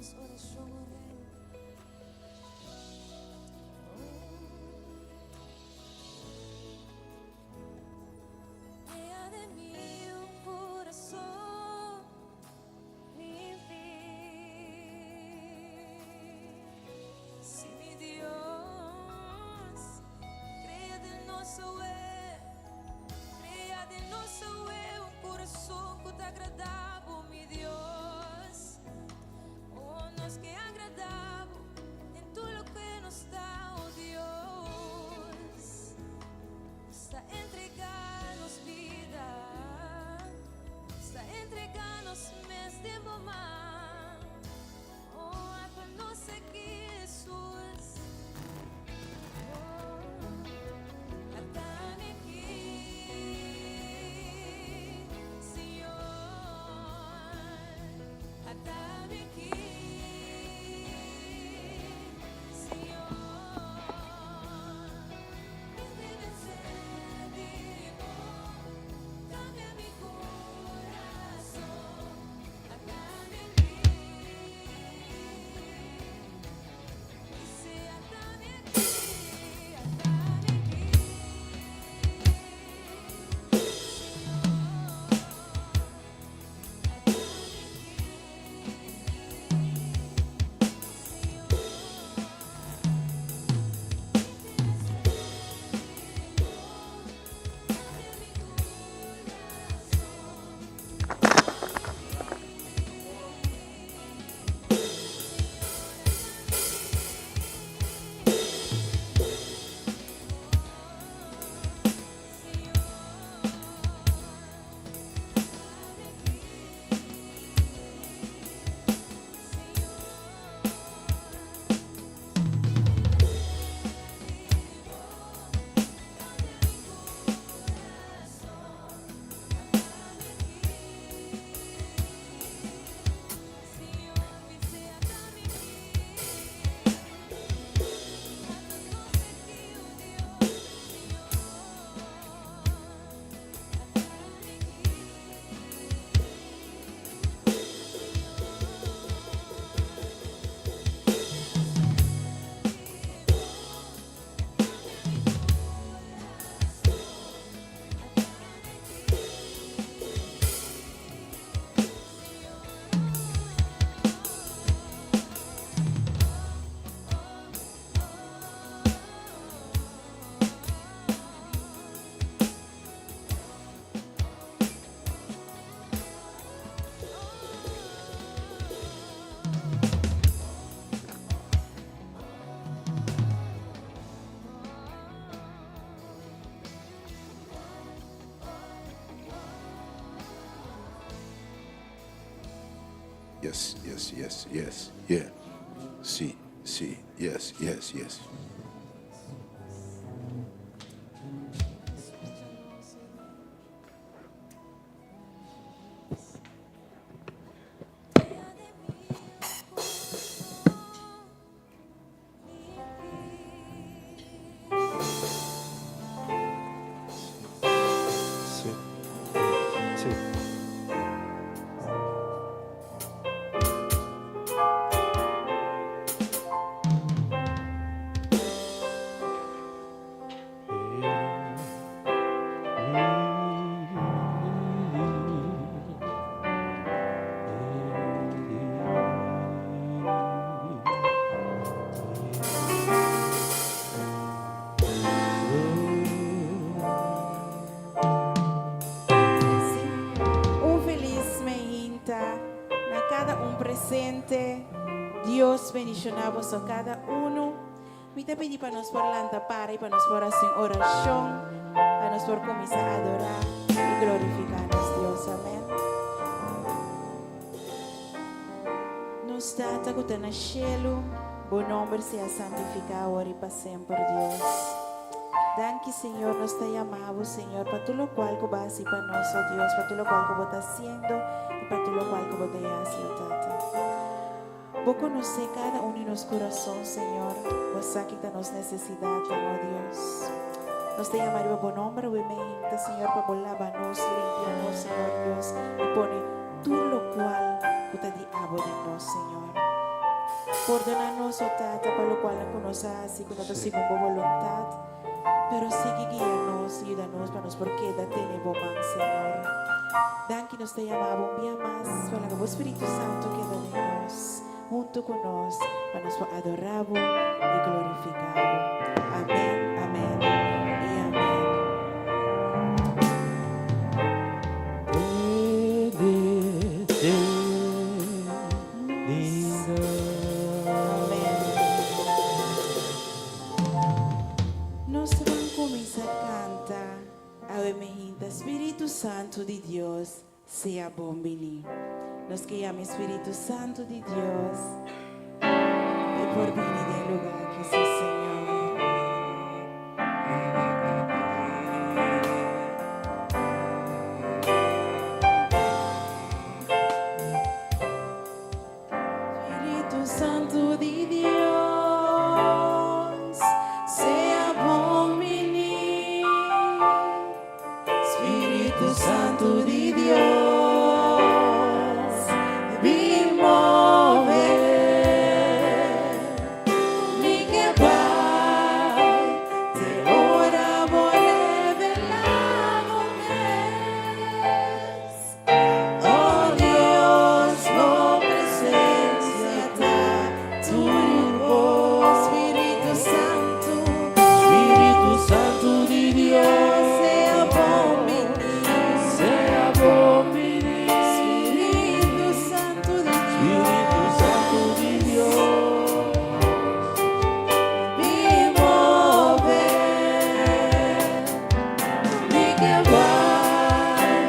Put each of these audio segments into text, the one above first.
nos orashon, o Rei. Crea den mi un kurason limpi. Si mi Dios, crea den nos awe, crea den nos awe un kurason ku ta agrada bo, mi Dios. Oh, nos ke agrada bo den tur loke nos ta, oh Dios. Nos ta entrega nos bida, nos ta entrega nos mes den bo man. Oh, ata nos aki, Hesus. Oh, ata mi aki, Señor. Ata mi aki, Señor. Mi tin sed di bo, cambia mi corazon. Ata mi aki, Dice ata mi aki, ata mi aki, Señor. Ata mi aki, Señor. Mi tin sed di bo, cambia mi corazon. Ata mi aki, Señor, ata mi aki, Señor, ata mi aki, Señor. Mi tin sed di bo, cambia mi corazon. Ata mi aki, Señor, dice ata mi aki. Ata nos aki, oh Dios, Señor. Ata mi aki, Señor. Mi tin sed di bo, cambia mi corazon. Ata mi aki, Señor. Oh, oh, Yes, yeah. Si, si, yes. Escúchanos, Señor. Crea den mi un corazón limpio. Si. Si. Sí. Un felis mainta na kada un presente. Dios bendishoná boso kada uno. Mi ta pidi pa nos por lanta para i pa nos por hasi un orashon, pa nos por kuminsá adorá i glorifiká nos Dios. Amèn. Nos Tata ku ta na shelu, bo nòmber sea santifiká awor i pa semper, Dios. Danki, Señor, nos ta yama bo, Señor, pa tur lokual ku bo a hasi pa nos, o Dios, pa tur lokual ku bo ta hasiendo i pa tur lokual ku bo ta hasi, o Tata. Bo konosé kada un di nos kurason, Señor. Bo sa ki ta nos nesesidatnan, o Dios. Nos ta yama riba bo nomber awe meinta, Señor, pa bo laba nos, limpia nos, Señor Dios, i pone tur lokual ku ta di abo den nos, Señor. Pordona nos, o Tata, pa locual cu nos a haci cu no ta segun bo voluntad, pero sigui guia nos y yuda nos pa nos por keda tene bo man, Señor. Danki nos ta yama bo un bia mas pa laga bo Spiritu Santo keda den nos, hunto cu nos, pa nos por adora bo y glorifica bo. Amen, amen y amen. Nos ta ban cuminsa canta Awe me hinta Spiritu Santo di Dios sea bon bini. Nos ke yama e Spiritu Santo di Dios p'e por bini den lugar aki, si Señor. Spiritu Santu di Dios, sea bon bini. Spiritu Santu di Dios, bin move. Mi ke bai te ora bo revelá bo mes. Oh Dios, bo presencia ta tur cos. Spiritu Santu, Spiritu Santu di Dios, sea bon bini. Sea bon bini. Spiritu Santu di Spiritu Dios, Santu di Dios, bin move. Mi ke bai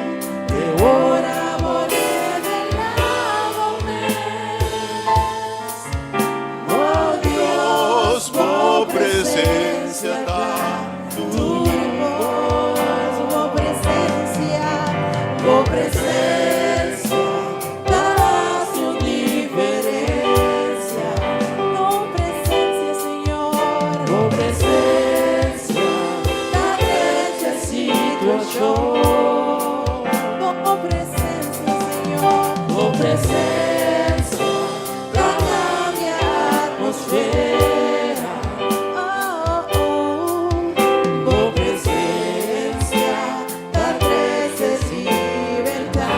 te ora bo revelá bo mes. Oh Dios, Dios, bo bo presencia presencia ta ta tur tur cos. Bo presencia, bo presencia ta haci un diferencia. Bo presencia, Señor, Bo presencia ta drecha situacion. Bo presencia, Señor, Bo presencia ta cambia atmosfera. Oh. Bo presencia ta trece libertad.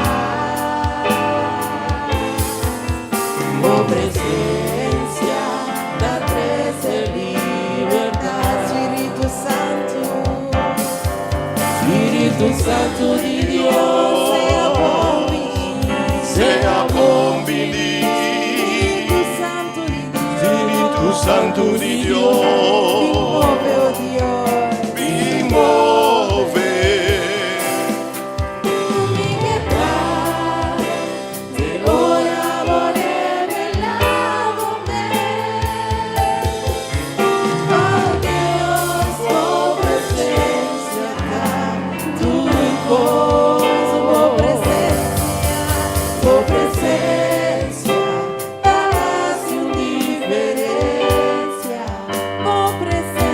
Bo presencia ta trece libertad. Spiritu Santu, Spiritu Santu di Dios, sea bon bini. Sea bon bini. Spiritu Santu di Dios, Spiritu Santu di bin Dios, move, oh Dios. bin move. Mi ke bai te ora bo revelá bo mes. Oh Dios, bo presencia ta tur cos. Bo presencia, bo presencia ta haci un diferencia. Bo presencia.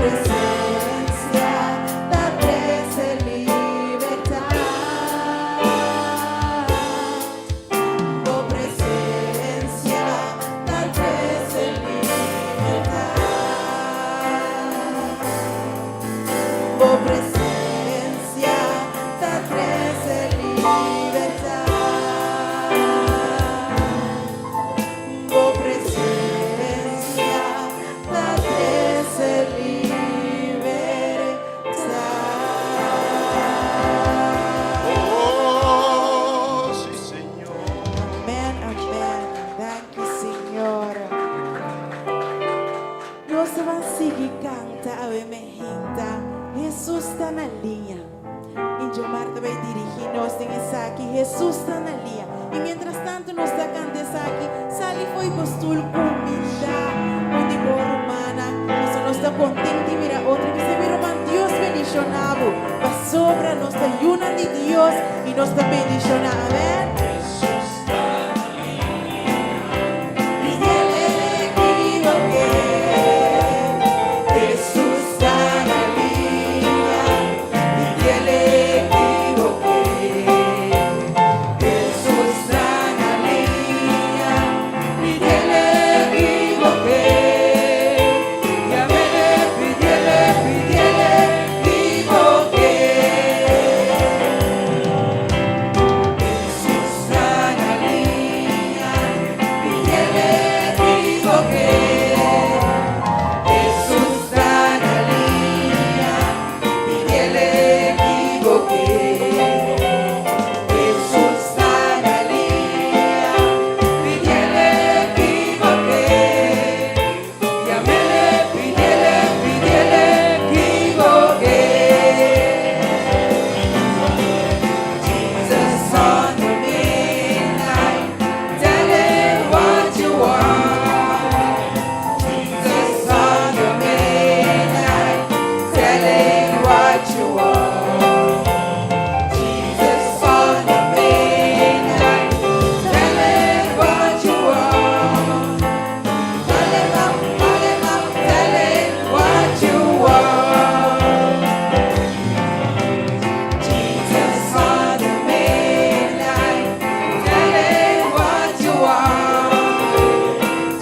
presencia ta trece libertad. Bo presencia ta trece libertad. Bo presencia ta trece libertad. Bo presencia ta trece libertad. Oh, sí, Señor. Amén, amén. Danki, Señor. Nos ta bay sigui canta awe mainta. Jesus ta na liña. Y Jomar ta bay dirigi nos den esaki. Jesus ta na liña. Y mientras tanto nos ta canta esaki, sali fo'i bo stoel cuminda. Un di bo rumannan. Nos ta contento y mira otro cu bisa ruman Dios bendiciona bo. Pasobra nos ta yiunan di Dios y nos ta bendiciona. Amén. Pídele equivoqué. Jesús está na línea. Pídele equivoqué. Jesús está na línea. Pídele equivoqué. Llámele, pídele, pídele equivoqué. Jesús está na línea. Pídele equivoqué. Jesús está na línea. Pídele equivoqué. Jesús está na línea. Pídele equivoqué. Llámele, pídele, pídele equivoqué. Jesus on the main line, tell him what you want. Jesus on the main line, tell him what you want. Jesus on the main line, tell him what you want. Call him up, call him up, tell him what you want. Jesus on the main line, tell him what you want.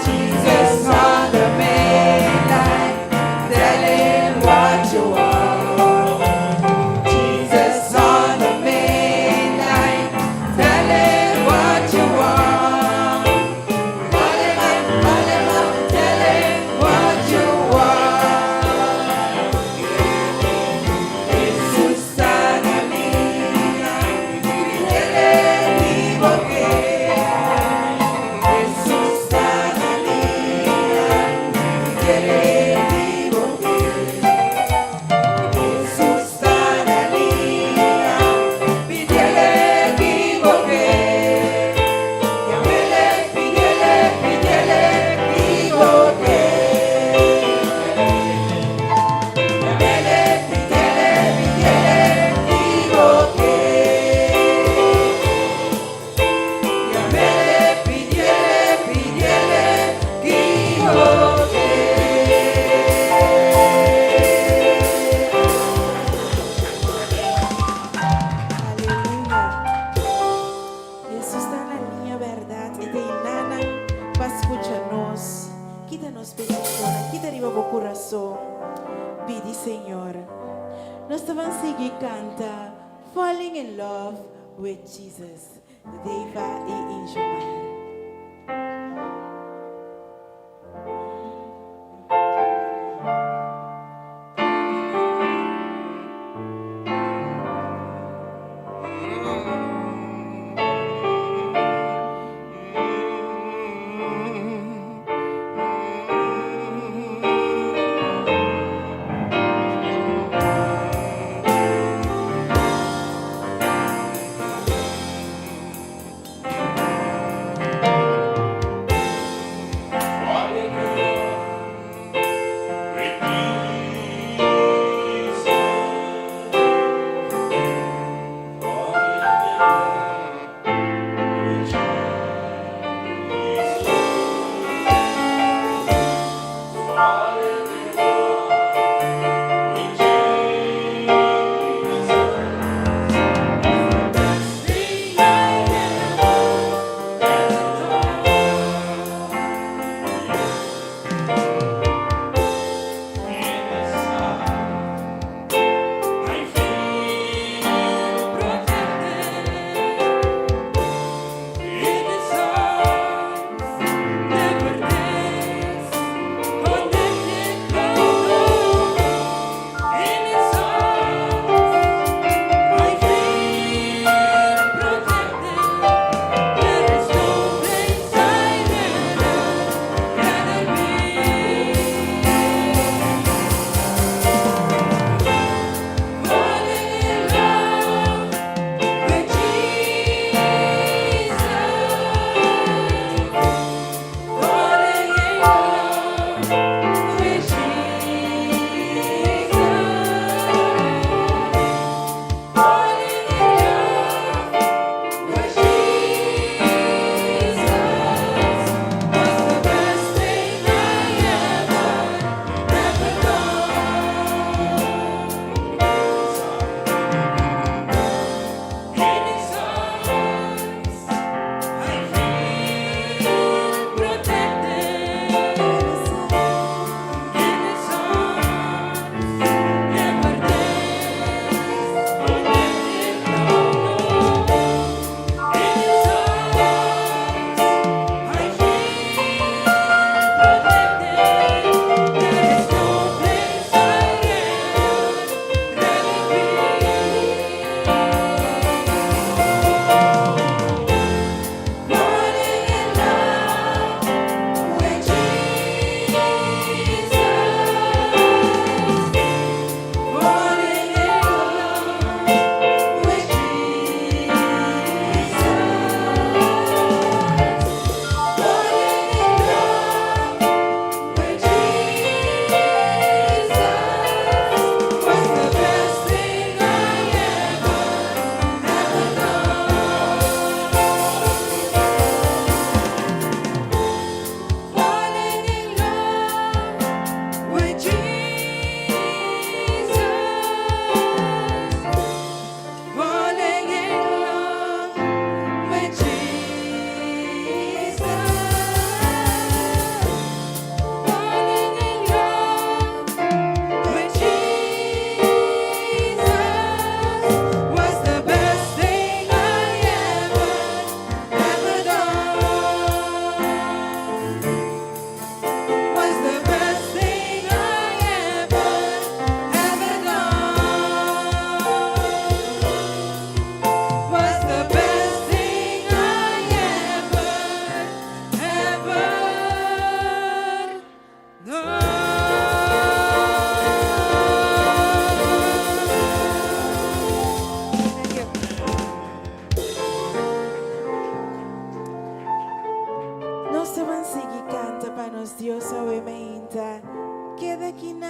Jesus on the main line, tell him what you want. Jesus on the main line, tell him what you want. Call him up, call him up, tell him what you want. Jesus ta na liña, pídele equivoqué. Jesus ta na liña, pídele equivoqué. Jesus ta na liña, pídele equivoqué. Llámele, pídele, pídele equivoqué. Llámele, pídele, pídele equivoqué. Llámele, pídele, pídele equivoqué. Aleluya. Jesus ta na liña, berdad. Y t'ey nan pa scucha nos. Kita nos peticion, kita riba bo curason. Pidi Señor. Nos ta bay sigui canta Falling in Love with Jesus. Deva y Injomar.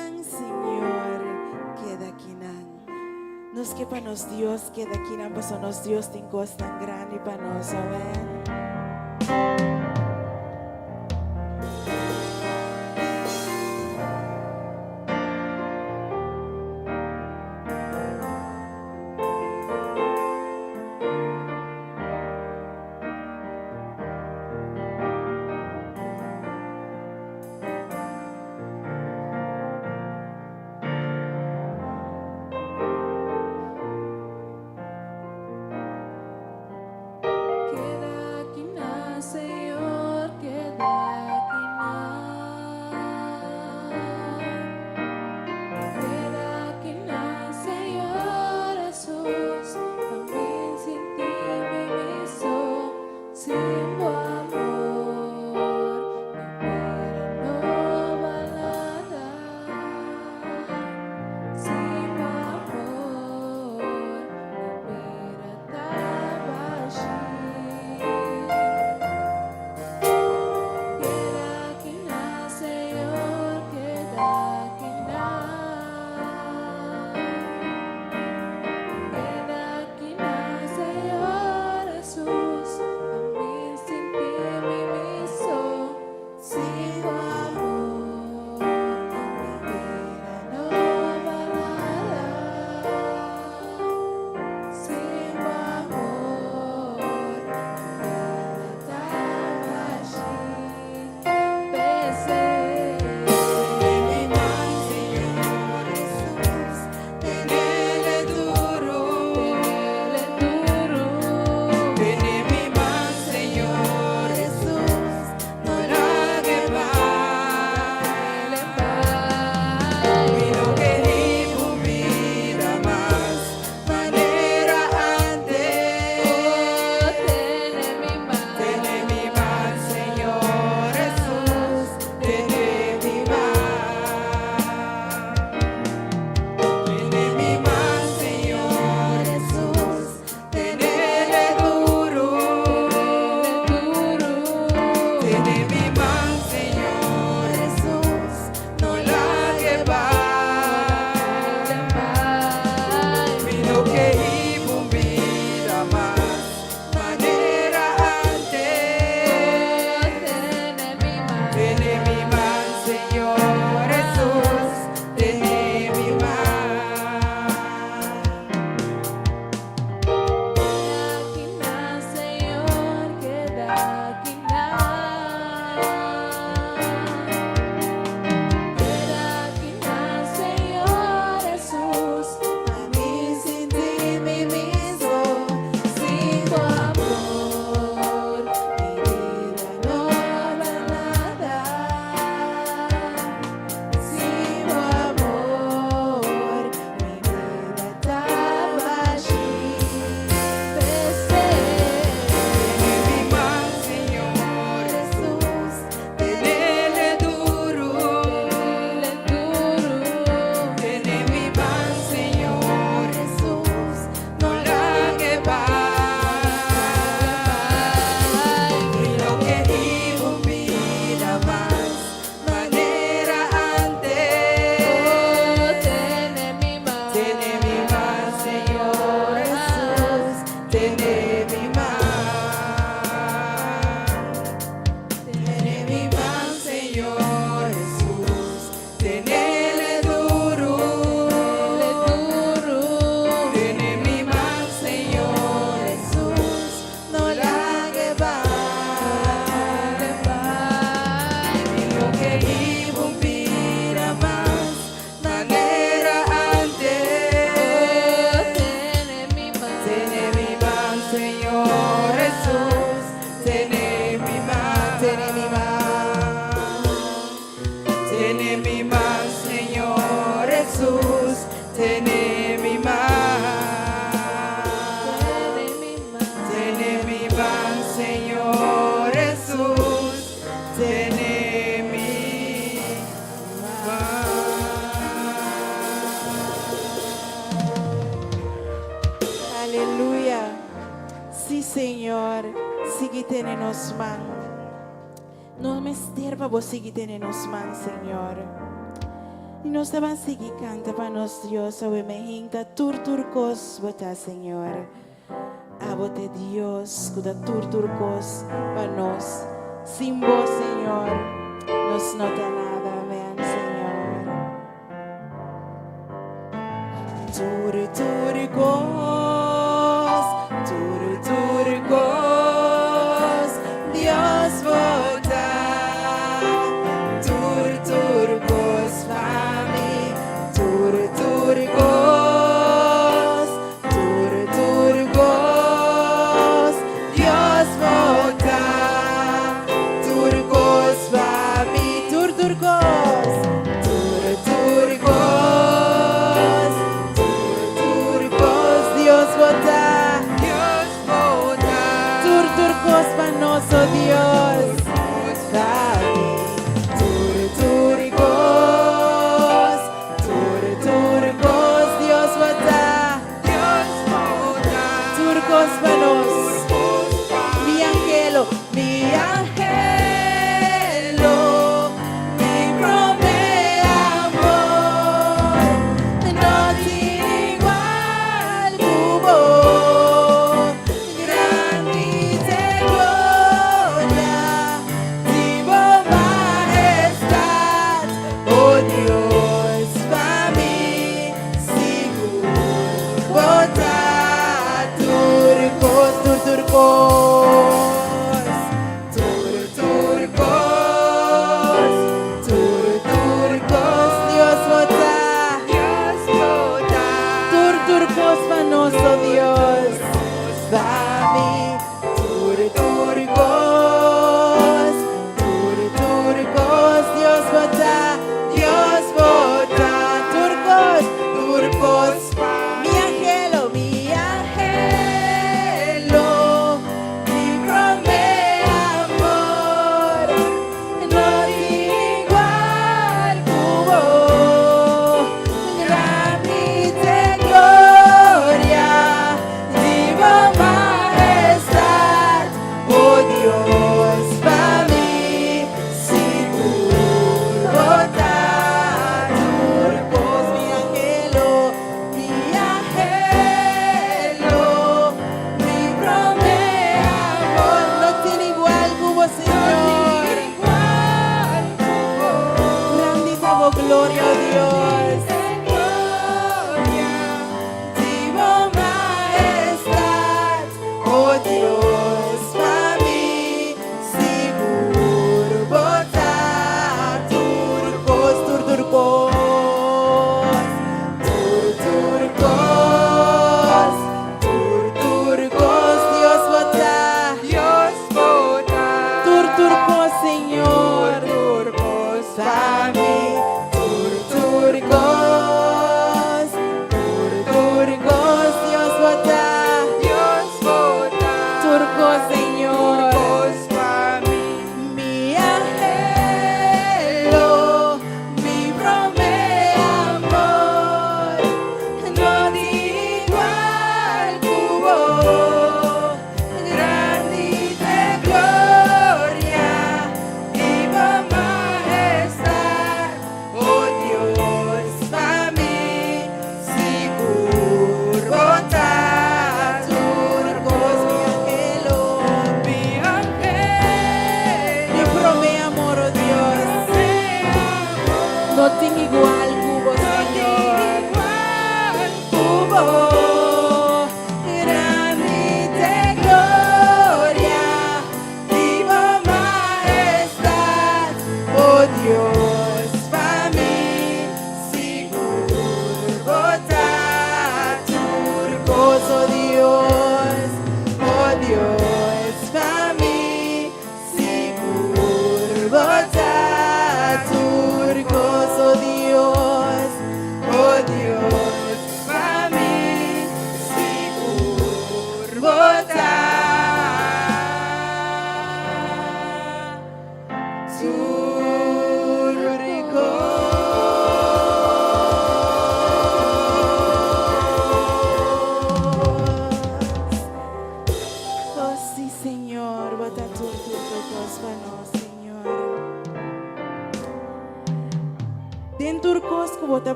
kinan, Señor, keda kinan. Nos ke pa nos Dios keda kinan, paso nos Dios tin kosnan grandi pa nos. Amen. Keda akinan, Señor, keda akinan. Keda akinan, Señor Jesus, pa mi sinti mi miso, sin bo amor, mi bida no bal nada. Sin bo amor, mi bida ta bashí. Keda akinan, Señor, keda akinan. Keda akinan, Señor Jesus, pa mi sinti mi miso, sin bo amor, mi bida no bal nada. Sin bo amor, mi bida ta bashí. P'esei. Mi man, Señor Jesus, tenele duro. Tenele duro. Tene mi man, Señor Jesus, no lague bai. Mi no ke hiba un bida mas manera antes. Oh, tene mi man. Tene mi man, Señor Jesus, tene mi man. Tene mi man, Señor Jesus, tenele duro. Duro. Tene mi man, Señor Jesus, no lague bai. Mi no ke hiba un bida mas manera antes. Tene mi man. Tene mi man, Señor Jesus, tene mi man. Keda akinan, Señor, keda akinan. Keda akinan, Señor Jesus, Pa mi sinti mi miso, sin bo amor, mi bida no bal nada. Sin bo amor, mi bida ta bashí. P'esei. Tene mi man, Señor Jesus, tenele duro. Tenele duro. Tene mi man, Señor Jesus, no lague bai. Mi no ke hiba un bida mas manera antes. Oh, tene mi man. Tene mi man, Señor Jesus, tene mi man. Tene mi man, Señor Jesus, tenele duro. Duro. Tene mi man, Señor Jesus, no lague bai. Mi no ke hiba un bida mas manera antes. Tene mi man. Tene mi man, Señor Jesus, tene mi man. Tene mi man. Tene mi man, Señor Jesus, tene mi man. Tene mi man. Tene mi man, Señor Jesus, tene mi man. Aleluya. Sí, Señor, sigui tene nos man. No mester pa bo sigui tene nos man, Señor. I nos ta ban sigui kanta pa nos Dios awe meinta. Tur tur kos bo ta, Señor. Abo ta Dios ku ta tur tur kos pa nos. Sin bo, Señor, nos no ta nada. Amèn, Señor. Tur tur kos, tur tur kos, Dios bo ta. Tur tur kos pa mi, tur tur kos, tur tur kos, Dios bo ta. Tur kos pa mi, tur tur kos, tur tur kos, tur tur kos, Dios.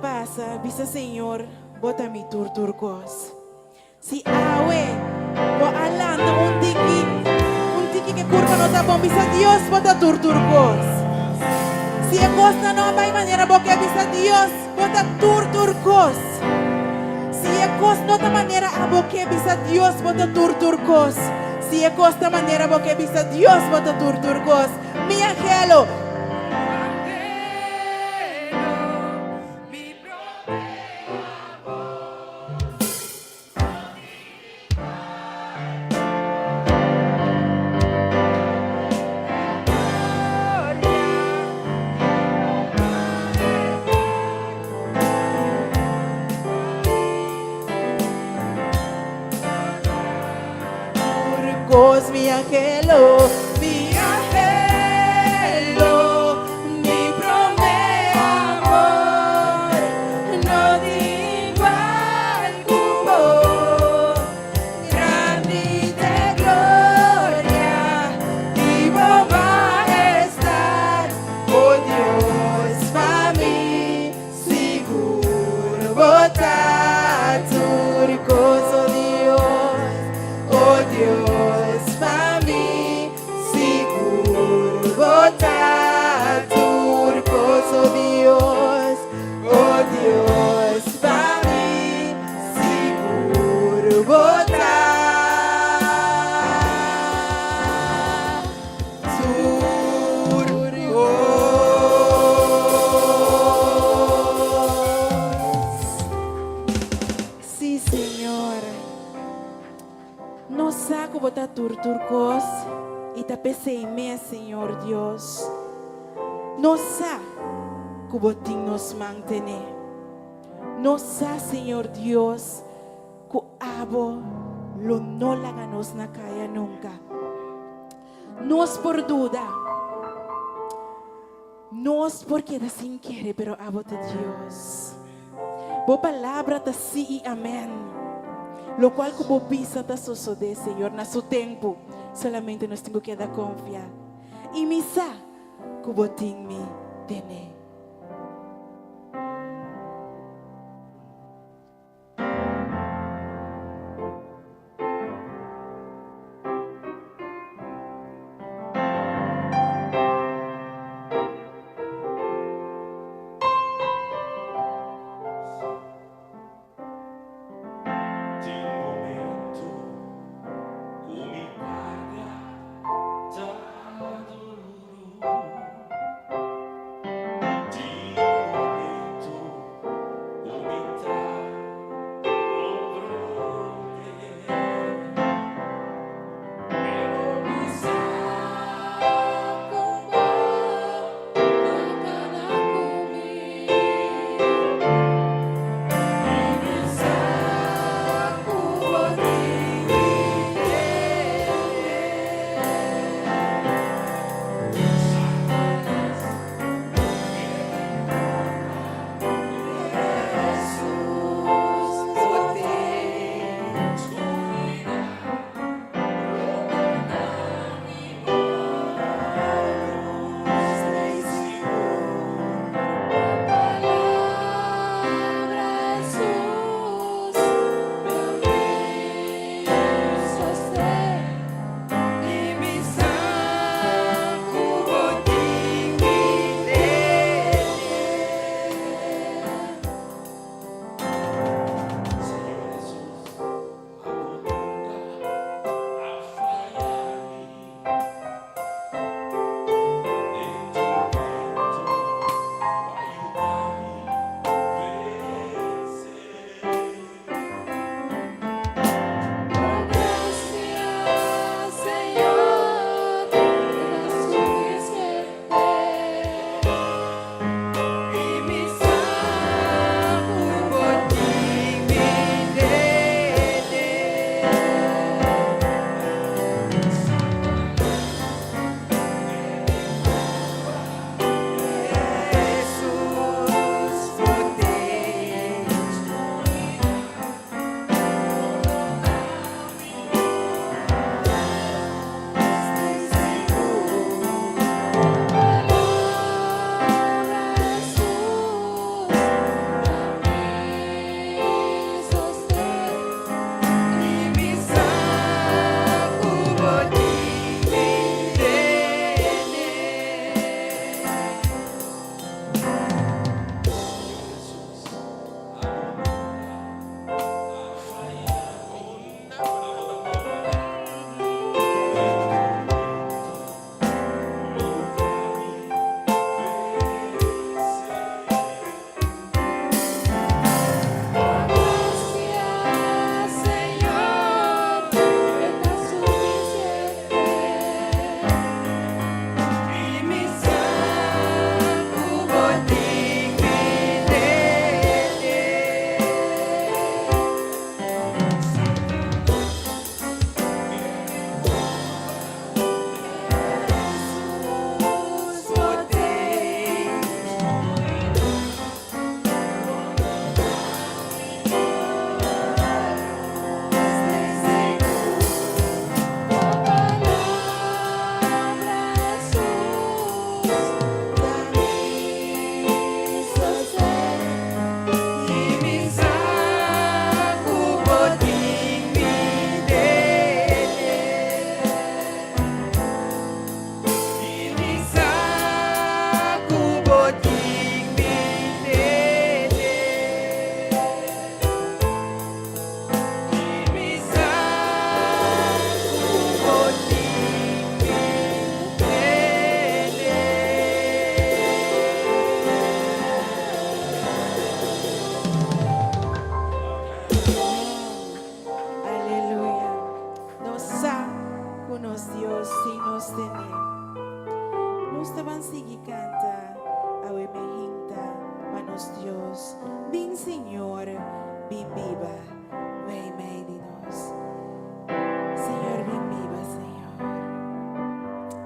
pasa, bisa Señor, Bo ta mi tur tur kos. Si awe bo a lanta un tiki, un tiki ke kurpa no ta bon, bisa Dios, Bo ta tur tur kos. Si e kosnan no a bai manera bo ke, bisa Dios, Bo ta tur tur kos. Si e kos no ta manera abo ke, bisa Dios, Bo ta tur tur kos. Si e kos ta manera bo ke, bisa Dios, Bo ta tur tur kos. Mi angelo. Tur mi angelo, mi angelo, mi promé amor, no tin igual ku bo. Grandi t'e gloria di bo majestad, oh Dios, pa mi sigur bo ta tur kos, oh Dios, oh Dios, pa mi sigur bo ta tur kos, oh Dios, oh Dios, pa mi sigur bo ta tur kos. Sí, Señor. Nos sa ku bo ta tur tur kos i ta p'esei mes, Señor Dios. Nos sa ku bo tin nos mantené. Nos sa, Señor Dios, ku abo lo no laga nos na kaya nunka. Nos por duda, nos por keda sin kere, pero abo ta Dios. Bo palabra ta sí i amèn. Lokual ku bo bisa ta sosodé, Señor, na su tempu. Solamente nos tin ku keda konfia. I mi sa ku bo tin mi tene. Tin momento ku mi karga ta duru. Señor, bin biba meimei di nos. Señor, bin biba, Señor.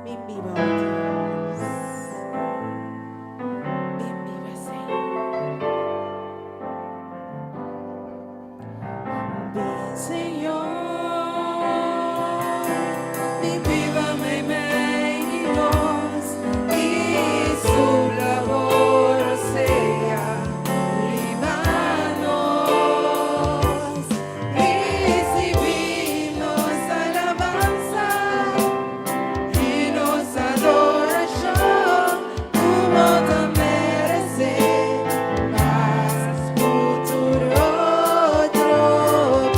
Bin biba, oh Dios. Bin biba, Señor. Bin, Señor. Bin biba meimei di nos i supla bo rosea riba nos. Risibí nos alabansa i nos adorashon, ku bo ta meresé, mas ku tur otro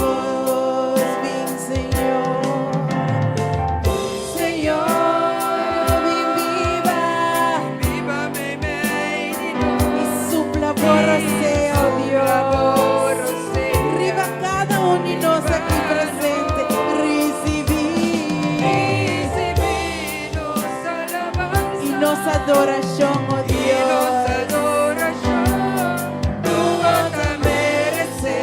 kos. Bin, Señor. Señor, Bin biba. Biba meimei di nos. I supla bo rosea, oh Dios. Riba kada un di nos aki presente. Risibí. Risibí nos alabansa I nos adorashon, oh i nos Dios. adorashon, ku bo ta meresé,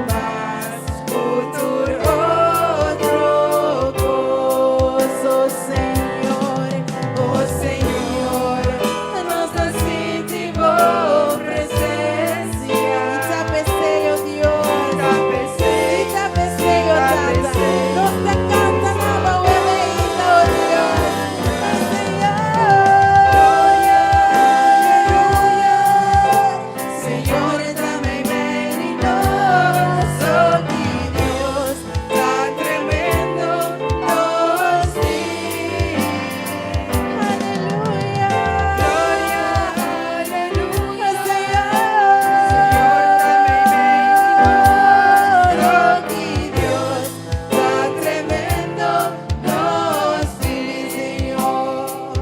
mas ku tur otro kos, oh Señor, Oh Señor, nos ta sinti bo presensia. I ta p'esei, oh Dios. Ta p'esei, I ta p'esei, oh Ta Tata. p'esei. Nos ta kanta na bo oh Dios. Oh Señor. Gloria, aleluya. Señor, ta meimei di nos, oh Dios, tan tremendo nos tin. Aleluya. Gloria, aleluya. Señor. Señor, ta meimei di nos, oh Dios, tan tremendo nos tin, Señor.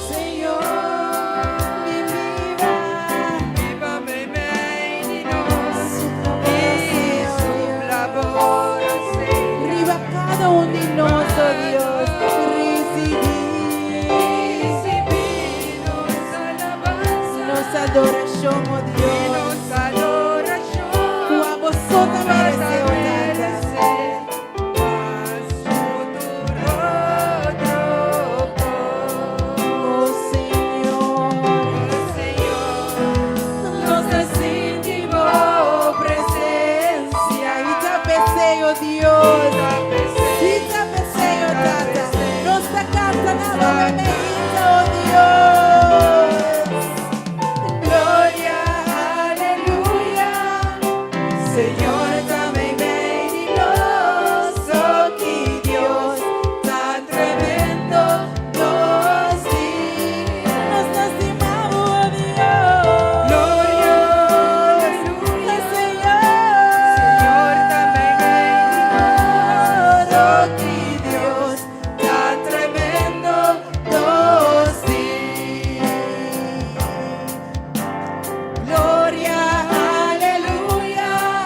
Señor, Bin biba. Biba meimei di nos, i supla bo rosea. Riba kada un di nos, oh Dios, risibí Risibí nos alabansa nos adorashon, oh i Dios. nos adorashon. Ku bo so ta meresé, oh Tata. Mas ku tur otro kos. Oh Señor, Señor, nos ta sinti bo presensia. I ta p'esei, oh Dios. Ta p'esei, I ta p'esei, oh Tata. Nos ta kanta na bo oh Dios. Gloria, aleluya. Señor, ta meimei di nos, oh Dios, tan tremendo nos tin. Nos ta stima bo, oh Dios. Gloria, aleluya. Señor. Señor, ta meimei di nos, oh Dios, tan tremendo nos tin. Gloria, aleluya.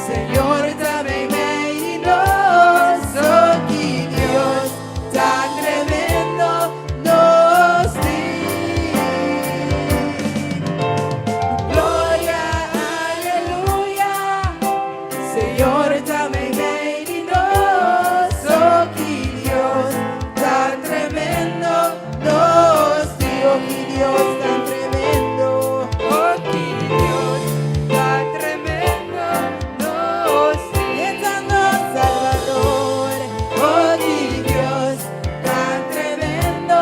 Señor, ta meimei di nos, oh Dios, tan tremendo nos tin. Gloria, aleluya. Señor, ta meimei di nos, oh Dios, tan tremendo nos tin. Oh Dios tan tremendo. Oh Dios, tan tremendo nos tin. E ta nos Salbador. Oh Dios, tan tremendo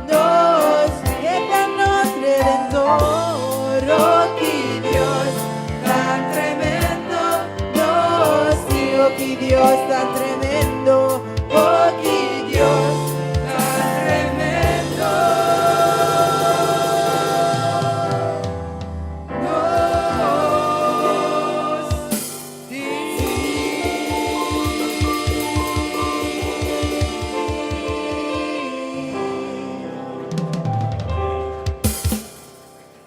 nos tin. E ta nos Redentor. Oh Dios, tan tremendo nos tin. Oh Dios tan tremendo. Oh Dios, tan tremendo nos tin.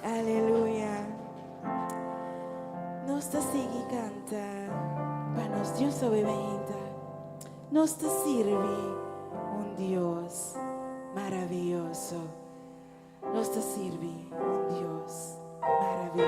Aleluya. Nos ta sigui kanta pa nos Dios obediente. Nos ta sirbi un Dios maravioso. Nos ta sirbi un Dios maravioso.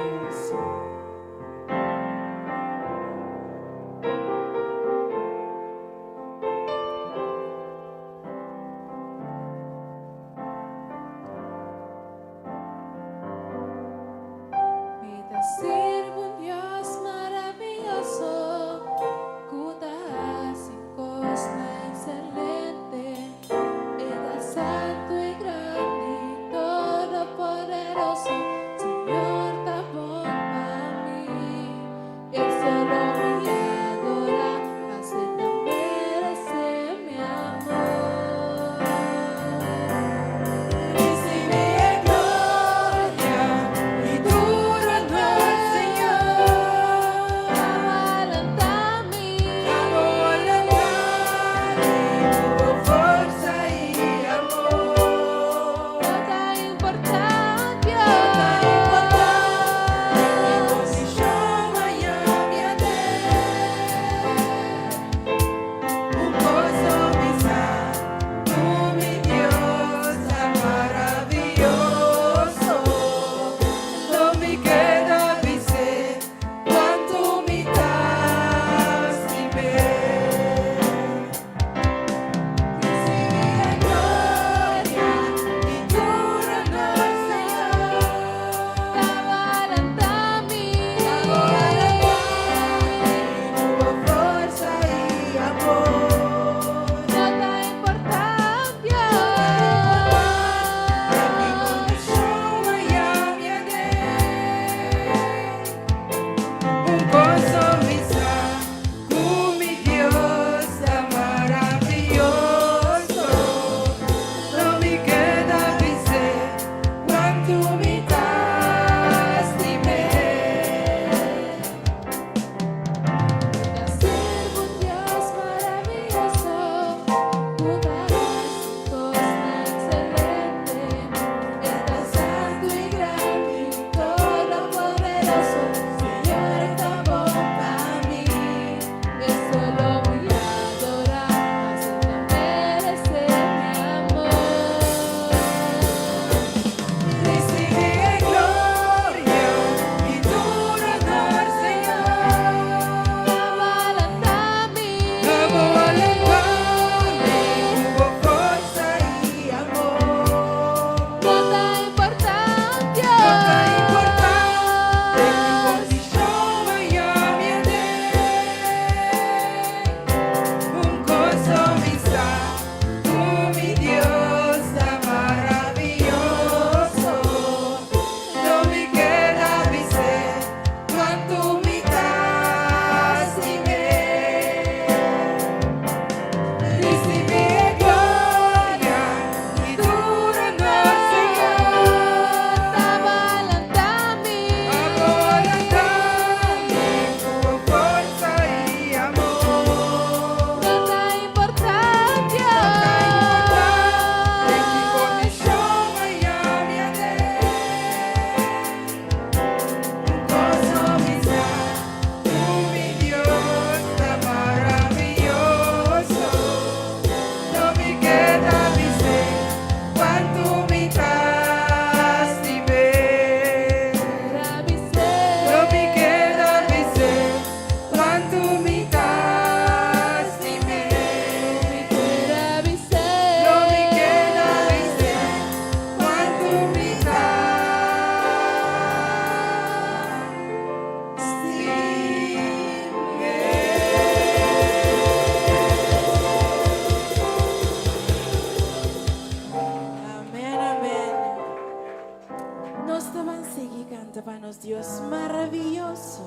Pa nos Dios maravioso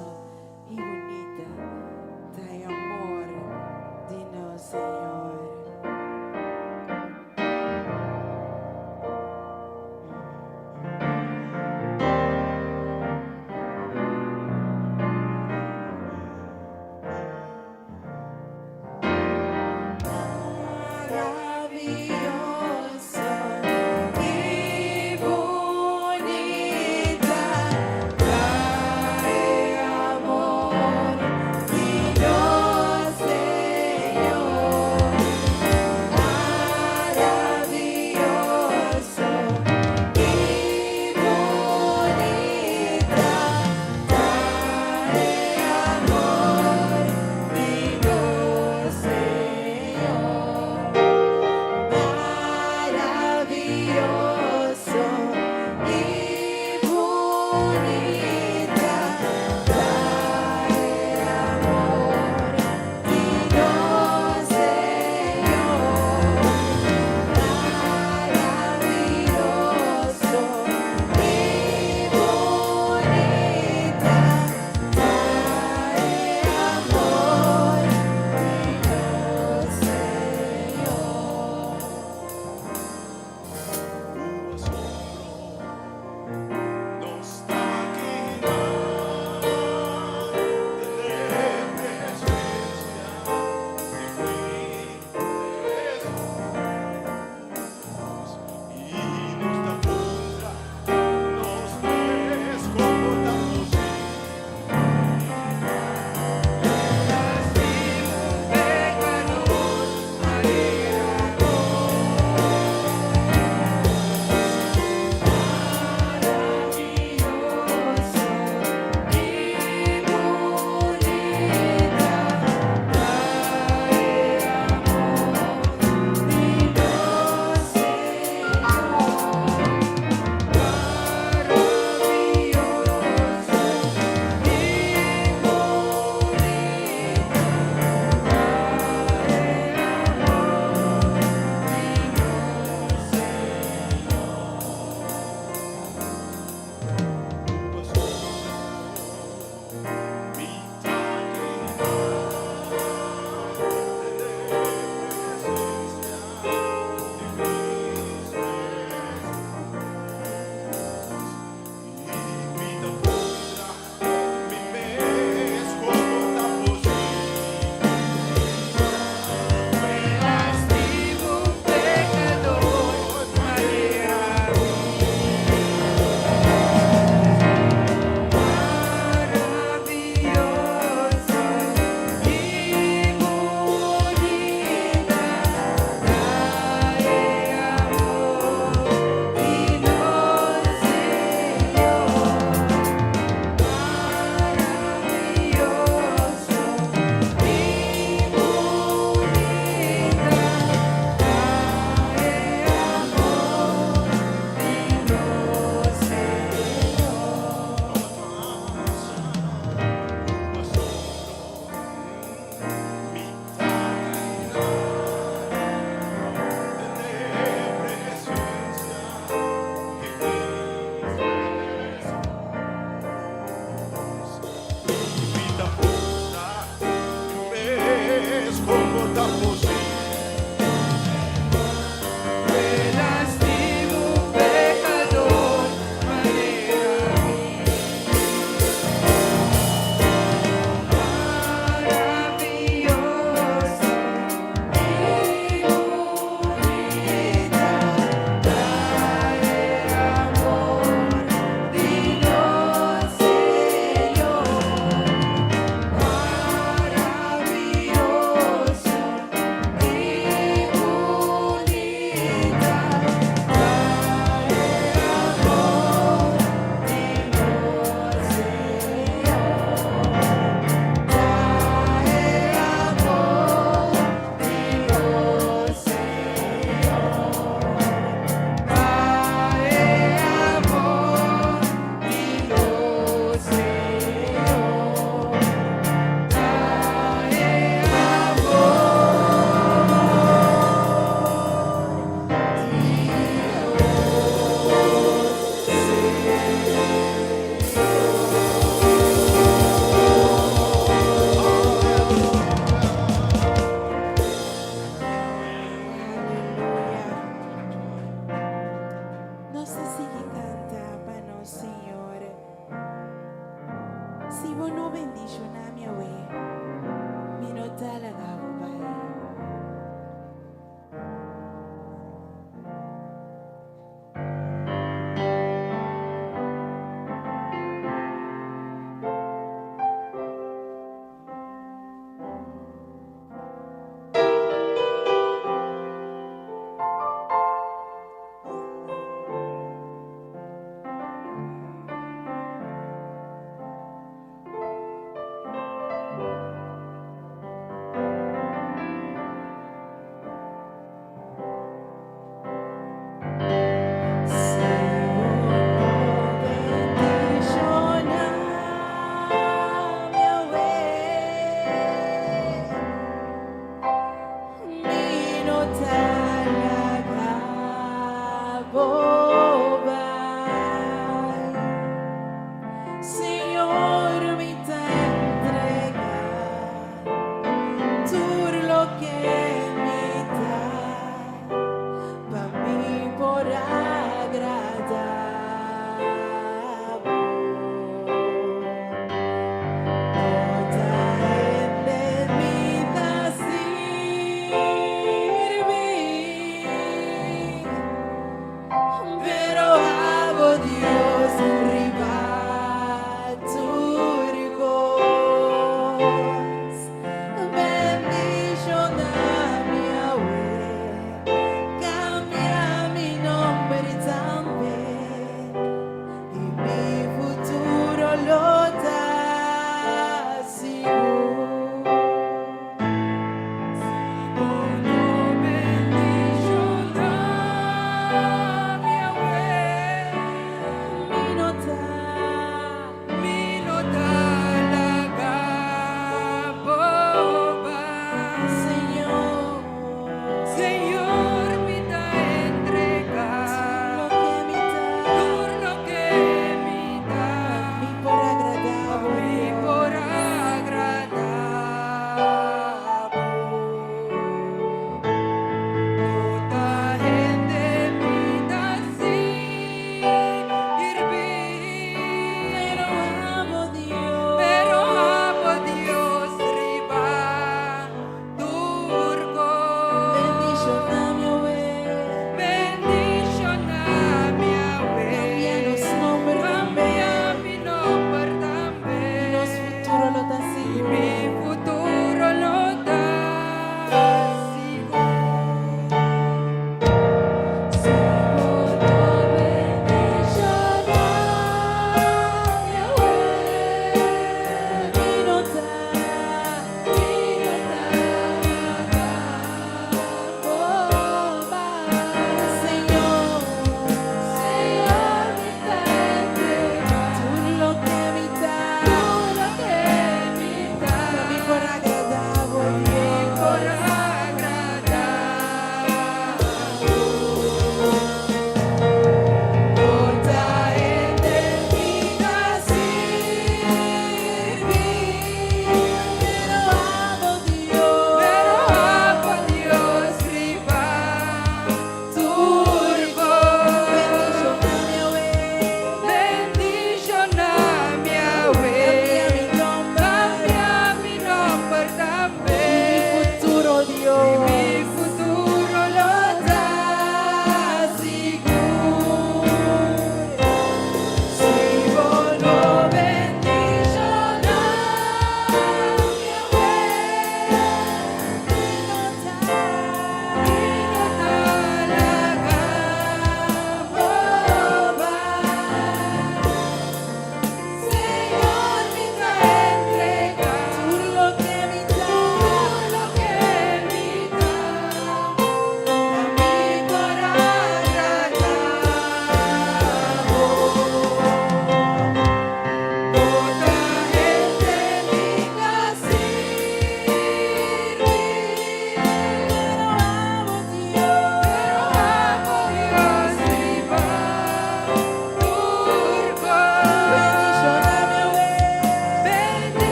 i bunita ta e amor di nos Señor. Maravioso i bunita ta e amor di nos Señor. Maravioso i bunita ta e amor di nos Señor. Maravioso i bunita ta e amor di nos Señor. Maravioso i bunita ta e amor di nos Señor. Ku asombro nos ta kere. Si bo no bendishoná mi awe, mi no ta laga bo bai. Si bo no bendishoná mi awe, mi no ta laga bo bai. Señor, mi ta entregá tur loke mi ta, pa mi por agradá bo. No ta hende mi ta sirbi, pero abo Dios riba.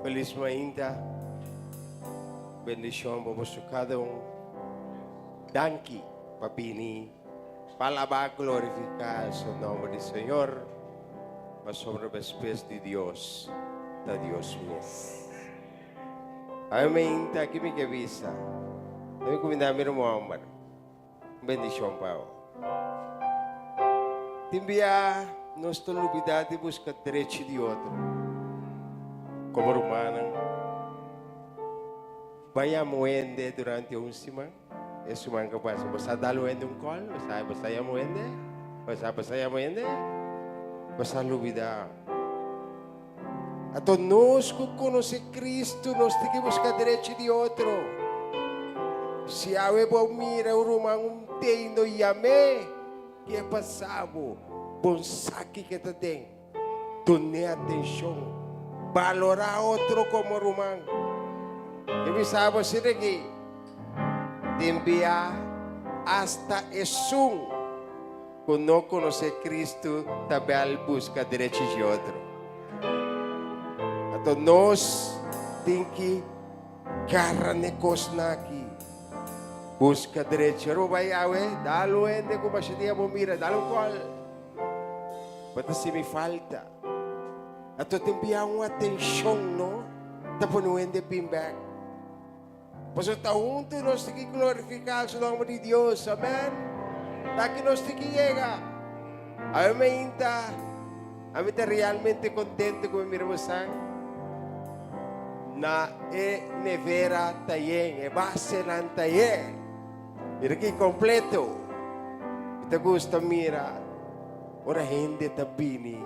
Felis mainta. Bendishon pa boso kada un. Danki pa bini pa alabá, glorifiká su nòmber di Señor, pasobra despues di Dios ta Dios mes. Awe mainta aki mi ke bisa, mi kumindá mi ruman hòmber. Un bendishon pa bo. Tin bia nos ta lubidá di buska drechi di otro. Komo rumannan, bai yama un hende durante un siman. E siman ku pasa, bo sa dal un hende un kòl? Bo sa, bo sa yama un hende? Bo sa, bo sa yama un hende? Bo sa lubidá. Anto nos ku konosé Kristu, nos tin ke buska drechi di otro. Si awe bo mira un ruman un tendo, yam'é. Ke pasa bo? Bon sa kiko ta den. Dun'é atenshon. Balorá otro komo ruman. Mi bisa bo asina aki, tin bia asta esun ku no konosé Kristu ta bèl buska drechi dje otro. Anto nos tin ki gara n'e kosnan aki, buska drechi. Ora bo bai awe, dal un hende ku masha dia bo mira, dal un kòl. Bo ta sinti falta. Anto tin bia un atenshon no ta pone un hende bin bèk. Pasobra ta huntu nos tin ki glorifiká su nòmber di Dios. Amèn. Ta aki nos tin ki yega. Awe mainta, ami ta realmente kontentu ku mi mira bosan na e nevera ta yen, e basenan ta yen. Mira ki kompleto. Mi ta gusta mira ora hende ta bini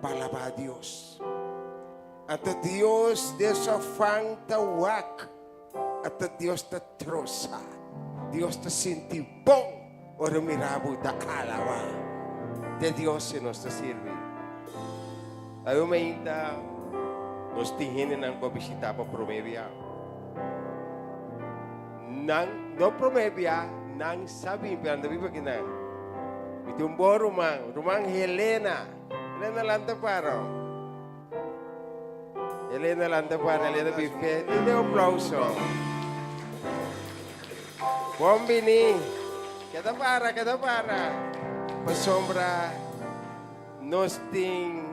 pa alabá Dios. Ata Dios den su afan ta wak, ata Dios ta trosa. Dios ta sinti bon ora mira bo ta alabá. Te Dios si nos ta sirbi. Awe mainta nos tin hendenan ku a bishita pa prome bia. Nan no prome bia, nan sa bin pero nan ta biba kinan. Mi tin un bon ruman, ruman Helena. Helena lanta para. Elena lanta para, Elena Bife. Dile un aplauso. Bon bini. Keda para, keda para. Pasobra nos tin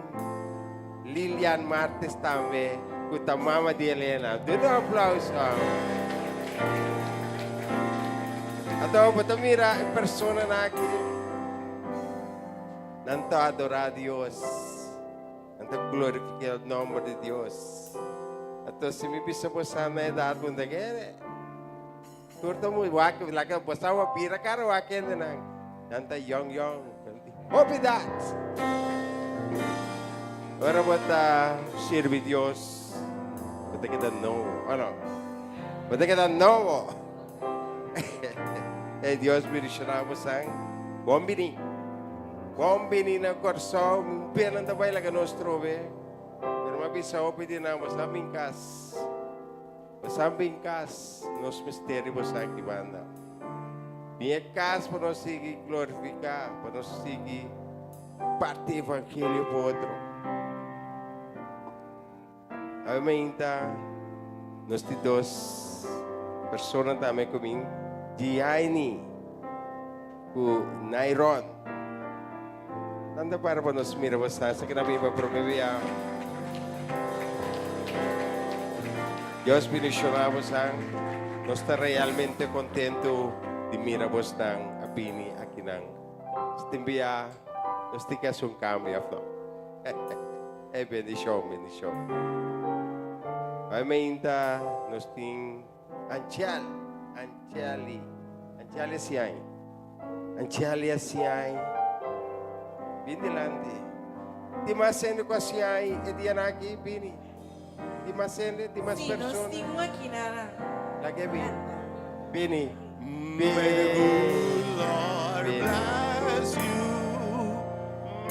Lilian Martes tambe, ku ta mama di Elena. Dile un aplauso. Anto, bo ta mira e personanan aki. Nan ta adorá Dios. Nan ta glorifiká e nòmber di Dios. Anto si mi bisa boso na edat bo no ta kere. Tur ta muy wak, laga boso a bira kara wak hendenan. Nan ta yòn yòn. Hopi edat. Ora bo ta sirbi Dios, bo ta keda nobo, o no? Bo ta keda nobo. E Dios bendishoná bosan. Bon bini. Bon bini na Kòrsou. Mi pena ta bai laga nos trobe. Pero mi a bisa hopi di nan, bosan bin kas. Bosan bin kas. Nos mester di bosan aki banda. Bin e kas pa nos sigui glorifiká, pa nos sigui parti evangelio pa otro. Awe mainta nos tin dos persona tambe ku bin, Giaini ku Nairon. Nan ta para pa nos mira boso, esaki nan bin pa prome bia. Dios bendiciona bosan. Nos ta realmente contento di mira bosnan a bini akinan. Tin bia nos tin ke haci un cambio of no? E bendishon, bendishon. Bai mainta nos tin Anchel, Ancheli, Ancheli Siain. Ancheli Siain. Bin dilanti. Tin mas hende ku a Siain e dianan aki? Bini. Tin mas hende? Tin mas Sí, nos persona? tin un aki na. Laga e bin. Bini. May the Bini. good Lord Bini. bless you.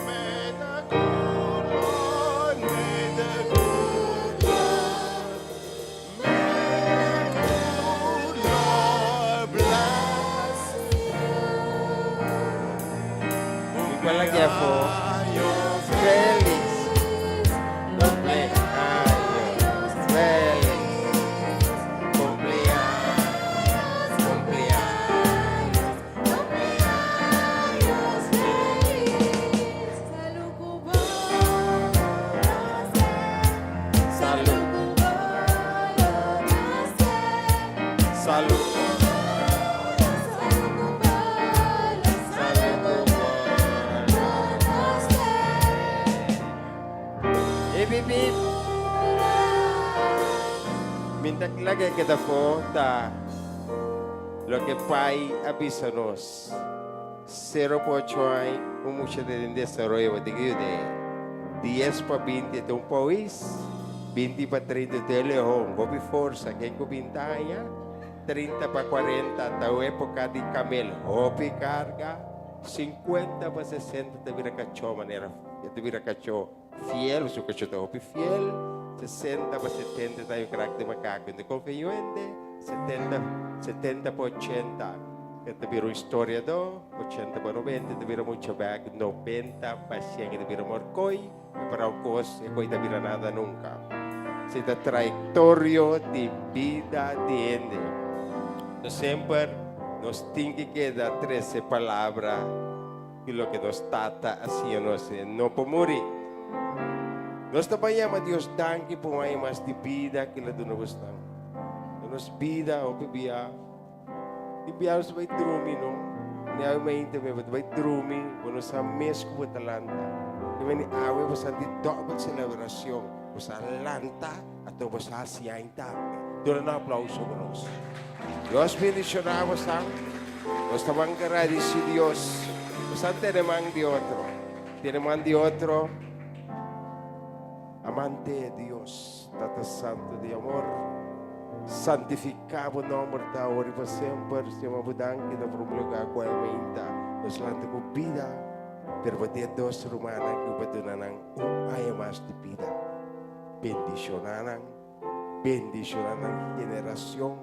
May the good Lord, may the good Lord, may the good Lord bless Mi palagi afo. Feliz cumpleaños. Min ta laga e keda afó ta loke Pai a bisa nos. Sero pa ocho aña un mucha ta den desaroyo bo tin ke yud'é. Dies pa binti e ta un pois, binti pa trinta e ta e leon. Hopi forsa ken ku binti aña, trinta pa kuarenta ta un epoka di kamel hopi karga, sinkuenta pa sesenta ta bira kachó manera e ta bira kachó. Fiel, su kachó ta hopi fiel, 60 pa 70 ta un karakter makaku, no ta konfia yu hende, 70, 70 pa 80 e ta bira un historiadó, 80 pa 90 e ta bira mucha bek, 90 pa 100 e ta bira morkoi, e para un kos e koi ta bira nada nunka. Si ta trayektorio di bida di hende. Nos semper nos tin ki keda trese palabra. Di loke nos Tata a siña nos, e no por muri. Nos ta ban yama Dios danki pa un aña mas di bida ku el a duna bosnan. Den nos bida hopi bia, tin bia nos ta bai drumi no, ni awe mainta mi bo ta bai drumi, bo no sa mes ku bo ta lanta. Te meni awe bo sa di dòbel selebrashon, bo sa lanta anto bo sa hasi aña tambe. Duna nan aplauso ku nos. Dios bendishoná bosan. Nos ta ban gradisí Dios. Bosan tene man di otro. Tene man di otro. Amante Dios, Tata Santo di amor, santifiká bo nòmber ta awor i pa semper. Señor, bo danki na promé lugá ku awe mainta nos lanta ku bida, pero bo tin e dos rumannan ku bo duna nan un aña mas di bida. Bendishoná nan. Bendiciona nan generacion,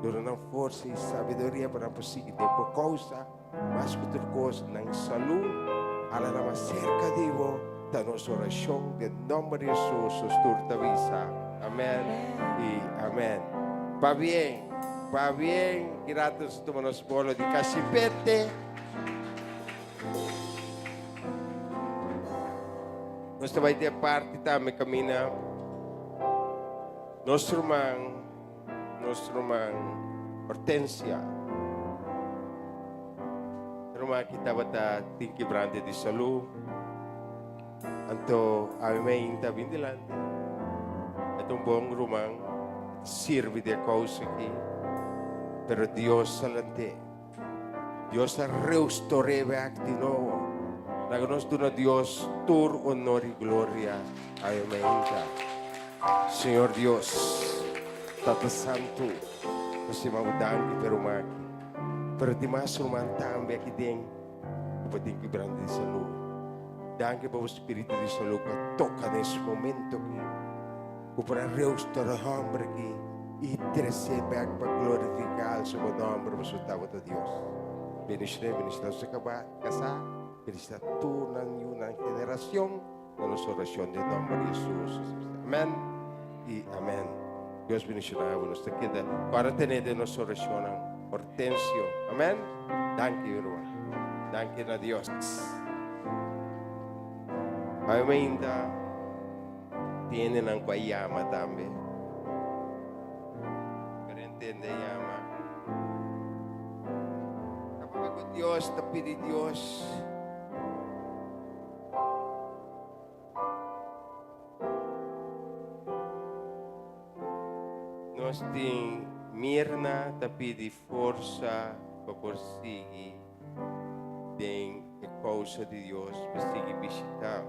duna nan forsa y sabiduria pa nan por sigui den bo causa, mas cu tur cos nan salud, hala nan mas cerca di bo, ta nos oracion den nomber di Jesus nos tur ta bisa amen y amen. Pabien, pabien, ki rato nos ta tuma nos bolo di cashipete. Nos ta bai di e parti tambe camina nos ruman, nos ruman Hortensia. Ruman aki tabata tin kibrante di salú. Anto awe mainta bin dilanti. E ta un bon ruman, e ta sirbi di e kousa aki. Pero Dios a lant'é. Dios a reustor'é bek di nobo. Laga nos duna Dios tur honor i gloria. Awe mainta. Señor Dios, Tata Santu, nos ta bo danki pa e ruman aki. Pero tin mas ruman tambe aki den ku bo tin kibranta di salú. Danki pa bo spiritu di salú ku a toka na es momento aki. Ku por a reustorá e hòmber aki i tres'é bèk pa glorifiká su bo nòmber, pasobra tabata Dios. Bendishoná i bendishoná su kasá, bendishoná tur nan yunan generashon na nos orashon den nòmber di Hesus. Amèn i amèn. Dios bendishoná bo. Nos ta keda kòrda ten'é den nos orashonnan. Hortensio. Amèn. Danki, ruman. Danki na Dios. Awe mainta. Tiendenan ku a yama tambe. Diferente hende a yama. Ta papia ku Dios, ta pidi Dios. Nos tin Mirna ta pidi forsa pa por sigui den e kousa di Dios pa sigui bishitá.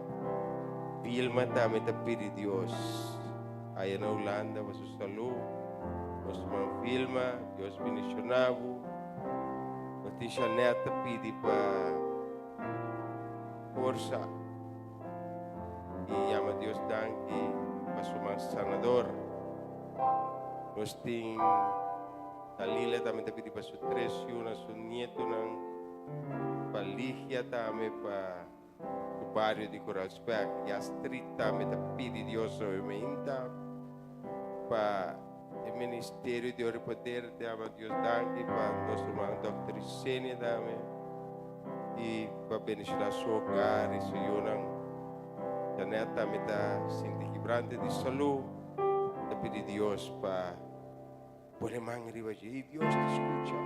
Vilma tambe ta pidi Dios aya na Hulanda pa su salú. Nos ruman Vilma, Dios bendishoná bo. Nos tin Jeanette ta pidi pa forsa i yama Dios danki pa su man sanador. Nos tin Dalila tambe ta pidi pa su tres yunan, su nietonan, pa Ligia tambe, pa su bario di Coral Spek. Y Astrid tambe ta pidi Dios hoy mainta pa e ministerio di Ora y Poder. Te ama Dios danki pa nos hermano Dòkter Isenia tambe y pa bendiciona su hogar y su yunan. Janet tambe ta sinti kibrante di salud. Ta pidi Dios pa Pone man riba dje i Dios ta skucha.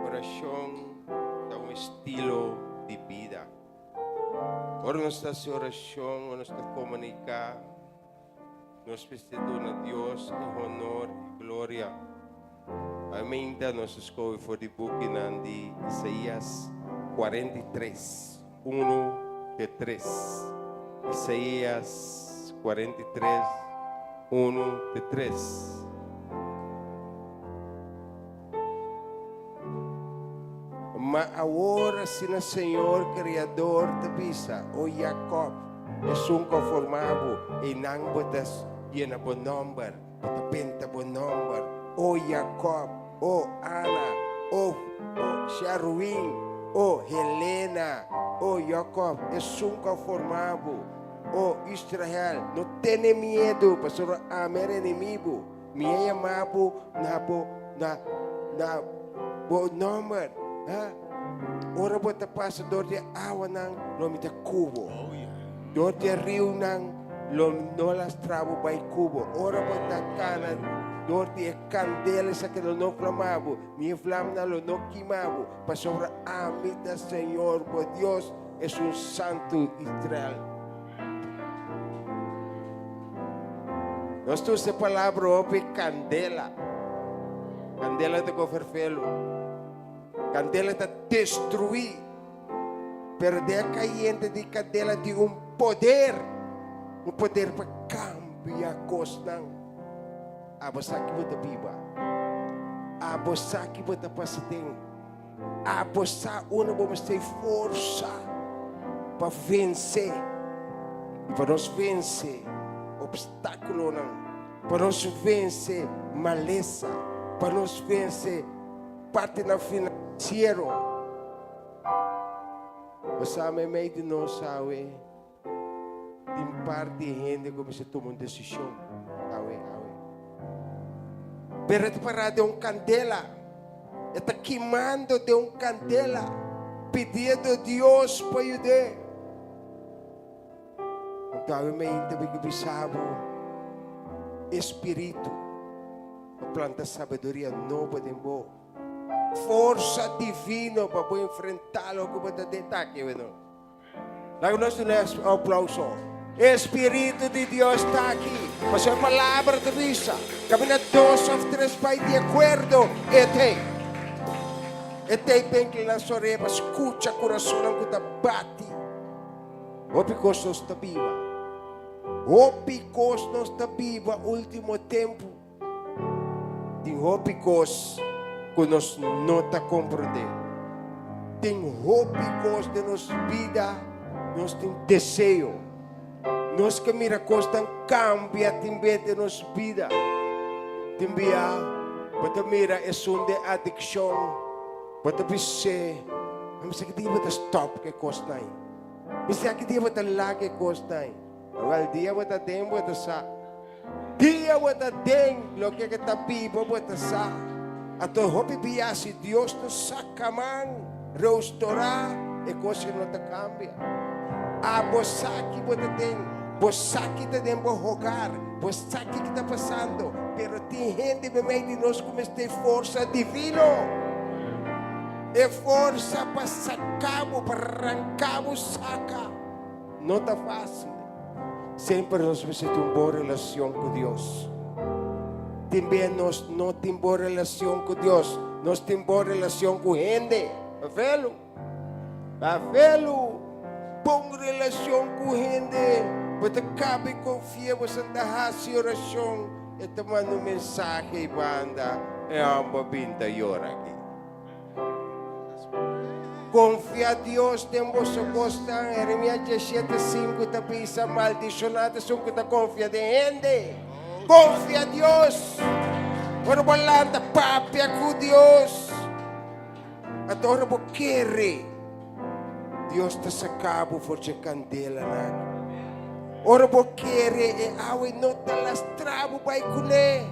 Orashon ta un estilo di bida. Ora nos ta hasi orashon, ora nos ta komuniká. Nos mester duna Dios e honor i gloria. Ainda nos a skohe for di bukinan di Isaías 43, unu te tres. Isaías 43, unu te tres. Ma awor asina Señor Kreador ta bisa, O Jakòb, esun ku a forma bo, einan bo ta yena bo nòmber, bo ta benta bo nòmber, o Jakòb, o Ana, o Sharwin, o Helena, o Jakòb, esun ku a forma bo, o Israel, no tene miedu, pasobra ami a redimí bo. Mi a yama bo na bo na na bo nomber. Ha? Ora bo ta pasa door di awanan, lo mi ta ku bo. Oh, yeah. Door di riunan, lo mi no lastra bo bai ku bo. Ora bo ta kana door di e kandela, esaki lo no flama bo, ni e vlamnan lo no kima bo, pasobra ami ta Señor bo Dios, esun Santu Israel. Nos ta usa e palabra hopi kandela. Kandela ta ko ferfelu. Kandela ta destruí. Pero den e kayente di kandela tin un poder. Un poder pa kambia kosnan. Abo sa ki bo ta biba. Abo sa ki bo ta pasa den. Abo sa unda bo mester forsa pa vense. I pa nos vense obstákulonan, pa nos vense malesa, pa nos vense partinan finansiero. Bo sa meimei di nos awe tin par di hende ku mester tuma un desishon awe awe. Pero e ta pará den un kandela. E ta kimando den un kandela, pidiendo Dios pa yud'é. Anto awe mainta mi ke bisa bo, e Spiritu a planta sabiduria nobo den bo. Forsa divino pa bo enfrentá loke bo ta den. Ta aki, no? Laga nos duna un aplauso. E Spiritu di Dios ta aki. Pasobra e Palabra ta bisa, Kaminda dos òf tres bai di akuerdo, e t'ei. E t'ei pa inkliná su orea pa skucha kurasonnan ku ta bati. Hopi kos nos ta biba. Hopi kos nos ta biba último tempu. Tin hopi kos ku nos no ta komprondé. Tin hopi kos den nos bida nos tin deseo. Nos ke mira kosnan kambia tin bes den nos bida. Tin bia bo ta mira esun den adikshon, bo ta bis'é, Mi sa ki dia bo ta stòp ku e kosnan ei. Mi sa ki dia bo ta laga e kosnan ei. Awel dia bo ta den bo ta sa. Dia bo ta den loke ke ta biba bo ta sa. Anto hopi bia si Dios no saka man reustorá e kos no ta kambia. Abo sa ki bo ta den, bo sa ki ta den bo hogar, bo sa ki ta pasando, pero tin hende meimei di nos ku mester forsa divino. E forsa pa saka bo, pa ranka bo saka. No ta fácil. Semper nos mester tin un bon relacion cu Dios. Tin bia nos no tin bon relacion cu Dios. Nos tin bon relacion cu hende. Bavelu. Bavelu. Bon relacion cu hende. Bo ta cabe confia bo santa haci oracion. E ta manda un mensahe y banda e homber bin ta yora aki. Konfia Dios den boso kosnan. Jeremias diesshete, sinku ta bisa, Maldishoná ta esun ku ta konfia den hende. Konfia Dios! Ora bo lanta, papia ku Dios. Anto ora bo kere, Dios ta saka bo for dje kandelanan. Ora bo kere, e awa no ta lastra bo bai kuné,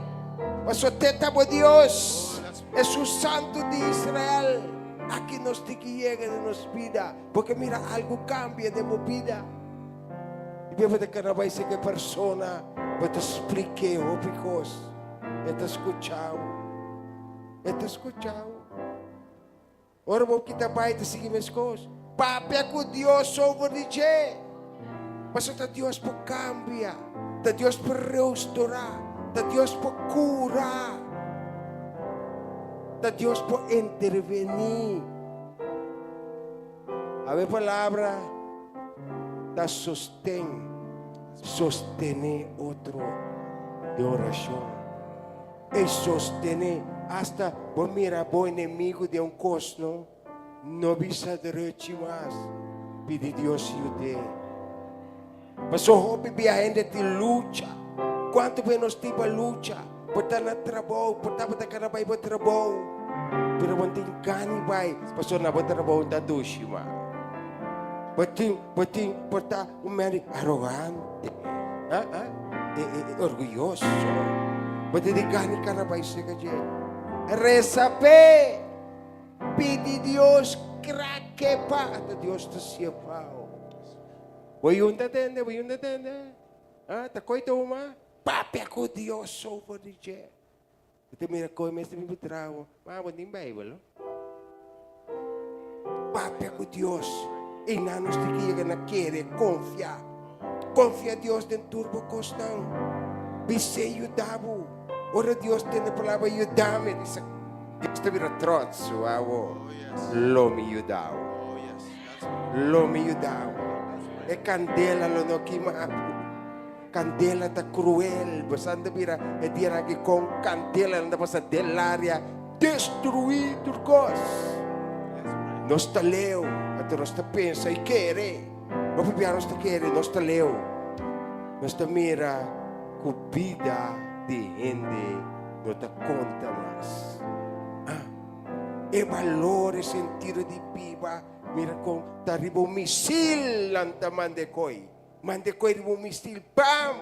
pasobra te ta bo Dios. Esun Santu di Israel, aki nos tin ki yega den nos bida, bo ke mira algu kambia den bo bida. I bo ta keda bai serka e persona, bo ta splik'é hopi kos, e ta skucha bo, e ta skucha bo. Ora bo kita bai ta sigui meskos. Papia ku Dios over di dje, pasobra ta Dios por kambia. Ta Dios por restourá. Ta Dios por kura. Ta Dios por intervení. Awe palabra ta sosten, sostené otro den orashon. E sostené hasta bo mira bo enemigo den un kos no, no bisa drechi mas, pidi Dios yud'é. Paso hopi bia hende tin lucha. Kuantu bia nos tin pa lucha? Por ta na trabou, por tabata kana bai bo trabou, pero bo no tin gana di bai pasobra na bo trabou no ta dushi mas. Bo tin, bo tin, por ta un mende arogante, ah, ah, e, e, e orguyoso. Bo tin di gana di kana bai serka dje. Resa p'e, pidi Dios krake pa, ata Dios ta siña pao. Bo yun ta tende, bo yun ta tende. Ah, ta koy tuma. Papia ku Dios over di dje. Bo ta mira koe mester bin putra bo. Ma bo tin Bijbel, no? Papia ku Dios. I nan nos tin ke yega na kere, konfia. Konfia Dios den tur bo kosnan. Bis'é yuda bo. Ora Dios tende palabra yuda mi, di Dios ta bira trots awo. Lo mi yuda bo. Lo mi yuda bo. E kandela lo no kima bo. Kandela ta kruel. Bo sa ta bira e dianan aki kon kandela nan ta pasa den laria destruí tur kos. Nos ta leu, anto nos ta pensa i kere. Hopi bia nos ta kere, nos ta leu. Nos ta mira ku bida di hende no ta konta mas. Ah, e balor, e sentido di biba, mira kon ta riba un misil nan ta manda e koi. Manda e koi riba un misil, bam!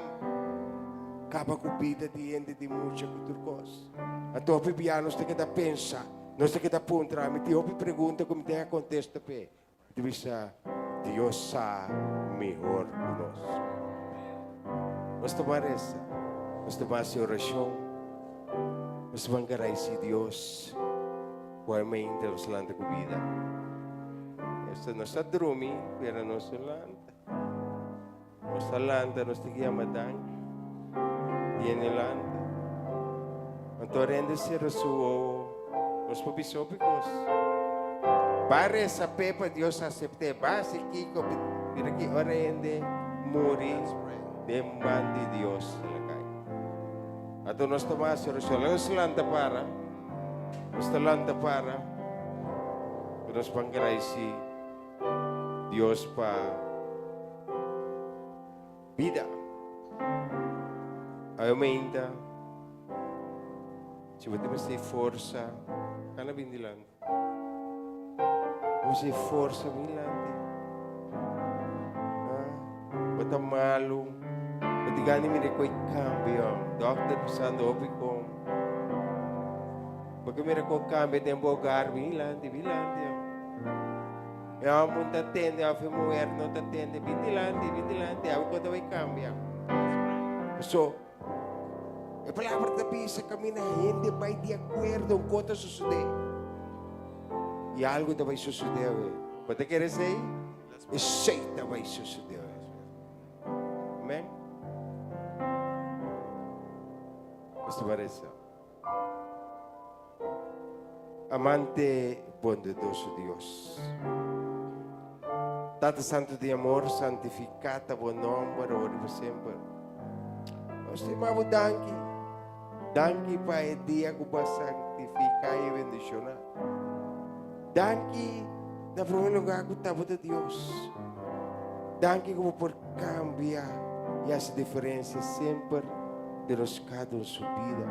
Kaba ku bida di hende, di mucha, ku tur kos. Anto hopi bia nos ta keda pensa, nos ta keda puntra. Mi tin hopi pregunta ku mi tin a kontesta p'e. Mi ta bisa, Dios sa mihor ku nos. Nos ta ban resa, nos ta ban hasi orashon, nos ta ban gradisí Dios ku a mainta nos lanta ku bida. Esta nos ta drumi, pero nos no lanta. Nos ta lanta, nos ta yama danki. Tiene lanta. Anto rende sera su wowo. Nos por bisa hopi kos. Ba resa p'e pa Dios asept'é. Ba hasi kiko. Mira ki ora hende muri den man di Dios el a kai. Anto nos ta hasi orashon. Laga nos lanta para. Nos ta lanta para. Ku nos ban gradisí. Dios pa bida. Awe meinta, si bo tin mester forsa, kana bin dilanti. Bo mester forsa, bin dilanti. Ah, bo ta malu, bo tin gana di mira koe kambio. Dokter pisando hopi kon. Bo ke mira koe kambio den bo hogar, bin dilanti, bin dilanti. E homber ta tende of e muher no ta tende, bin dilanti, bin dilanti, abo con ta bay cambia. So, e palabra ta bisa camina hende bay di acuerdo un cosa ta sucede. Y algo ta bay sucede awe. Bo ta kere esey? Esey ta bay sucede awe. Amen. Nos ta bay reza. Amante bondadoso Dios. Tata Santo di amor, santifiká ta bo nòmber awor i pa semper. Nos ta yama bo danki. Danki pa e dia ku bo a santifiká i bendishoná. Danki na promé lugá ku ta bo ta Dios. Danki ku bo por kambia i hasi diferensia semper den nos kada un su bida.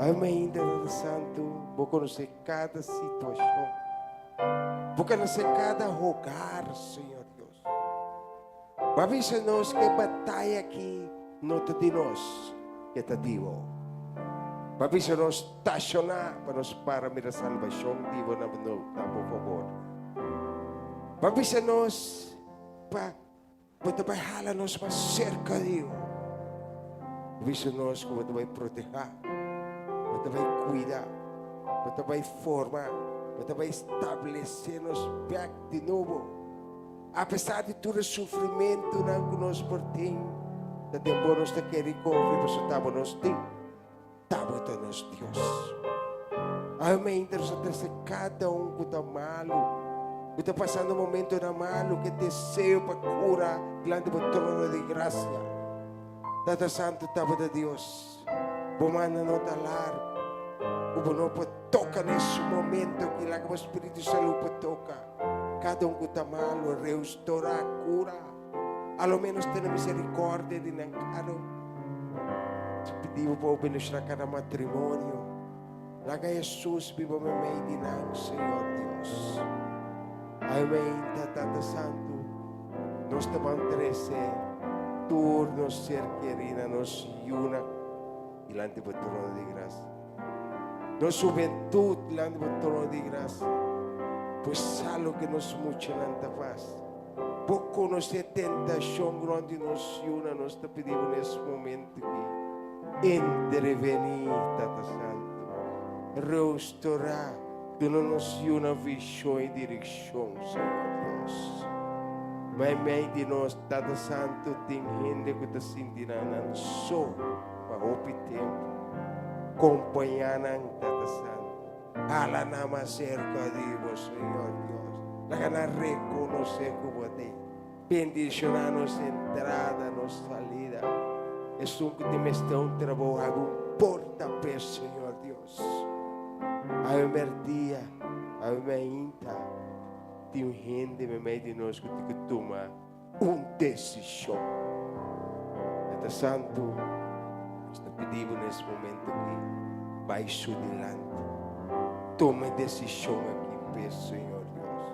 Awe mainta, Tata Santu, bo konosé kada situashon. Bo konosé kada hogar, Señor Dios. Bo a bisa nos ku e bataya aki no ta di nos, e ta di bo. Bo a bisa nos stashoná pa nos para mira salbashon di bo na bo fabor. Bo a bisa nos pa Bo ta bai hala nos mas serka di bo. Bo bisa nos ku bo ta bai protehá, bo ta bai kuida, bo ta bai forma, bo ta bai establesé nos bèk di nobo. Apesar di tur e sufrimentunan ku nos por tin. Ta den bo nos ta kere i konfia pasobra ta bo nos tin. Ta bo ta nos Dios. Awe mainta nos ta trese kada un ku ta malu, ku ta pasando momentonan malu, ku e deseo pa kura dilanti bo trono di grasia. Tata Santu, ta bo ta Dios. Bo manda no ta largu, ku bo no por toka na es momento aki. Laga bo Spiritu Salú por toka kada un ku ta malu, reustorá, kura. A lo menos tene misericordia di nan cada un. Te pidi bo pa bo bendiciona cada matrimonio. Laga Jesus biba meimei di nan, Señor Dios. Aimeinta, Tata Santu, nos ta ban trece tur nos ser keri na nos yunan dilanti bo trono di gracia. Nos hubentud dilanti bo trono di gracia. Pues sa loke nos muchanan ta fas. Bo konosé tentashon rònt di nos yunan, nos ta pidi bo na es momento aki, intervení, Tata Santu, reustorá, duna nos yunan vishon i direkshon, Señor Dios. Meimei di nos, Tata Santu, tin hende ku ta sinti nan nan so pa hopi tempu. Kompañá nan, Tata Santu. Hala nan mas serka di bo, Señor Dios. Laga nan rekonosé ku bo t'ei. Bendishoná nos entrada, nos salida. Esun ku tin mester un trabou, habri un porta p'e, Señor Dios. Awe mèrdia, awe mainta, tin un hende meimei di nos ku tin ku tuma un desishon. Tata Santu, nos ta pidi bo na es momento aki, bai su dilanti. Tuma e desishon aki p'e, Señor Dios.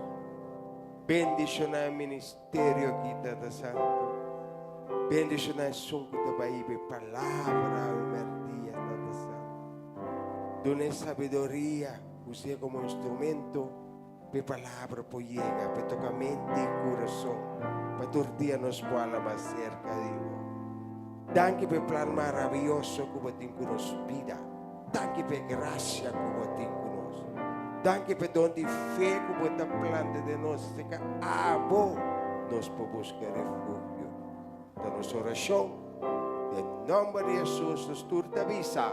Bendishoná e ministerio aki, Tata Santu. Bendishoná esun ku ta bai hiba e palabra awe mèrdia, Tata Santu. Duna e sabiduria, us'é komo instrumento. P'e palabra por yega, p'e toka mente i kurason, pa tur dia nos por hala mas serka di bo. Danki p'e plan maravioso ku bo tin ku nos bida. Danki p'e grasia ku bo tin ku nos. Danki p'e don di fe ku bo ta planta den nos, esei ka abo nos por buska refugio. Ta nos orashon den nomber di Hesus nos tur ta bisa,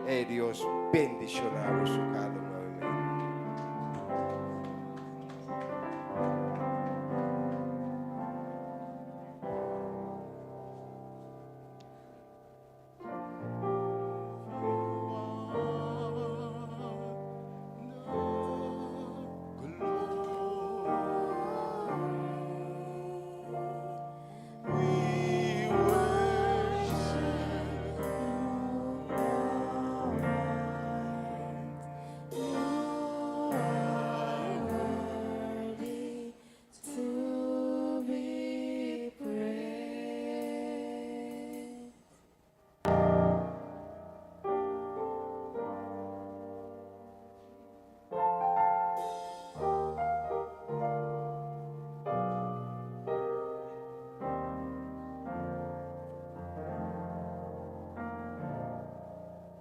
E Dios bendiciona boso cada un. Amen.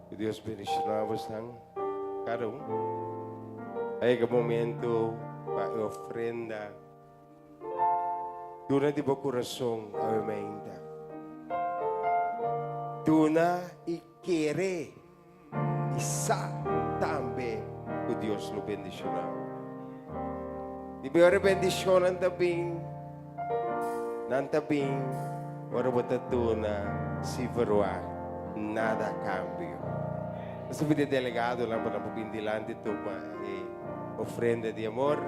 Que Dios bendiciona bosnan cada un. A yega momento pa e ofrenda. Duna di bo kurason awe mainta. Duna i kere i sa tambe ku Dios lo bendishoná bo. Di mehor e bendishonnan ta bin, nan ta bin ora bo ta duna sin verwagt nada a kambio. Nos ta pidi e delegadonan pa nan por bin dilanti tuma e ofrenda di amor.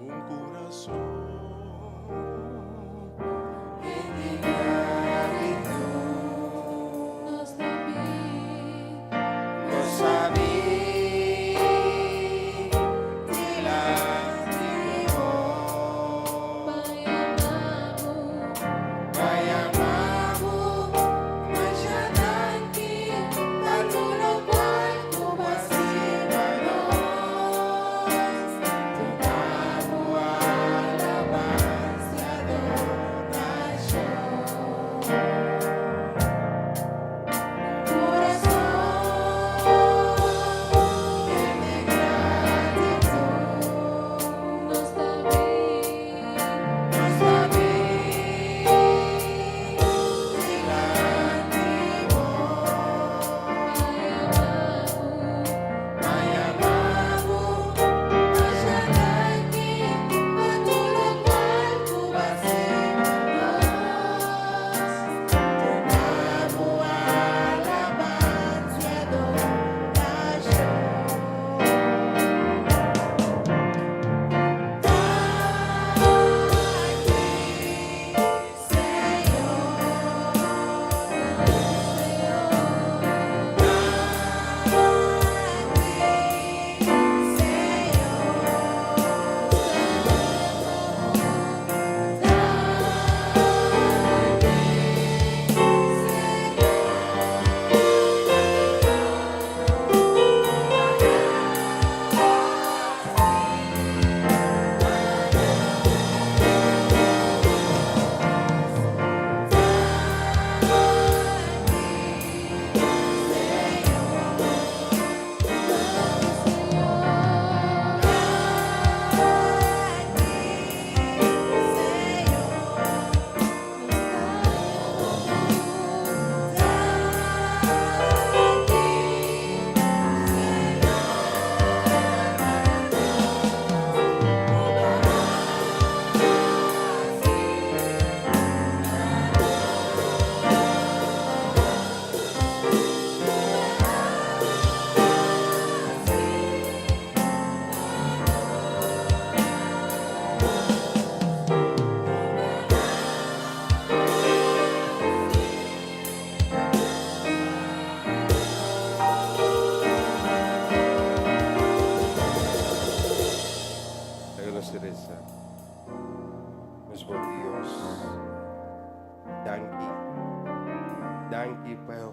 Un corazón.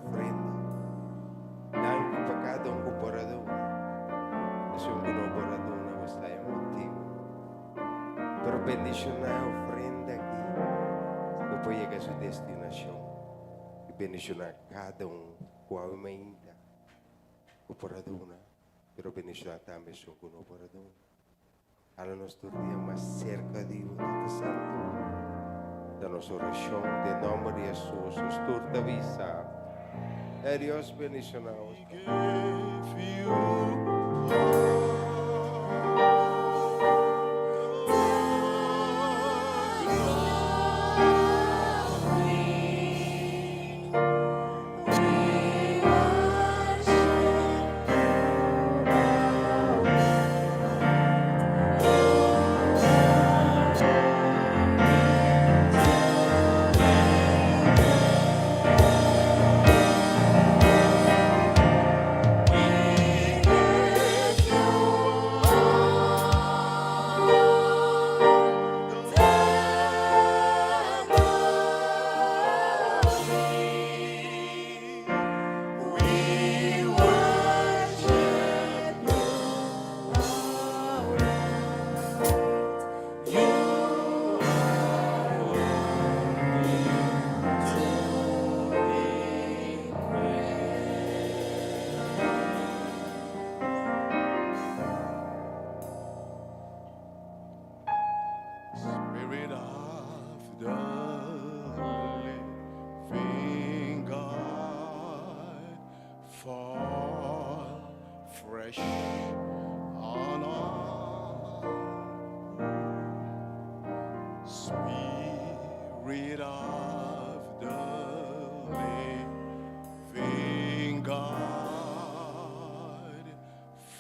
ofrenda. Danki pa kada un ku por a duna. Esun ku no por a duna, bo sa e motibu. Pero bendishoná e ofrenda aki ku por yega su destinashon. I bendishoná kada un ku awe mainta ku por a duna, pero bendishoná tambe esun ku no por a duna. Hala nos tur dia mas serka di bo, Tata Santu. Ta nos orashon den nomber di Hesus. Nos tur ta bisa, E Dios bendishoná nos. Spirit of the living God, fall fresh on us. Spirit of the living God,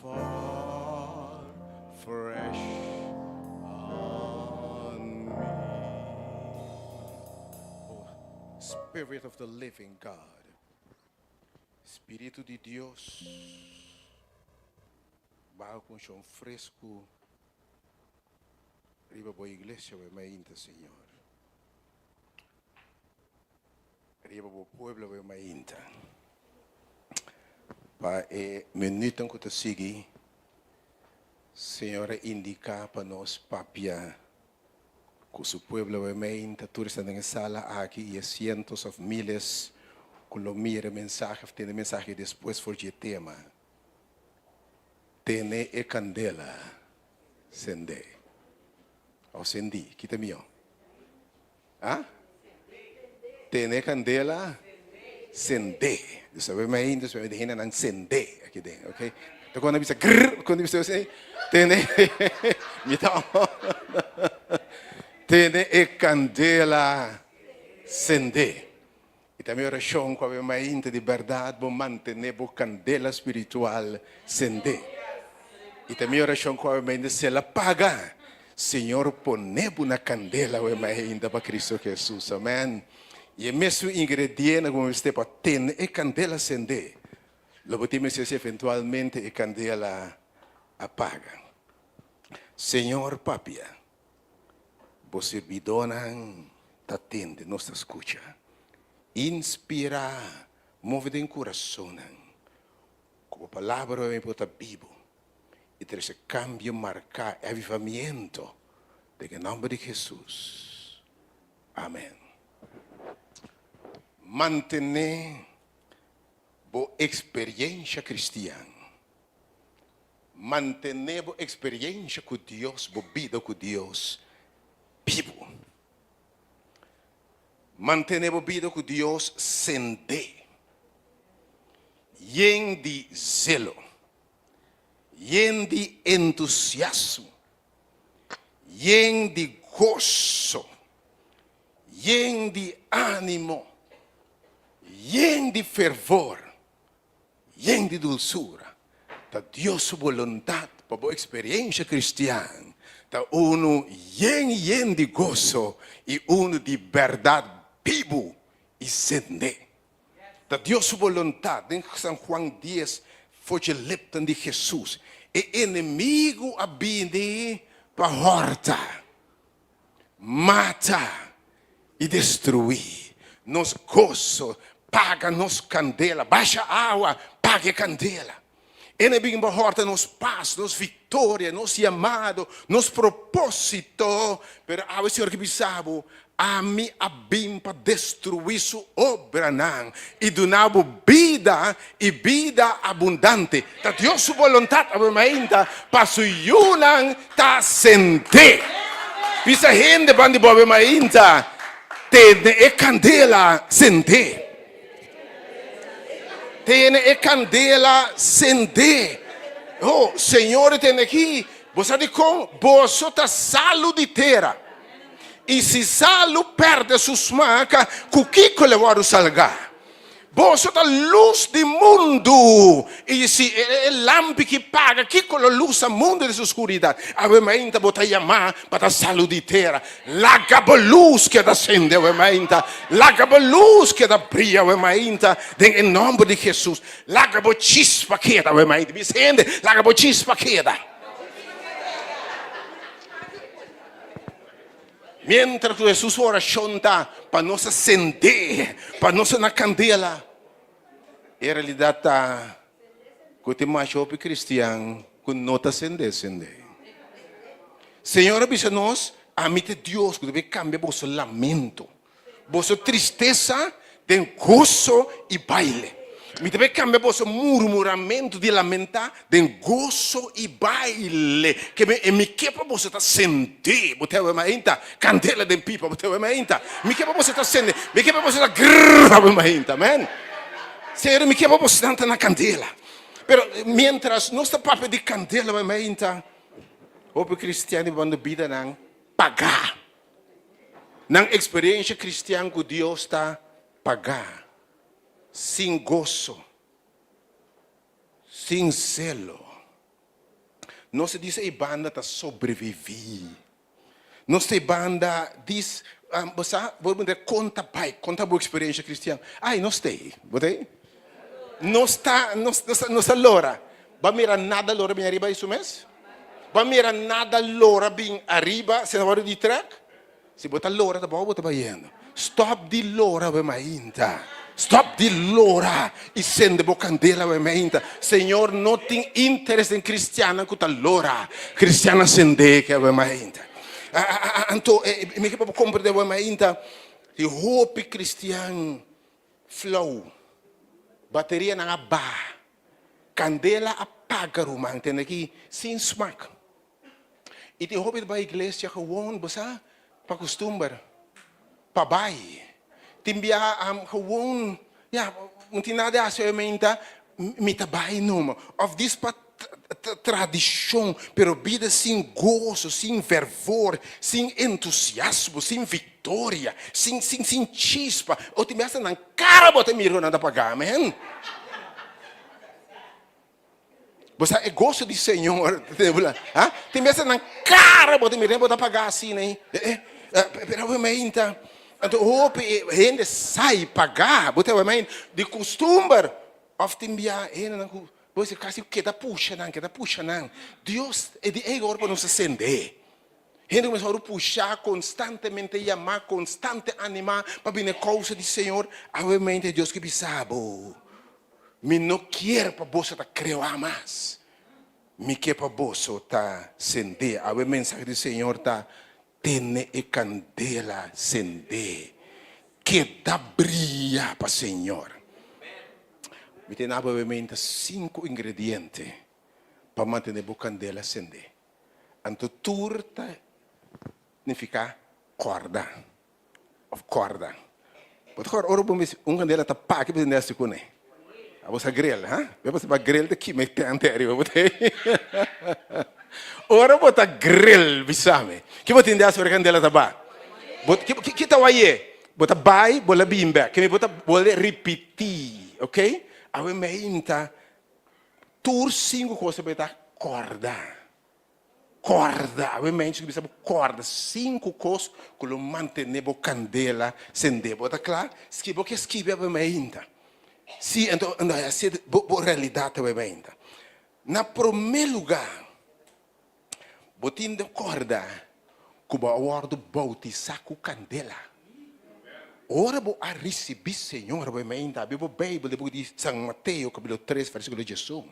fall fresh on me. Oh, Spirit of the living God. Spiritu di Dios. Baha ku unshon fresku riba bo iglesia awe mainta, Señor. Riba bo pueblo awe mainta. Pa e minuutnan ku ta sigui, Señor a indiká pa nos papia ku su pueblo awe mainta. Tur esnan den e sala aki i e sientos òf miles ku lo mira e mensahe òf tende e mensahe despues for dje tema. Tene e kandela sendé. Òf sendí, ki ta mihó? A? Tene e kandela sendé. Di sabe mi ainda, sabe di hendenan sendé aki den, ok? Ta cuando bisa grrr, cuando bisa así, tene, mi ta tene e kandela sendé. I ta mi orashon ku awe mainta di bèrdat bo mantené bo kandela spiritual sendé. I ta mi orashon ku awe mainta si el a paga, Señor pone bo na kandela awe mainta pa Cristo Jesus. Amen. I e mesun ingrediente ku bo mester pa tene e kandela sendé, lo bo tin mester si eventualmente e kandela a paga. Señor papia. Bo sirbidónan ta tende, nos ta skucha. Inspirá, move den kurasonnan ku bo palabra hopi por ta bibu i trese kambio marká i avivamiento den e nòmber di Hesus. Amèn. Mantené bo eksperiensha kristian. Mantené bo eksperiencia ku Dios, bo bida ku Dios bibu. Mantené bo bida ku Dios sendé, yen di zelo, yen di entusiasmo, yen di goso, yen di ánimo, yen di fervor. Yen di dulsura. Ta Dios su boluntat pa bo eksperiencia kristian ta unu yen yen di goso i unu di bèrdat bibu i sendé. Ta Dios su boluntat, den San Juan dies, for dje lepnan di Jesus, e enemigu a bini pa hòrta, mata i destruí nos goso. Paga nos kandela, basha awa, paga e kandela. E na bin pa hòrta nos pas, nos viktoria, nos yamado, nos propósito. Pero awe Señor ke bisa bo, Ami a bin pa destruí su obranan i duna bo bida i bida abundante. Ta Dios su boluntat awe mainta pa su yunan ta sendé. Bisa hende ban di bo awe mainta, Tene e kandela sendé. Tene e kandela sendé. Oh, Señor tene aki. Bo sa dikon? Boso ta salu di tera. I si salu pèrdè su smak, ku kiko lo e wòrdu salgá? Boso ta lus di mundu. I si e lampi ki paga, kiko lo lusa mundu den su skuridat? Awe mainta bo ta yamá pa ta salu di tera. Laga bo lus keda sende awe mainta. Laga bo lus keda bria awe mainta den e nòmber di Hesus. Laga bo chispa keda awe mainta. Bisa hende, laga bo chispa keda. Mientras ku Hesus su orashon ta pa nos a sendé, pa nos a na kandela, e realidat ta ku tin masha hopi kristian ku no ta sendé sendé. Señor a bisa nos, Ami ta e Dios ku ta bin kambia boso lamento. Boso tristesa den goso i baile. Mi ta bai kambia boso murmuramentu di lamentá den goso i baile. Ke mi e mi ke pa boso ta sendé. Bo ta wè mainta kandela den pipa. Bo ta wè mainta. Mi ke pa boso ta sendé. Mi ke pa boso ta grrr awe mainta. Amen. Señor, mi ke pa bosonan ta na kandela. Pero mientras nos ta papia di kandela awe mainta, hopi kristian di banda bidanan pagá. Nan eksperensha kristian ku Dios ta pagá sin goso, sin selo. Nos ta dis ei banda ta sobreviví. Nos ta ei banda dis, bo sa, bo mira kon ta bai, kon ta bo eksperensha kristian. Ai, nos ta ei, bo ta ei? Nos ta, nos, nos ta lora. Bo a mira nada lora bini ariba di su mes? Bo a mira nada lora bin ariba si na wòrdu di trèk? Si bo ta lora ta bou bo ta bayendo. Stòp di lora awe mainta. Stòp di lora i sende bo kandela awe mainta. Señor no tin interes den kristiannan ku ta lora. Kristiannan sende ke awe mainta. Anto mi ke pa bo komprende awe mainta di hopi kristian flou. Baterianan a baha. Kandela a paga ruman tende aki sin smak. I tin hopi ta bai iglesia gewoon bo sa pa kustumber, pa bai. Tin biaha gewoon ya no tin nada di hasi obviamente mi ta bai numa of dis pa tradishon pero bida sin goso, sin fervor, sin entusiasmo, sin viktoria, sin sin sin chispa o tin biaha hasta nan kara bo ta mira ku nan ta paga amen. Bo sa e goso di Señor ha tin biaha hasta nan kara bo ta mira bo ta paga asina ei pero obviamente anto hopi hende sai paga bo ta di kustumber of tin biaha hendenan ku Bo si kasi keda pusha nan, keda pusha nan. Dios e di ei ora pa nos a sende. Hende kuminsá wòrdu pushá konstantemente, yamá, konstante animá pa bini e kousa di Señor. Awe mente Dios ke bisa bo, Mi no kier pa boso ta kreá mas. Mi ke pa boso ta sendé. Awe mensahe di Señor ta, Tene e kandela sendé. Keda bria pa Señor. Mi tin apropiamente sinku ingrediente pa mantené bo kandela sendé. Anto tur ta nifiká kòrda òf kòrda. Bo ta kòrda ora bo mester un kandela ta paki bo tin nèsti kuné. Abo sa grill, ha? Bo sa grill ta kima e tèntè ariba bo te. Ora bo ta grill, bisa mi, ki bo tin di hasi ora e kandela ta ba? Bo ki ki ta wayé? Bo ta bai, bo la bin bèk. Kende bo ta bolbe ripití, ok? Awe meinta tur sinku kos ta ta kòrda. Kòrda, awe meinta bisa bo kòrda sinku kos ku lo mantené bo kandela sendé. Bo ta kla? Skibi bo ke skibi awe meinta. Si, anto hasi bo bo realidat awe meinta. Na promé lugá. Bo tin di kòrda ku bo a wòrdu boutisá ku kandela. Ora bo a risibí Señor bo meinta, habri bo Beibel den buki di San Mateo kapitulo tres versíkulo diesun,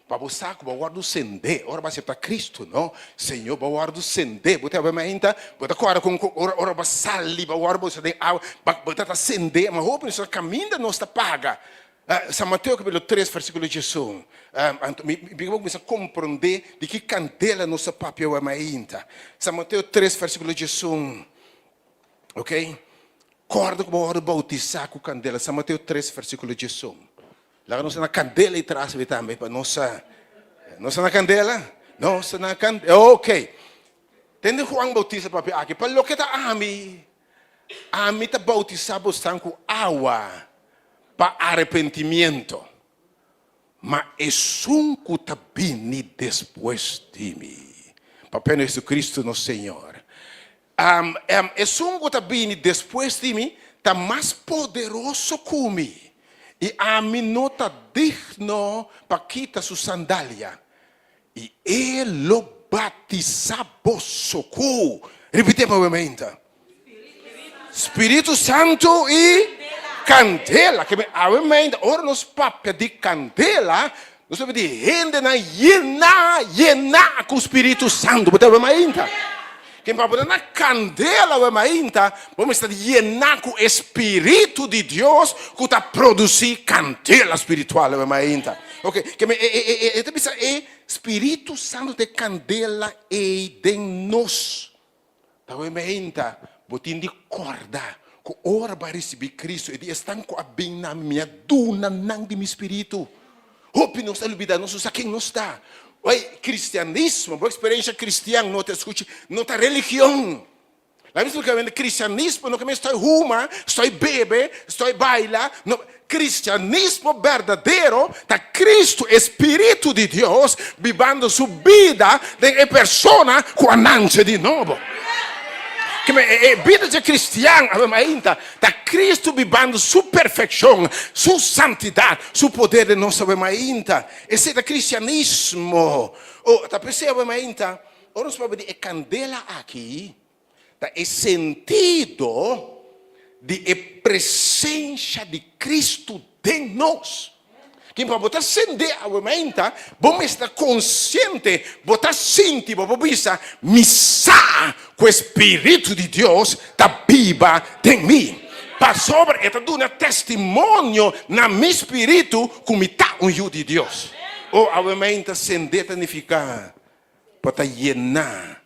pa bo sa ku bo a wòrdu sendé ora bo a aseptá Kristu, no? Señor, bo a wòrdu sendé. Bo ta habri meinta, bo ta kòrda kon ku ora ora bo a sali, bo a wòrdu bautisa den awa, bo ta ta sendé. Ma hopi nos ta kaminda nos ta paga. San Mateo kapitulo tres versíkulo diesun. Anto mi mi bo kuminsá komprondé di ki kandela nos ta papia awe mainta. San Mateo tres versíkulo diesun. Ok? Kòrda ku bo wòrdu boutisá ku kandela. San Mateo tres versíkulo diesun. Laga nos na kandela ei tras mi tambe pa nos sa. Nos ta na kandela? Nos ta na kandela. Ok. Tende Juan Bautista papia aki, Pa loke ta ami, ami ta boutisá bosnan ku awa pa arepentimiento. Ma esun ku ta bini despues di mi, papia na Jesucristo nos Señor, esun ku ta bini despues di mi ta mas poderoso ku mi, i ami no ta digno pa kita su sandalia, i e lo batisá boso ku, ripit'é pa bo. Spiritu Santu i kandela. Ke men awe mainta ora nos papia di kandela, nos papia di hendenan yená, yená ku Spiritu Santu. Bo ta awe mainta? Ke pa bo ta na kandela awe mainta, bo mester yená ku e Spiritu di Dios ku ta produsí kandela spiritual awe mainta. Ok, ke men e e e ta bisa e Spiritu Santu ta e kandela ei den nos. Ta wei meinta, bo tin di kòrda ku ora bo a risibí Kristu, e di esnan ku a bin na mi, mi a duna nan di mi spiritu. Hopi nos a lubidá, nos no sa ken nos ta. Wei, kristianismo, bo eksperensha kristian no ta skucha, no ta religion. Laga mi splika wende, kristianismo no ke men stoi huma, stoi bebe, stoi baila, no. Kristianismo berdadero ta Kristu, e Spiritu di Dios, bibando su bida den e persona ku a nance di nobo. E bida dje kristian awe mainta ta Kristu bibando su perfekshon, su santidat, su poder den nos awe mainta. Esei ta kristianismo. O ta p'esei awe mainta, ora nos papia di e kandela aki, Ta e sentido di e presencia di Cristo den nos. Ken pa bo ta sende awe mainta, bo mester ta consciente, bo ta sinti, bo por bisa, Mi sa cu e Spiritu di Dios ta biba den mi. Pasobra e ta duna testimonio na mi spiritu cu mi ta un yu di Dios. Oh, awe mainta sende ta nifica pa ta yená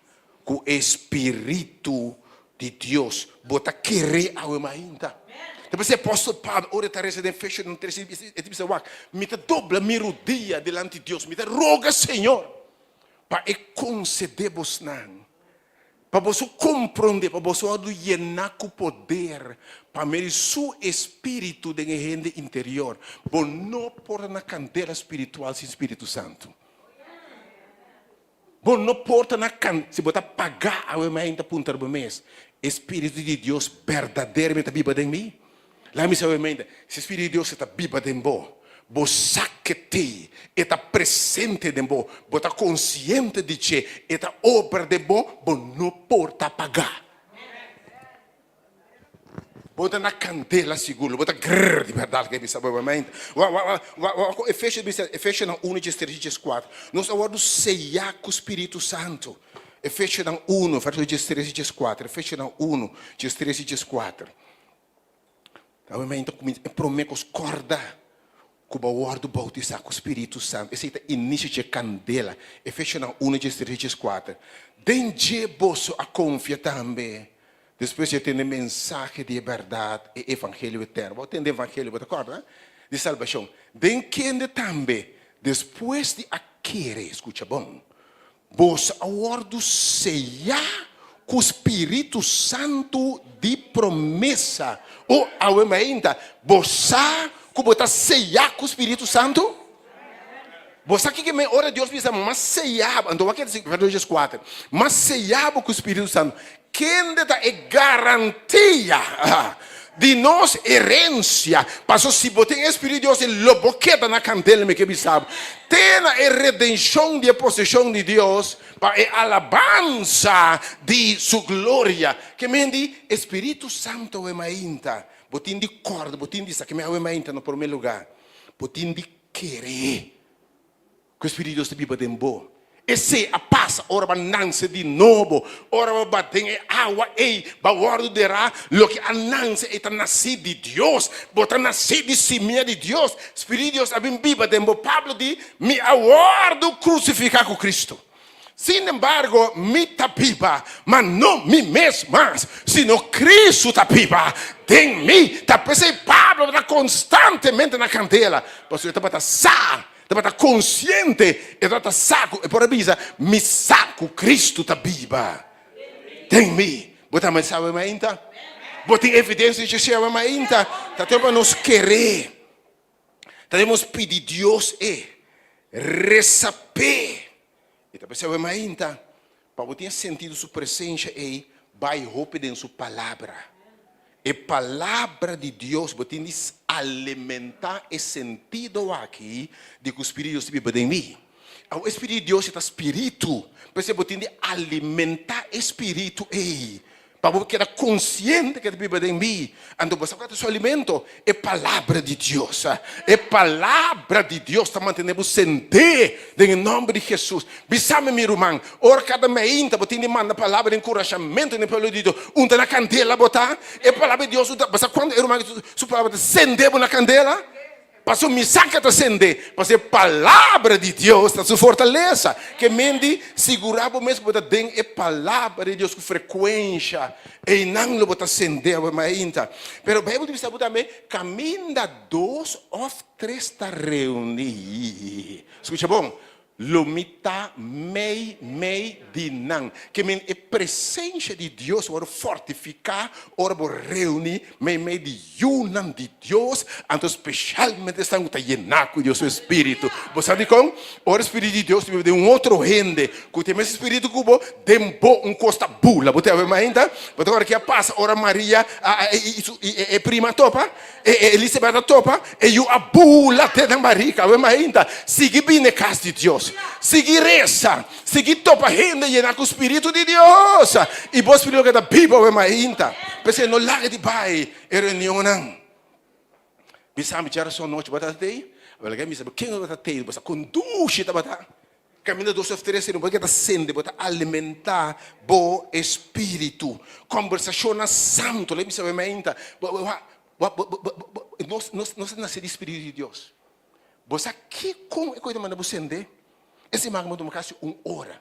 ku e spiritu di Dios. Bo ta keré awe mainta? Ta p'esei apòstel Pablo ora e ta resa den Efesionan tres e ta bisa, Wak, mi ta dobla mi rudia dilanti Dios, mi ta roga Señor pa e konsedé bosnan, pa boso komprondé, pa boso wòrdu yená ku poder pa medio di su Espíritu den e hende interior. Bo no por ta na kandela spiritual sin Spiritu Santu. Bo no por ta na kan, si bo ta pagá awe mainta puntra bo mes, E Spiritu di Dios berdaderamente ta biba den mi? Laga mi sa awe mainta, si e Spiritu di Dios ta biba den bo, bo sa ke t'ei, e ta presente den bo, bo ta konsiente di dje, e ta obra den bo, bo no por ta pagá. Bo ta na kandela sigur, lo bo ta grrr di bèrdat ke bisa bo mente. Wa wa wa wa wa ku Efesio bisa, Efesionan unu djes tres i djes kuater, nos a wòrdu seyá ku Spiritu Santu. Efesionan unu, vèrso djes tres i djes kuater, Efesionan unu, djes tres i djes kuater. Awe mente kuminsá e promé kos kòrda ku bo a wòrdu boutisá ku Spiritu Santu. Esei ta inisio dje kandela. Efesionan unu djes tres i djes kuater. Den dje boso a konfia tambe. Despues di a tende mensahe di e bèrdat, e evangelio eterno. Bo a tende evangelio, bo ta kòrda? Di salbashon. Den kende tambe, despues di a kere, skucha bon, boso a wòrdu seyá ku Spiritu Santu di promesa. O, awe mainta, bo sa ku bo ta seyá ku Spiritu Santu? Bo sa kiko men ora Dios bisa mas seyá bo, anto wak e verso dieskuater, mas seyá bo ku Spiritu Santu, kende ta e garantia di nos herensia? Paso si bo tin e Spiritu di Dios lo bo keda na kandel, mi ke bisa bo, te na e redenshon di e poseshon di Dios pa e alabansa di su gloria. Ke men di e Spiritu Santo e mainta. Bo tin di kòrda, bo tin di sa ke mi awe mainta na promé lugá. Bo tin di kere ku e Spiritu di Dios ta biba den bo. Esei a pasa ora bo a nanse di nobo, ora bo ba den e awa ei, bo a wòrdu derá. Loke a nanse ei ta nasí di Dios. Bo ta nasí di simia di Dios. Spiritu di Dios a bin biba den bo. Pablo di, Mi a wòrdu krusifiká ku Kristu. Sin embargo, mi ta biba, ma no mi mes mas, sino Kristu ta biba den mi. Ta p'esei Pablo tabata konstantemente na kandela, pasobra e tabata sa, tabata konsiente, e tabata sa ku e por a bisa, Mi sa ku Kristu ta biba den mi. Bo ta mester sabe mainta? Bo tin evidensia di esei awe mainta? Ta tempu pa nos kere. Ta debemos pidi Dios e resa p'e. I ta p'esei awe mainta, pa bo tin e sentido su presencia ei, bai hopi den su Palabra. E Palabra di Dios, bo tin di alimenta e sentido aki di ku Spiritu di Dios ta biba den mi. Awe e Spiritu di Dios e ta spiritu, p'esei bo tin di alimenta e spiritu ei. Pa bo keda konsiente ke ta biba den mi. Anto bo sa kua ta su alimento? E Palabra di Dios. E Palabra di Dios ta mantené bo sendé den e nòmber di Hesus. Bisa mi, mi ruman, ora kada meinta bo tin di manda palabra di enkurashamentu den e pueblo di Dios, un ta na kandela bo ta? E Palabra di Dios un ta, bo sa kuantu e ruman su palabra ta sendé bo na kandela? Pasobra mi sa ke ta sendé, pasobra e Palabra di Dios ta su fortalesa. Ke men di sigurá bo mes ku bo ta den e Palabra di Dios ku frekuensha, einan lo bo ta sendé awe mainta. Pero Beibel ta bisa bo tambe, Kaminda dos òf tres ta reuní, skucha bon, Lo mi ta mei mei di nan. Ke men e presencia di Dios wòrdu fortifiká ora bo reuní mei mei di yunan di Dios, anto speshalmente esnan ku ta yená ku Dios su Espíritu. Bo sa dikon? Ora e Spiritu di Dios ta biba den un otro hende ku tin e mes Spiritu ku bo, den bo un kos ta bula. Bo ta wak mainta? Bo ta wak ke a pasa ora Maria i su e prima a topa? E Elisabet a topa e yu a bula te nan barika. Awe mainta, sigui bini e kas di Dios. Sigui resa. Sigui topa hende yena ku spiritu di Dios. I bo spiritu lo keda bibu awe mainta. P'esei no laga di bai e reunionnan. Bisa mi djarason nochi bo tabata tei? Awor laga mi sabi ken tabata tei. Bo sa kon dushi tabata. Kaminda dos òf tres hende bo ta sende, bo ta alimentá bo espíritu. Kòmbersashonnan santu, lei mi sabe mainta, nos nos ta nase di Spiritu di Dios. Bo sa kiko e kos ta manda bo sende? E siman bo tuma kasi un ora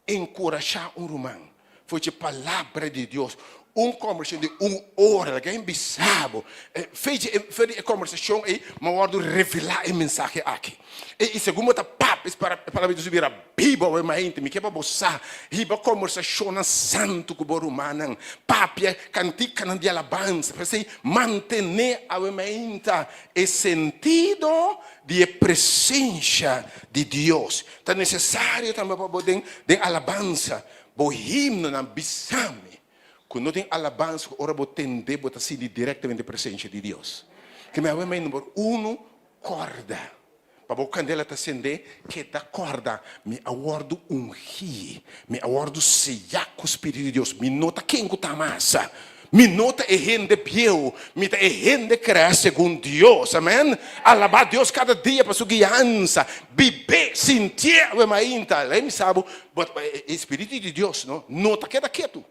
enkurashá un ruman for dje Palabra di Dios. Un kòmbersashon di un ora, laga hende bisa bo. Fe dje fe di e kòmbersashon ei, mi a wòrdu revelá e mensahe aki. I segun bo ta papia, e Palabra di Dios a bira bibu awe mainta. Mi ke pa bo sa, hiba kòmbersashonnan santu ku bo rumannan. Papia kantikanan di alabansa. P'esei, mantené awe mainta e sentido di e presensha di Dios. Ta nesesario tambe pa bo den den alabansa. Bo himnonan bisa mi ku no tin alabansa ku ora bo tende bo ta sinti direktamente presensia di Dios. Ke mi awe mei number uno kòrda pa bo kandela ta sende keda kòrda mi a wòrdu ungí mi a wòrdu seyá ku spiritu di Dios mi no ta ken ku ta mas Mi no ta e hende bieu, mi ta e hende krea segun Dios. Amen. Alabá Dios kada dia pa su guiansa. Bib'é, sintié awe mainta. Lei mi sa bo, but e Spiritu di Dios no, no ta keda ketu.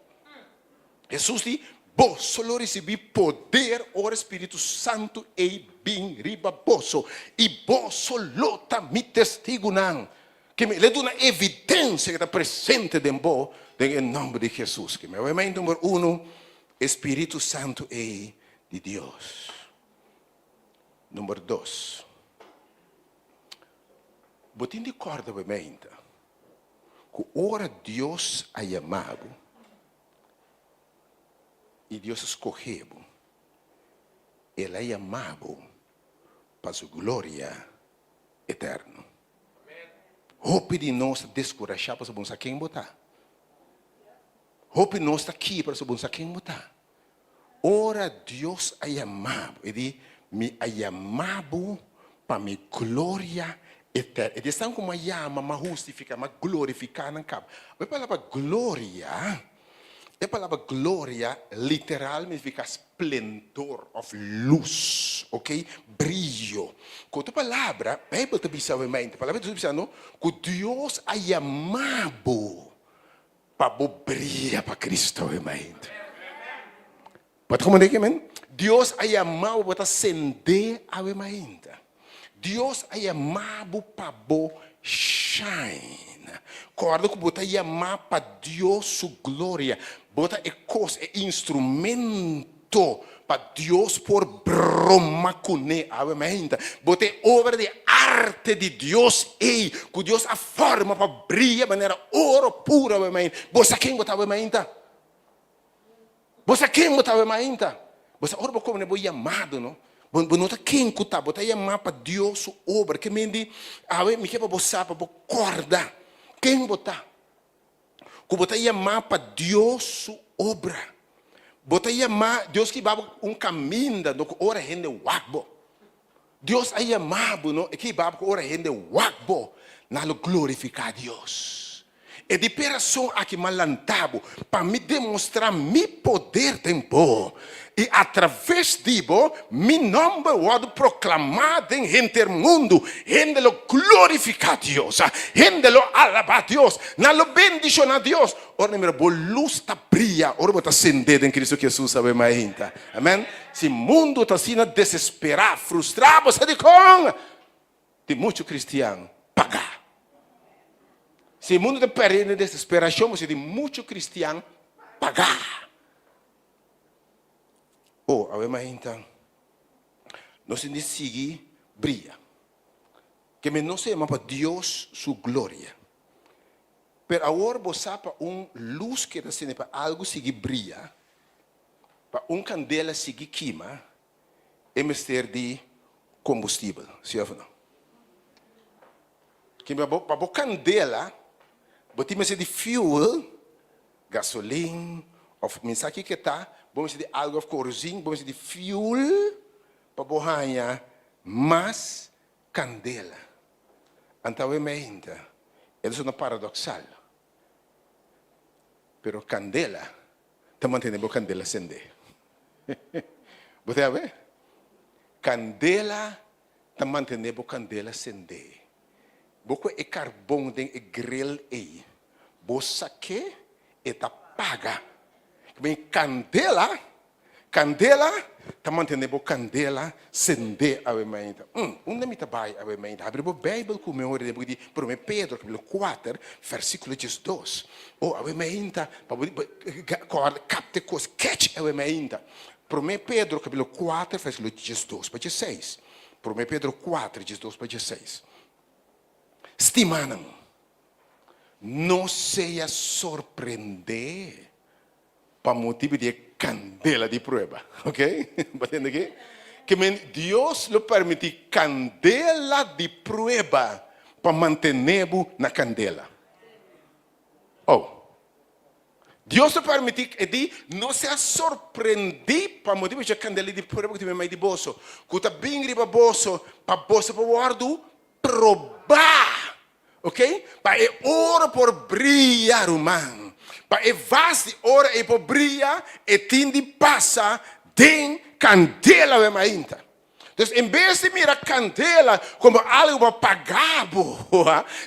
Hesus di, Boso lo risibí poder ora e Spiritu Santu ei bin riba boso, i boso lo ta mi testigunan. Ke mi le duna evidensia ke ta presente den bo den e nòmber di Hesus. Ke mi a wei number uno, e Spiritu Santu ei di Dios. Number dos, bo tin di kòrda bo meinta ku ora Dios a yama bo i Dios a skohe bo, El a yama bo pa su gloria eterno. Hopi di nos ta deskurashá pasobra bo no sa ken bo ta. Hopi nos ta kibra pasobra bo no sa ken bo ta. Ora Dios a yama bo, e di, Mi a yama bo pa mi gloria eterno. E di esnan ku mi a yama, mi a hustifiká, mi a glorifiká nan kaba. E palabra gloria. E palabra gloria literal significa splendor of luz, ok? Brillo. Ku otro palabra, Bijbel ta bisa obviamente, palabra ta bisa no, ku Dios a yama bo pa bo bria pa Cristo obviamente. Bo ta komprendé men? Dios a yama bo pa ta sendé awe mainta. Dios a yama bo pa bo shine. Kòrda ku bo ta yamá pa Dios su gloria. Bo ta e kos, e instrumento pa Dios por broma kuné awe mainta. Bo ta e obra di arte di Dios ei ku Dios a forma pa bria manera oro puro awe mainta. Bo sa ken bo ta awe mainta? Bo sa ken bo ta awe mainta? Bo sa ora bo kome bo yamado no? Bo bo no ta ken ku ta, bo ta yamá pa Dios su obra. Ke men di awe mi ke pa bo sa, pa bo kòrda ken bo ta. Ku bo ta yamá pa Dios su obra. Bo ta yamá, Dios ke hiba bo un kaminda no ku ora hende wak bo. Dios a yama bo, no? E ke hiba bo ku ora hende wak bo, nan lo glorifiká Dios. E di p'e rason aki m'a lanta bo, pa mi demostrá mi poder den bo, i atraves di bo mi nòmber wòrdu proklamá den henter mundu. Hende lo glorifiká Dios, hende lo alabá Dios, nan lo bendishoná Dios. Ora nan mira bo lus ta bria, ora bo ta sendé den Kristu Hesus, awe mainta. Amen. Si mundu ta asina desesperá, frustrá, bo sa dikon? Tin muchu kristian pagá. Si mundu ta pèrdè den desesperashon, bo sa tin muchu kristian pagá. Oh, awe mainta nos tin di sigui bria. Ke men nos ta yama pa Dios su gloria. Pero awor bo sa pa un lus keda sende pa algu sigui bria, Pa un kandela sigui kima, e mester di kombustibel, si òf no? Kima bo, pa bo kandela, bo tin mester di fuel, gasolin, òf mi sa kiko e ta, bo mester di algu òf korosin, bo mester di fuel pa bo haña mas kandela. Anto awe meinta, e ta sona paradoksal, pero kandela ta mantene bo kandela sende. Bo ta yabe? Kandela ta mantene bo kandela sende. Bo ku e karbon den e grill ei, bo sak'é, e ta paga. Kandela Kandela ta mantene bo kandela sendé awe mainta. Un, unda mi ta bai awe mainta? Habri bo Beibel ku mi ora den buki di Promé Pedro, kapitulo kuater, vèrsikulo diesdos. O, awe mainta, pa bo kòrda, kapta e kos, catch awe mainta. Promé Pedro, kapitulo kuater, vèrsikulo diesdos pa diesseis. Promé Pedro kuater, diesdos pa diesseis. Stimanan, no sea sorprendé. Pa motibu di e kandela di prueba. Ok? Bo tende aki? Ke men Dios lo permití kandela di prueba pa mantené bo na kandela. Oh. Dios lo permití, e di, no sea sorprendí pa motibu di e kandela di prueba ku ta bin mei di boso, ku ta bin riba boso pa boso por wòrdu probá. Ok, pa e oro por bria, ruman, pa e vas di oro ei por bria, e tin di pasa den kandela awe mainta. Dus en bes di mira kandela komo algu pa paga bo,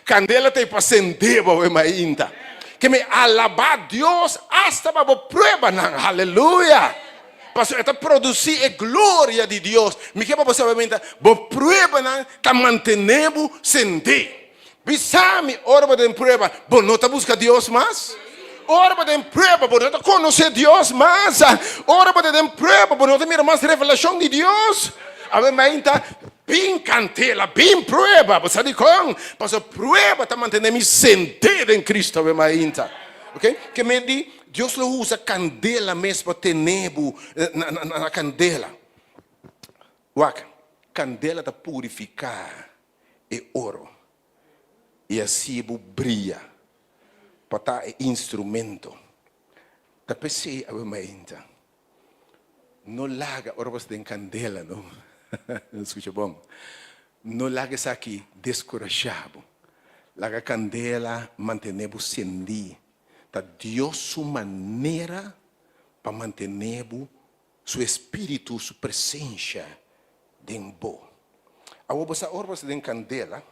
kandela ta ei pa sende bo awe mainta. Ke mi alabá Dios asta pa bo pruebanan, haleluya! Pasobra e ta produsí e gloria di Dios. Mi ke pa bo sabe menta, bo pruebanan ta mantené bo sendé. Bisa mi, ora bo ta den prueba, bo no ta buska Dios mas? Ora bo ta den prueba, bo no ta konosé Dios mas? Ora bo ta den prueba, bo no ta mira mas revelashon di Dios? Awe menta, bin kantela, bin prueba. Bo sa dikon? Pasobra prueba ta mantené mi sendé den Cristo awe mainta. Ok? Ke men di, Dios lo usa kandela mes pa tene bo na kandela. Wak, kandela ta purifiká e oro i hasi bo bria pa ta e instrumento. Ta p'esei awe mainta no laga ora bo sta den kandela no. Skucha bon, no laga esaki deskurashá bo. Laga kandela mantené bo sendí. Ta Dios su manera pa mantené bo su espíritu, su presensia den bo. Awor bo sa ora bo sta den kandela,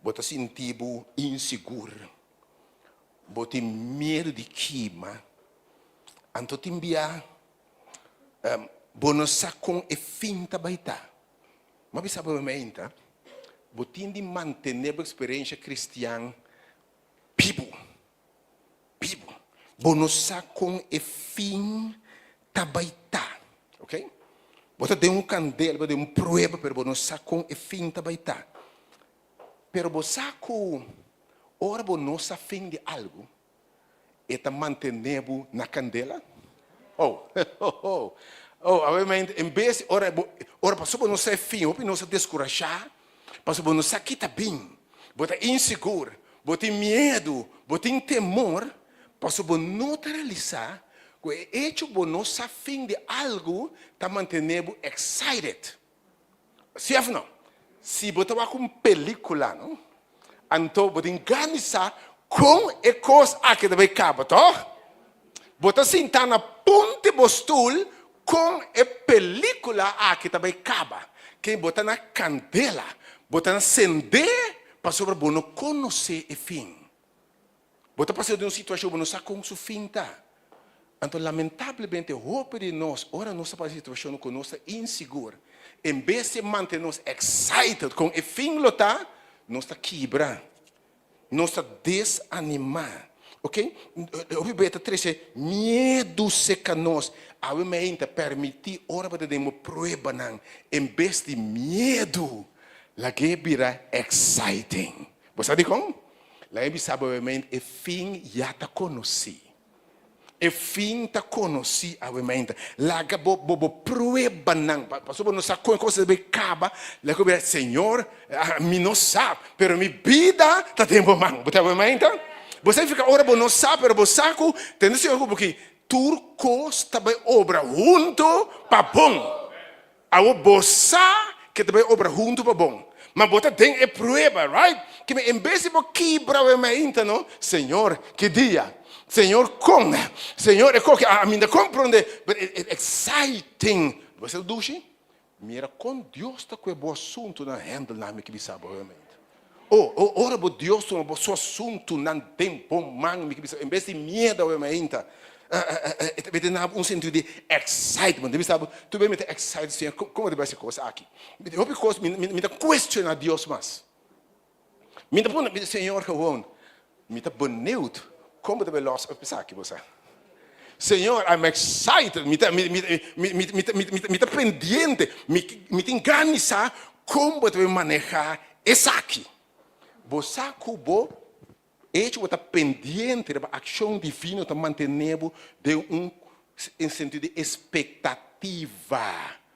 bo ta sinti bo insigur, bo tin miedu di kima, anto tin bia bo no sa kon e fin ta bai ta. Mi a bisa bo meinta, bo tin di mantené bo eksperensia kristian bibu, bibu. Bo no sa kon e fin ta bai ta, ok? Bo ta den un kandel, bo ta den un prueba, pero bo no sa kon e fin ta bai ta. Pero bo sa ku ora bo no sa fin di algu, e ta mantené bo na kandela? Oh, oh, oh, awe en bes di ora bo, ora pasobra bo no sa e fin, hopi nos a deskurashá, pasobra bo no sa ki ta bin. Bo ta insigur, bo tin miedu, bo tin temor, pasobra bo no ta realisá ku e echo bo no sa fin di algu ta mantené bo excited. Si of no? Si bo ta wak un pelicula no, anto bo tin gana di sa con e cos aki ta bay caba, toch? Bo ta sinta na punti bo stoel con e pelicula aki ta bay caba. Ken bo ta na candela, bo ta na cende pasobra bo no conoce e fin. Bo ta pasa den un situashon bo no sa kon su fin ta. Anto lamentablemente hopi di nos ora nos ta pasa situashon ku nos ta insigur, en bes di mantene nos excited kon e fin lo ta, nos ta kibra, nos ta desanimá. Ok, hopi bes ta trese miedu seka nos. Awe meinta permití ora bo ta den bo pruebanan, en bes di miedu, lag'é bira exciting. Bo sa dikon? Laga mi bisa bo awemente, e fin ya ta konosí. E fin ta konosí awemente. Laga bo bo bo pruebanan, pasobra bo no sa kon e kos ta bai kaba, laga bo bisa, Señor, mi no sa, pero mi bida ta den bo man. Bo ta awemente? Bo sa nifiká ora bo no sa, pero bo sa ku tende Señor ku bo ki tur kos ta bai obra huntu pa bon. Awor bo sa ke ta bai obra huntu pa bon, ma bo ta den e prueba, right? Ke mi en bes di bo kibra we mainta no, Señor, ki dia? Señor, kon? Señor, e koke a mi ta komprende, but it exciting. Bo sa dushi? Mira kon Dios ta kue bo asuntunan handle na mi ke bisa bo we mainta. Oh, oh, ora bo Dios tuma bo su asuntunan den bo man, mi ke bisa, en bes di miedo awe mainta, e ta mete na bo un sentido di excitement. Mi bisa bo, tur bes mi ta excited, Señor, como ta bai haci cos aki? Hopi cos mi, mi ta cuestiona Dios mas. Mi ta pone, Señor, gewoon, mi ta benieuwd como bo ta bai los esaki, bo sa. Señor, I'm excited, mi ta, mi, mi, mi, mi, mi, mi, mi, mi ta pendiente, mi, mi tin gana di sa kon bo ta bay maneha esaki. Bo sa ku bo hecho bo ta pendiente riba akshon divino ta mantene bo den un sentido di espektativa.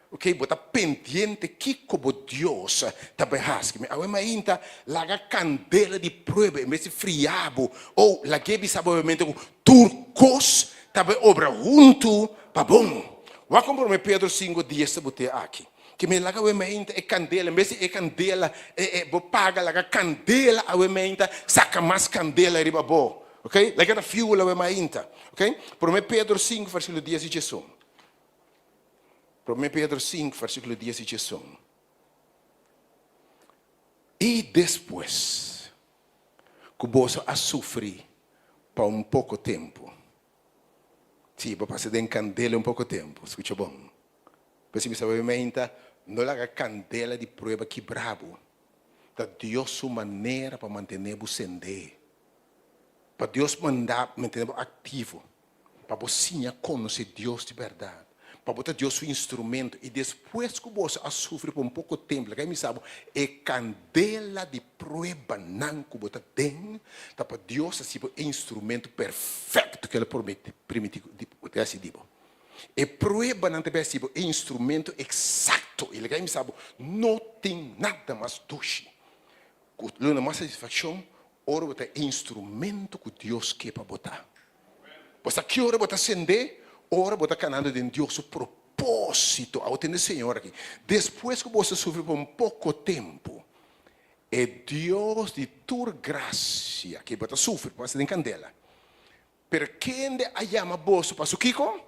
Ok, bo ta pendiente kiko bo Dios ta bay haci. Mi awe mainta laga candela di prueba en bes di fria bo. Oh, lag'é bisa bo obviamente cu tur cos ta bay obra hunto pa bon. Wak con prome Pedro cinco dies ta botea aki. Ke mi laga awe mainta e candela, en bes di e candela e bo paga laga candela awe mainta saca mas candela riba bo. Ok, laga ta fuel awe mainta. Ok, prome Pedro cinco versiculo dies y diesun. Promé Pedro sinku, versíkulo dies i diesun. I despues ku boso a sufri pa un poko tempu, sí, bo pasa den kandela un poko tempu, skucha bon, p'esei mi sa bai meinta, no laga kandela di prueba kibra bo, ta Dios su manera pa mantené bo sendé, pa Dios manda mantené bo aktivo. Pa bo siña konosé Dios di bèrdat, pa bo ta Dios su instrumento, i despues ku boso a sufri pa un poko tempu, laga mi sa bo, e kandela di pruebanan ku bo ta den, ta pa Dios hasi bo e instrumento perfekto ku el a primiti ku ta hasi di bo. E pruebanan ta bai hasi bo e instrumento eksakto, i laga mi sa bo, no tin nada mas dushi ku lo duna mas satisfakshon ora bo ta e instrumento ku Dios ke pa bo ta. Bo sa ki ora bo ta sendé? Ora bo ta kanando den Dios su propósito. Awor tende Señor aki. Despues ku boso sufri pa un poko tempu, e Dios di tur grasia, ke bo ta sufri, bo pasa den kandela. Pero kende a yama boso pa su kiko?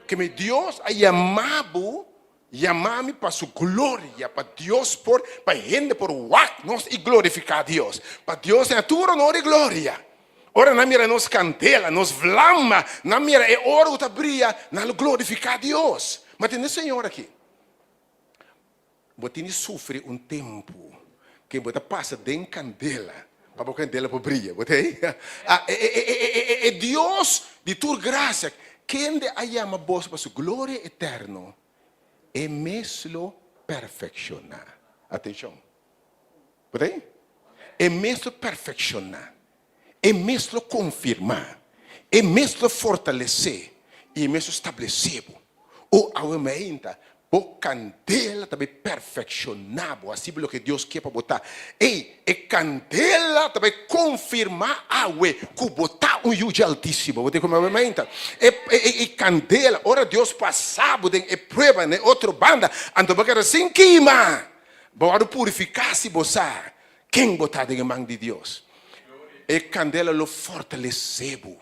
Ke mi Dios a yama bo, yama mi pa su gloria, pa Dios por, pa hende por wak nos i glorifiká Dios. Pa Dios tenga tur honor i gloria. Ora nan mira nos kandela, nos vlama, nan mira e oro ku ta bria, nan lo glorifiká Dios. Ma tende Señor aki. Bo tin di sufri un tempu ke bo ta pasa den kandela pa bo kandela por bria. Bo ta ei? Ah, e, e, e, e, e, e Dios di tur grasia, kende a yama boso pa su gloria eterno, e mes lo perfekshoná. Atenshon. Bo ta ei? E mes lo perfekshoná. E mes lo konfirmá. E mes lo fortalesé i e mes lo stablesé bo. O awe mainta, bo kandela ta bai perfekshoná bo, hasi bo loke Dios ke pa bo ta. Ei, e kandela ta bai konfirmá awe ku bo ta un yu dje Altísimo. Bo ta komo awe mainta? E, e, e kandela, ora Dios pasa bo den e prueba na e otro banda, anto bo keda sin kima. Bo wòrdu purifiká si bo sa Ken bo ta den e man di Dios? E kandela lo fortalesé bo.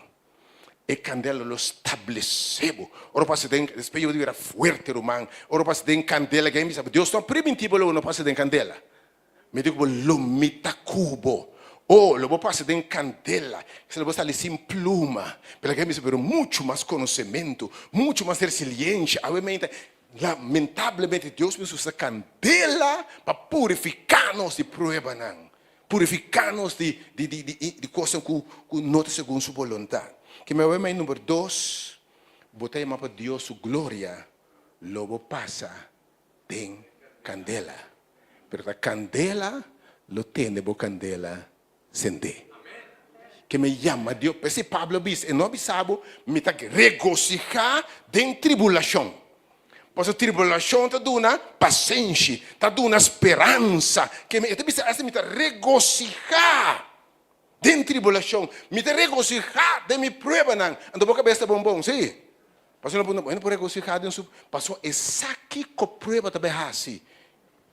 E kandela lo stablesé bo. Ora bo pasa den, despues bo ta bira fuerte, ruman. Ora bo pasa den kandela, ken bisa bo, Dios no a primintí bo lo bo no pasa den kandela. Mi di ku bo, lo mi ta ku bo. Oh, lo bo pasa den kandela, kisa lo bo sali sin pluma. Pero ken bisa, pero muchu mas konosementu, muchu mas resiliensha. Awe meinta, Lamentablemente Dios mes usa candela pa purifica nos di pruebanan, purifica nos di di di di di cosnan cu cu no ta segun su boluntad. Ke mi a wei number dos, bo ta yama pa Dios su gloria, lo bo pasa den candela. Pero ta candela lo tene bo candela sendé. Ke mi yama Dios. P'esei Pablo a bisa, e no a bisa bo, mi ta regosihá den tribulashon. Pasobra tribulashon ta duna pasenshi, ta duna speransa. Ke mi, e ta bisa esta, mi ta regosihá den tribulashon, mi ta regosihá den mi pruebanan. Anto bo kabes ta bon bon, sí? Pasobra no por regosihá den su, pasobra esaki ku prueba ta bai hasi.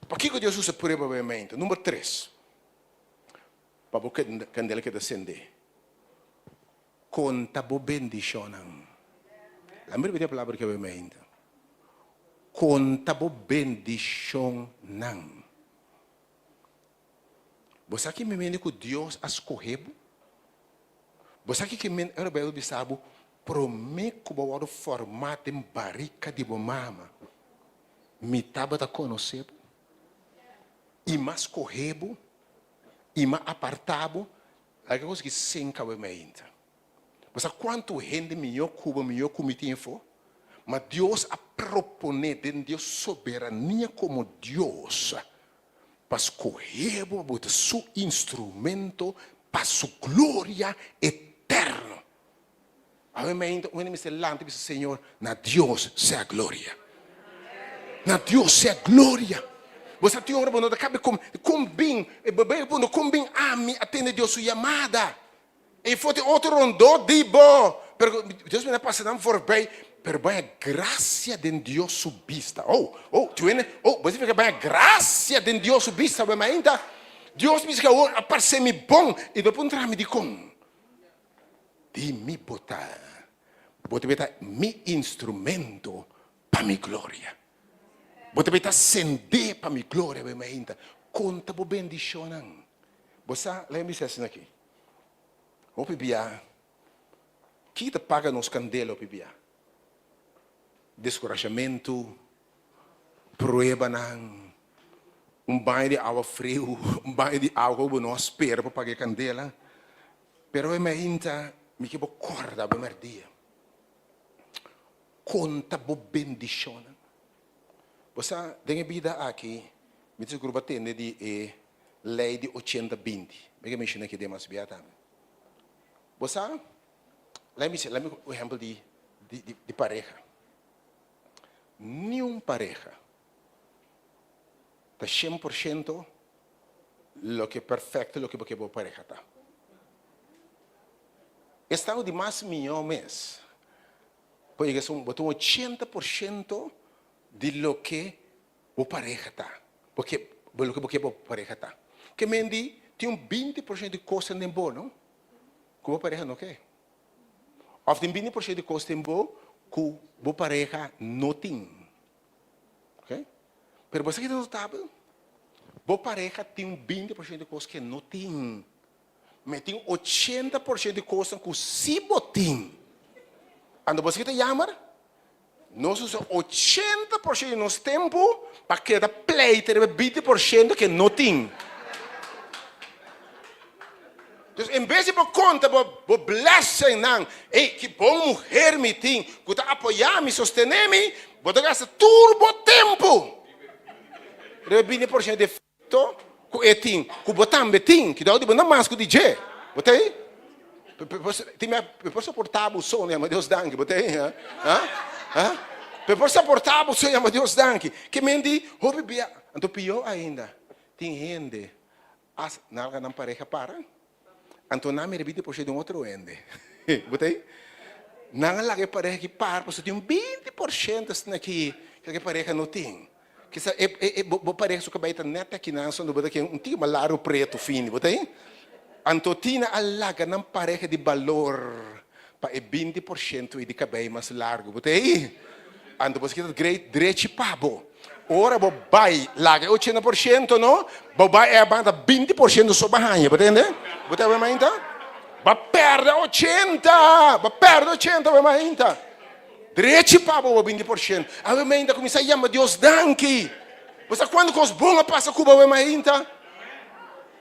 Pakiko Dios usa prueba obviamente? Number tres. Pa bo kandela keda sendé. Konta bo bendishonnan. Laat mi ripití e palabra ki a bini ainda. Konta bo bendishonnan. Bo sa ki mende ku Dios a skohe bo? Bo sa ki ki mende ora Beibel bisa bo promé ku bo a wòrdu formá den barika di bo mama, mi tabata konosé bo? I m'a skohe bo, i m'a apartá bo, laga kos ki sin kabe mi ainda. Bo sa kuantu hende mihó ku bo, mihó ku mi tin afó? Ma Dios a proponé den Dios soberania komo Dios pa skohe bo pa bo ta su instrumento pa su gloria eterno. Awe mainta un hende mester lanta i bisa, Señor, na Dios sea gloria. Na Dios sea gloria. Bo sa tin ora bo no ta kabe kon kon bin, bo bai puntra kon bin ami a tende Dios su yamada. E for tin otro rondó di bo, pero Dios mester pasa nan forbei, pero bo haña grasia den Dios su bista. Oh, oh, tin hende, oh, bo significa bo haña grasia den Dios su bista awe mainta. Dios bisa awor a parse mi bon i no puntra mi dikon. Di mi bo ta, bo ta beta mi instrumento pa mi gloria. Bo ta beta sendé pa mi gloria awe mainta. Konta bo bendishonnan. Bo sa, laga mi bisa asina aki. Hopi bia, ki ta paga nos kandela hopi bia? Deskurashamentu, pruebanan, un baño di awa friu, un baño di awa ku bo no a spera pa paga e kandela. Pero e mainta mi ke bo kòrda bo mèrdia. Konta bo bendishonnan. Bo sa, den e bida aki, mi ta sigur bo a tende di e lei di ochenta binti. Mi ke menshoná aki demas bia tambe. Bo sa, laga mi bisa, laga mi un ehèmpel di di pareha. Niun pareha ta shen por shento loke perfecto loke bo ke bo pareha ta. Esnan di mas mihó mes por yega esun bo ta un 80% di loke bo pareha ta, bo ke loke bo ke bo pareha ta. Ke men di tin un 20% di kosnan den bo no ku bo pareha no ke. Òf tin 20% di kos den bo ku bo pareha no tin. Ok? Pero bo sa ki ta notabel? Bo pareha tin un 20% di kos ku e no tin. Ma e tin 80% di kosnan ku si bo tin. Anto bo sa ki ta yammer? Nos usa 80% di nos tempu pa keda pleita riba e 20% ku e no tin. Dus en bes di bo konta bo bo blessingnan, ey ki bon muher mi tin ku ta apoyá mi, sostené mi, bo ta gasta tur bo tempu riba e 20% defekto ku e tin, ku bo tambe tin, kidao di bo na mas ku di dje. Bo ta ei? Mi por soportá bo so, yama Dios danki. Bo ta ei? Ha? Ha? Mi por soportá bo so, yama Dios danki. Ke men di hopi bia, anto pió ainda, tin hende As nalga nan pareha para, anto nan mira 20% di un otro hende. Bo ta ei? Nan a laga e pareha aki para pasobra tin un 20% asina aki ku e pareha no tin. Kisa e e e bo bo pareha su kabei ta nèt aki nan so bo ta ken un tiki mas largu pretu fini. Bo ta ei? Anto Tina a laga nan pareha di balor pa e 20% ei di kabei mas largu. Bo ta ei? Anto bo skita great drechi pa bo. Ora bo bai laga e 80% no, bo bai e banda 20% so bo haña, bo ta hende? Bo ta mainta? Bo perde 80, bo perde 80 bo mainta. Drechi pa bo bo 20%. Awe mainta kuminsa yama Dios danki. Bo sa kuantu kos bon a pasa ku bo awe mainta?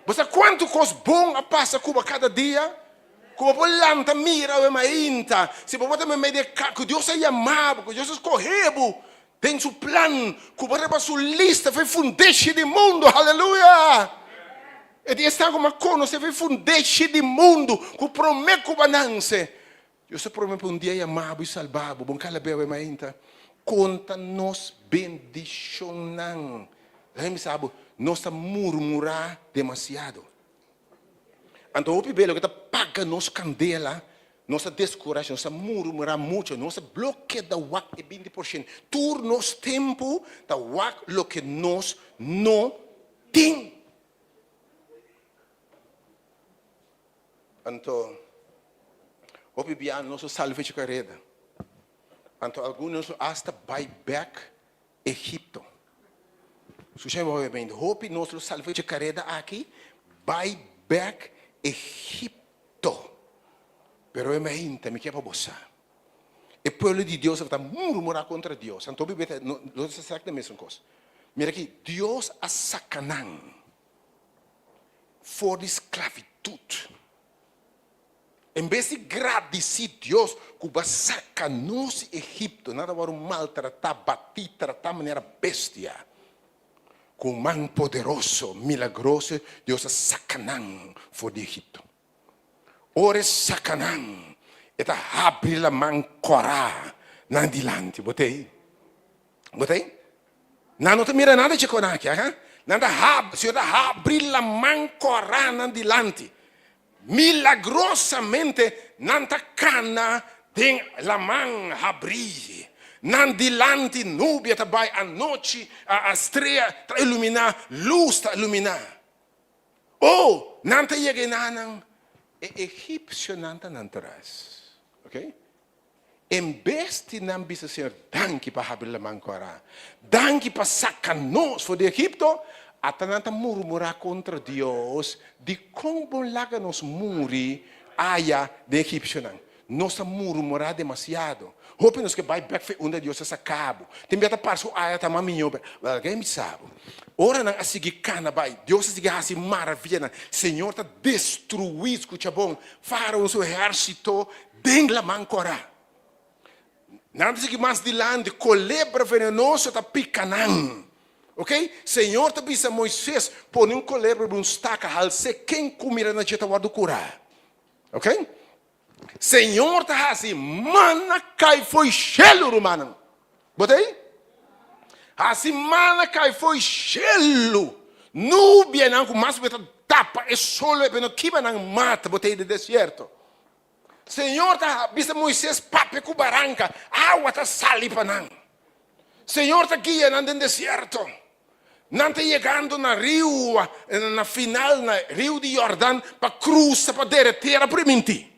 Bo sa kuantu kos bon a pasa ku bo kada dia? Ku bo por lanta mira awe mainta, si bo por ta meimei di e ka ku Dios a yama bo, ku Dios a skohe bo den su plan, ku bo riba su lista for e fundeshi di mundu. Haleluya! E di esnan ku bo a konosé for e fundeshi di mundu, ku promé ku bo a nanse, Dios a promé pa un dia yama bo i salba bo. Bon kala be awe mainta. Konta nos bendishonnan. Laga mi sa bo, nos ta murmurá demasiado. Anto hopi be loke ta paga nos kandela, nos ta deskurashá, nos ta murmurá mucho, nos ta blo keda wak e 20%. Tur nos tempu ta wak loke nos no tin. Anto hopi bia nos lo sali fecha kareda. Anto algun nos lo asta bai bek Egipto. Skucha mi obviamente, hopi nos lo sali for dje kareda aki bai bek Egipto. Pero e mainta mi ke pa bo sa, e pueblo di Dios tabata murmurá kontra Dios. Anto hopi bes lo ta exacto e mesun kos. Mira aki, Dios a saka nan for di sklavitut. En bes di gradisí Dios ku bo a saka nos di Egipto, nan ta wòrdu maltratá, batí, tratá manera bestia. Ku un man poderoso, milagroso, Dios a saka nan for di Egipto. Ora e saka nan, e ta habri laman kòrá nan dilanti. Bo ta ei? Bo ta ei? Nan no ta mira nada dje kòrá aki, aha. Nan ta habri, Señor ta habri laman kòrá nan dilanti. Milagrosamente nan ta kana den laman habrí. Nan dilanti nubia ta bai anochi, a strea ta iluminá, lus ta iluminá. O, nan ta yega enanan, e egipsionan ta nan tras. Ok? En bes di nan bisa Señor danki pa habri laman kòrá, danki pa saka nos for di Egipto, ata nan ta murmurá kontra Dios, Dikon bo laga nos muri aya den egipsionan? Nos ta murmurá demasiado. Hopi nos ke bai bèk fe unda Dios a saka bo. Tin bia ta parse ku aya ta mas mihó. Wèl, algen bisa bo, ora nan a sigui kana bai, Dios a sigui hasi maravianan. Señor ta destruí, skucha bon, Fárao su ehérsito Den laman kòrá. Nan ta sigui mas dilanti, kolebra venenoso ta pika nan. Ok, Señor ta bisa Moises, pone un kolebra riba un staka, hals'é, ken ku mira na dje ta wòrdu kurá. Ok, Señor ta hasi mana kai fo'i shelu, rumannan. Bo ta ei? Hasi mana kai fo'i shelu. Nubianan ku mas ta tapa e solo, e no kiba nan mata. Bo ta ei den desierto. Señor ta bisa Moises papia ku baranka, awa ta sali pa nan. Señor ta guia nan den desierto. Nan ta yegando na riu, na final na riu di Jordan pa krusa pa dere tera primintí.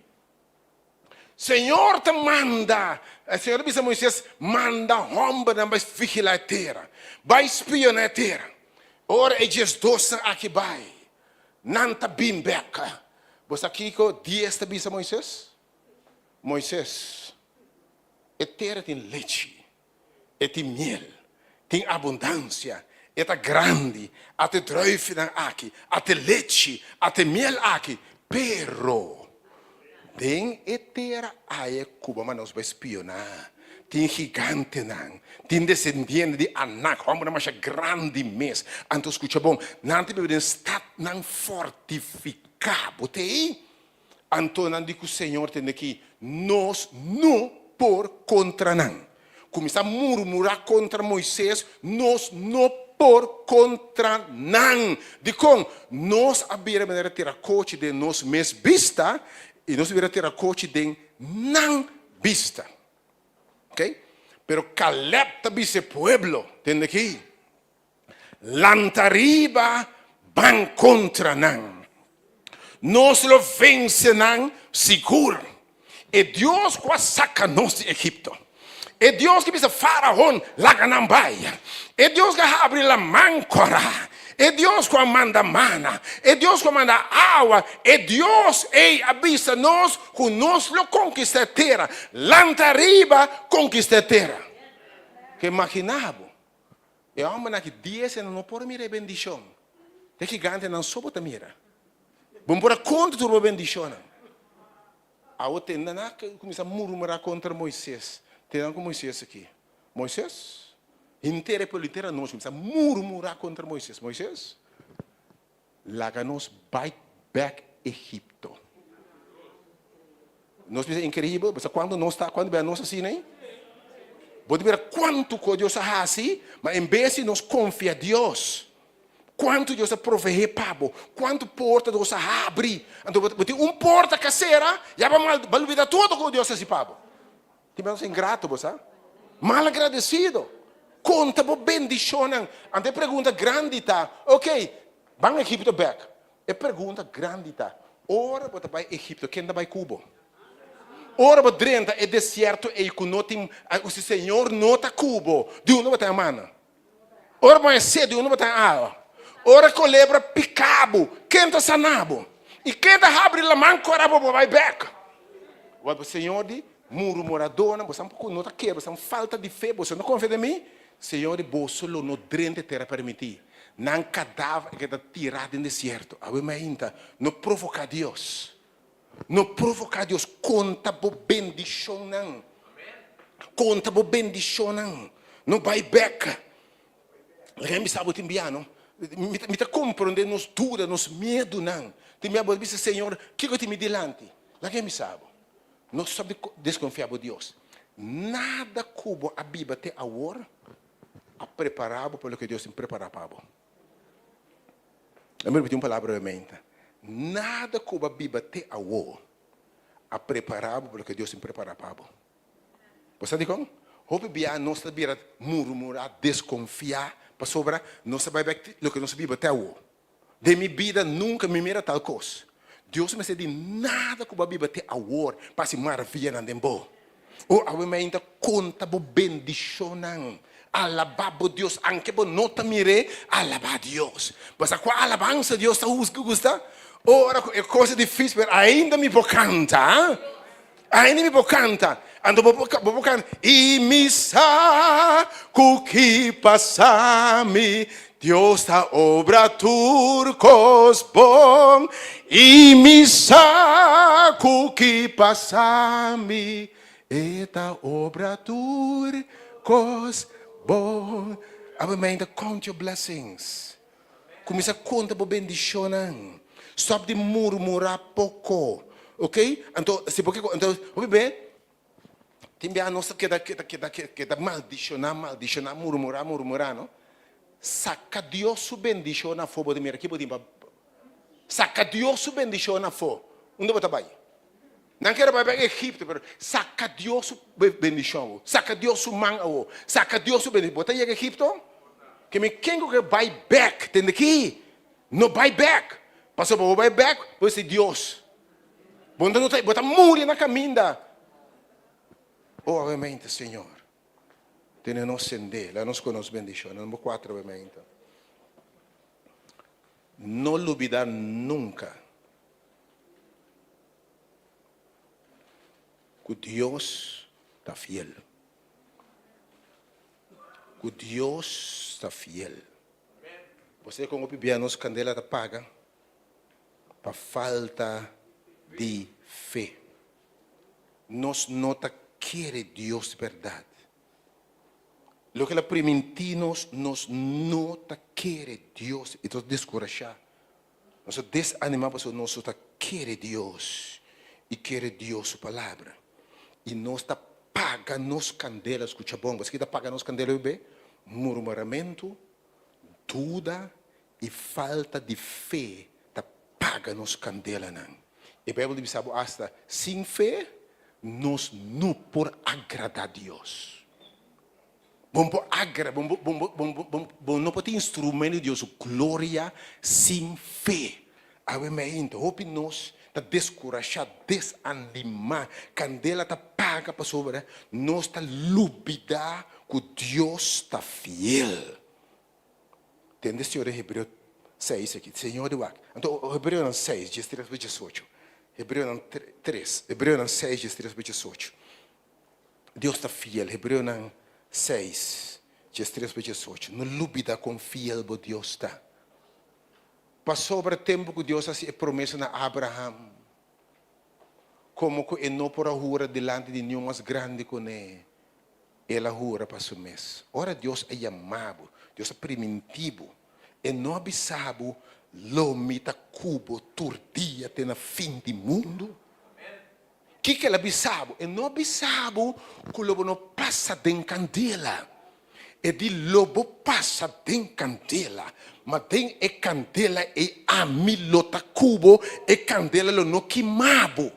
Señor ta manda, Señor a bisa Moises, manda hòmbernan bai vigilá e tera, bai spioná e tera. Ora e diesdosnan aki bai, nan ta bin bèk. Bo sa kiko dies ta bisa Moises? Moises, e tera tin lechi, e tin miel, tin abundansia, e ta grandi, ata e druifinan aki, ata e lechi, ata e miel aki, pero den e tera aya ku bo manda nos bai spioná, tin gigantenan, tin desendiente di Anak, hòmbernan masha grandi mes. Anto skucha bon, nan ta biba den statnan fortifiká. Bo ta ei? Anto nan di ku Señor tende ki nos no por kontra nan. Kuminsá murmurá kontra Moises, Nos no por kontra nan. Dikon? Nos a bira manera terakochi den nos mes bista i nos a bira terakochi den nan bista. Oke? Pero Kalèb ta bisa e pueblo, tende ki, Lanta riba, ban kontra nan. Nos lo vense nan sigur. E Dios ku a saka nos di Egipto, e Dios ku bisa Faraon, Laga nan bai, e Dios ku a habri laman kòrá, e Dios ku a manda mana, e Dios ku a manda awa, e Dios ei a bisa nos ku nos lo konkistá e tera. Lanta riba, konkistá e tera. Ke imaginá bo E hòmbernan aki dies nan no por mira e bendishon. E gigantenan so bo ta mira. Bo no por a konta tur bo bendishonnan. Awo tende nan a kuminsá murmurá kontra Moises. Tende nan ku Moises aki. Moises? Henter e pueblo, henter anochi kuminsá murmurá kontra Moises. Moises, laga nos bai bèk Egipto. Nos bisa inkribel, bo sa kuantu nos ta, kuantu bia nos asina ei? Bo ta mira kuantu ku Dios a hasi, ma en bes di nos konfia Dios, kuantu Dios a proveé pa bo, kuantu porta Dios a habri, anto bo tin un porta ku a sera, ya bo a lubida tur ku Dios a hasi pa bo. Tin bia nos ingrato, bo sa? Malagradesido. Konta bo bendishonnan. Anto e pregunta grandi ta, ok, ban Egipto bèk. E pregunta grandi ta, ora bo ta bai Egipto, ken ta bai ku bo? Ora bo drenta e desierto ei ku no tin, si Señor no ta ku bo, di unda bo ta haña mana? Ora bo haña sed, di unda bo ta haña awa? Ora kolebra pika bo, ken ta sana bo? I ken ta habri laman kora bo, bo bai bèk? Wak bo Señor di, murmuradónan, boso no ta kere, boso falta di fe, boso no konfia den mi? Señor di, boso lo no drenta e tera permití. Nan kadaver a keda tirá den desierto. Awe mainta, no provoká Dios. No provoká Dios. Konta bo bendishonnan. Konta bo bendishonnan. No bai bèk. Laga mi bisa bo tin bia, no? Mi ta komprondé nos duda, nos miedunan. Tin bia bo ta bisa, Señor, kiko tin mi dilanti? Laga mi bisa bo. No stòp di deskonfiá bo Dios. Nada ku bo a biba te awor a prepará bo pa loke Dios tin prepará pa bo. Lo mi ripití un palabra nuevamente. Nada ku bo a biba te awor a prepará bo pa loke Dios tin prepará pa bo. Bo sa dikon? Hopi bia nos ta bira murmurá, deskonfiá, pasobra nos ta bai bèk loke nos a biba te awor. Den mi bida nunka mi mira tal kos. Dios mester di nada ku bo a biba te awor pa hasi maravianan den bo. O awe mainta konta bo bendishonnan. Alabá bo Dios anke bo no ta mir'é, alabá Dios. Bo sa kua alabansa Dios ta gusta? Ora ku e kos ta difísil pero ainda mi por kanta. Ainda mi por kanta. Anto bo por bo por kanta, I mi sa ku ki pasa mi, Dios ta obra tur kos bon. I mi sa ku ki pasa mi, E ta obra tur kos bon. Awe mainta count your blessings. Kuminsá konta bo bendishonnan. Stòp di murmurá poko. Oke? Anto, si bo ke, anto, hopi be, tin bia nos ta keda, keda, keda, keda maldishoná, maldishoná, murmurá, murmurá, no? Saka Dios su bendishon afó, bo ta mira ki bo tin pa, saka Dios su bendishon afó, unda bo ta bai? Nan kere bai bai Egipto, pero saka Dios su bendishon awo, saka Dios su man awo, saka Dios su bendishon. Bo ta yega Egipto? Ke mi ken ku ke bai bek, tende ki? No bai bek, pasobra bo bai bek, bo si Dios. Bo no ta, bo ta muri na kaminda. Oh, obviamente, Señor, tene nos sendé, laga nos ku nos bendishon. Number 4, obviamente. No lubidá nunka ku Dios ta fiel. Ku Dios ta fiel. Bo sa kon hopi bia nos kandela ta paga? Pa falta di fe. Nos no ta kere Dios di bèrdat. Loke el a primintí nos, nos no ta kere Dios i nos ta deskurashá. Nos ta desanimá pasobra nos no ta kere Dios i kere Dios su Palabra. I nos ta paga nos kandela, skucha bon, paske ta paga nos kandela hopi be? Murmuramentu, duda i falta di fe ta paga nos kandelanan. E Beibel ta bisa bo asta, sin fe nos no por agradá Dios. Bo no por agra, bo, bo, bo, bo, bo, bo no por tin instrumento di Dios su gloria sin fe. Awe mainta, hopi nos ta deskurashá, desanimá, kandela ta paga pasobra nos ta lubidá ku Dios ta fiel. Tende Señor den Hebreo 6 aki. Señor di wak. Anto Hebreonan 6, 13 pa 18. Hebreonan 3, Hebreonan 6, 13 pa 18. Dios ta fiel. Hebreonan 6, 13 pa 18. No lubida kon fiel bo Dios ta. Pasobra tempu ku Dios a hasi e promesa na Abraham, komo ku e no por a hura dilanti di niun mas grandi kuné, El a hura pa su mes. Ora Dios a yama bo, Dios a primintí bo. E no a bisa bo, Lo mi ta ku bo tur dia te na fin di mundu. Kiko el a bisa bo? E no a bisa bo ku lo bo no pasa den kandela. E di, Lo bo pasa den kandela, ma den e kandela ei ami lo ta ku bo, e kandela lo no kima bo.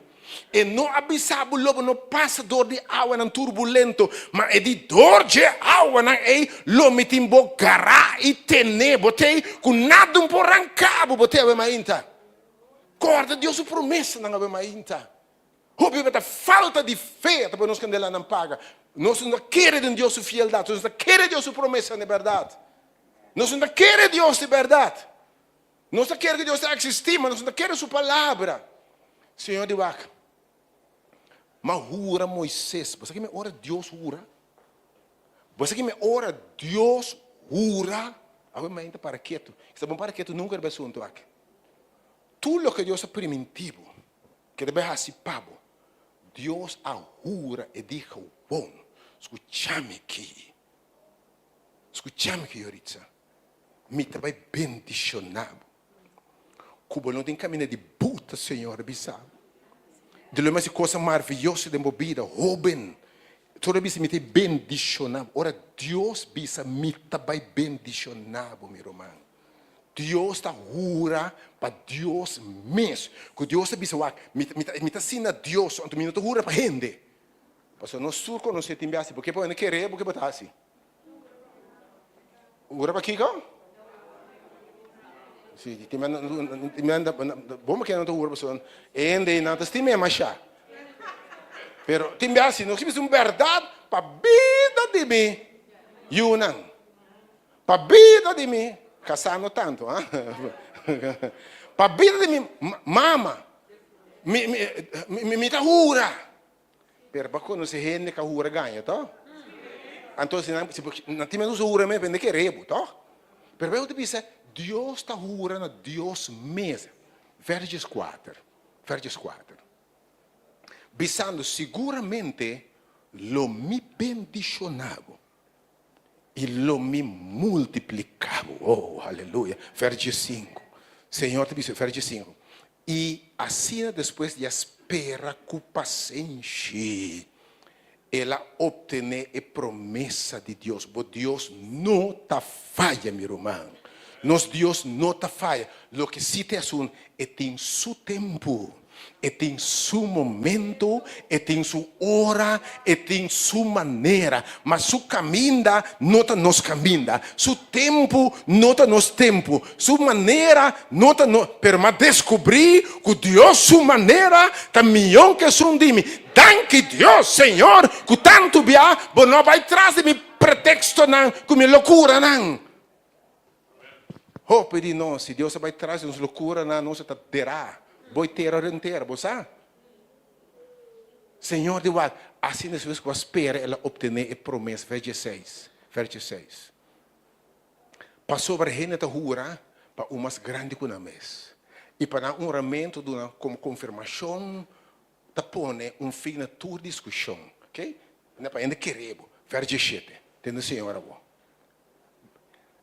E no a bisa bo lo bo no pasa dor di awanan turbulento, ma e di dor dje awanan ei lo mi tin bo gará i tene bo tei ku nada un por ranká bo. Bo tei awe mainta. Kòrda Dios su promesanan awe mainta. Hopi bo ta falta di fe ta pone nos kandelanan paga. Nos no ta kere den Dios su fieldat, nos no ta kere Dios su promesanan di bèrdat. Nos no ta kere Dios di bèrdat. Nos ta kere ku Dios ta eksistí, ma nos no ta kere su palabra. Señor di wak, M'a hura Moises. Bo sa ki mi ora Dios hura? Bo sa ki mi ora Dios hura? Awe mainta para ketu. Esta bon para ketu nunka riba e asuntu aki. Tur loke Dios a primintí bo, ke ta bai hasi pa bo, Dios a hura e di gewoon, Skucha mi aki. Skucha mi aki, Yoritza. Mi ta bai bendishoná bo. Ku bo no tin kaminda di buta, Señor a bisa bo. Di lo mes kosa marviyoso den bo bida, hóben. Tur a bisa mi ta bendishoná bo. Ora Dios bisa mi ta bai bendishoná bo, mi ruman. Dios ta hura pa Dios mes. Ku Dios ta bisa wak, mi ta mi ta asina Dios, anto mi no ta hura pa hende. Pasobra nos tur konosé tin biaha si bo ke pa hende kere bo ke bo ta hasi. Ora pa kiko? Si, ti manda, ti manda, bon pa kende ta hura pasobra hende nan ta stima e masha. Pero tin bia si nos bisa un berdad pa bida di mi yunan, pa bida di mi kasá no tanto ha, pa bida di mi mama, mi mi mi ta hura. Pero pa conoce hende ka hura gaña, toch? Anto si nan, si nan tin mester usa hura mes, hende kere bo, toch? Pero Bijbel ta bisa, Dios ta hura na Dios mes. Verso 4, verso 4. Bisando, siguramente lo mi bendiciona bo i lo mi multiplica bo. Oh, aleluya. Verso 5. Señor ta bisa, verso 5. I asina despues di a spera ku pasenshi, el a optené e promesa di Dios. Bo Dios no ta faya, mi ruman. Nos Dios no ta faya. Loke sí ta e asun, e tin su tempu. E tin su momento, e tin su ora, e tin su manera. Ma su kaminda no ta nos kaminda, su tempu no ta nos tempu, su manera no ta no. Pero m'a deskubrí ku Dios su manera ta mihó ku esun di mi. Danki Dios, Señor, ku tantu bia bo no a bai tras di mi pretekstonan ku mi lokuranan. Hopi di nos, si Dios a bai tras di nos lokuranan, nos a ta derá boi tera rentera, bo sa? Señor di wak, asina despues ku a spera el a optené e promes, vers dieseis, vers dieseis. Pasobra hende ta hura pa un mas grandi ku nan mes, i pa nan huramentu duna komo konfirmashon ta pone un fin na tur diskushon. Oke? Na pa hende kere bo. Vers diesshete, Tende Señor abo.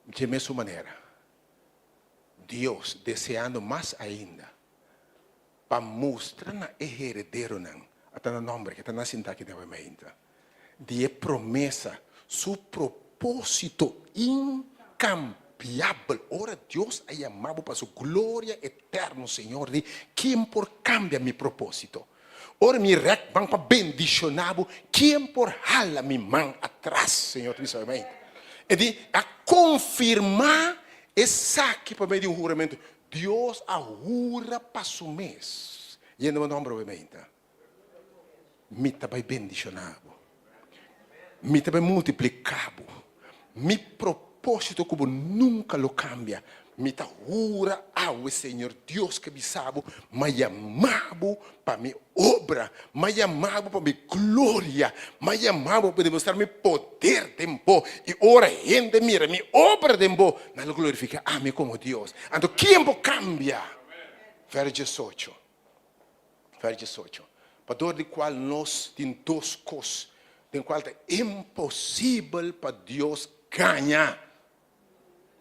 Dje mesun manera, Dios, deseando mas ainda pa mustra na e herederonan, a ta na nomber ke ta na sinta aki den awe-mainta, di e promesa, su propósito inkambiabel. Ora Dios a yama bo pa su gloria eterno, Señor di, ken por kambia mi propósito? Ora mi rèk man pa bendishoná bo, ken por hala mi man atras? Señor ta bisa awe-mainta. E di, a konfirmá esaki pa medio di un huramentu. Dios a hura pa su mes. Yendo bo nomber obviamente. Mi ta bai bendiciona bo. Mi ta bai multiplica bo. Mi proposito cu bo nunca lo cambia. Mi ta hura awe Señor Dios ke bisa bo, m'a yama bo pa mi obra, m'a yama bo pa mi gloria, m'a yama bo pa demostra mi poder den bo. I ora hende mira mi obra den bo, nan lo glorifica ami como Dios. Anto kien por cambia? Vers diesocho. Vers diesocho. Pa dor di cual nos tin dos cos den cual ta imposibel pa Dios gaña.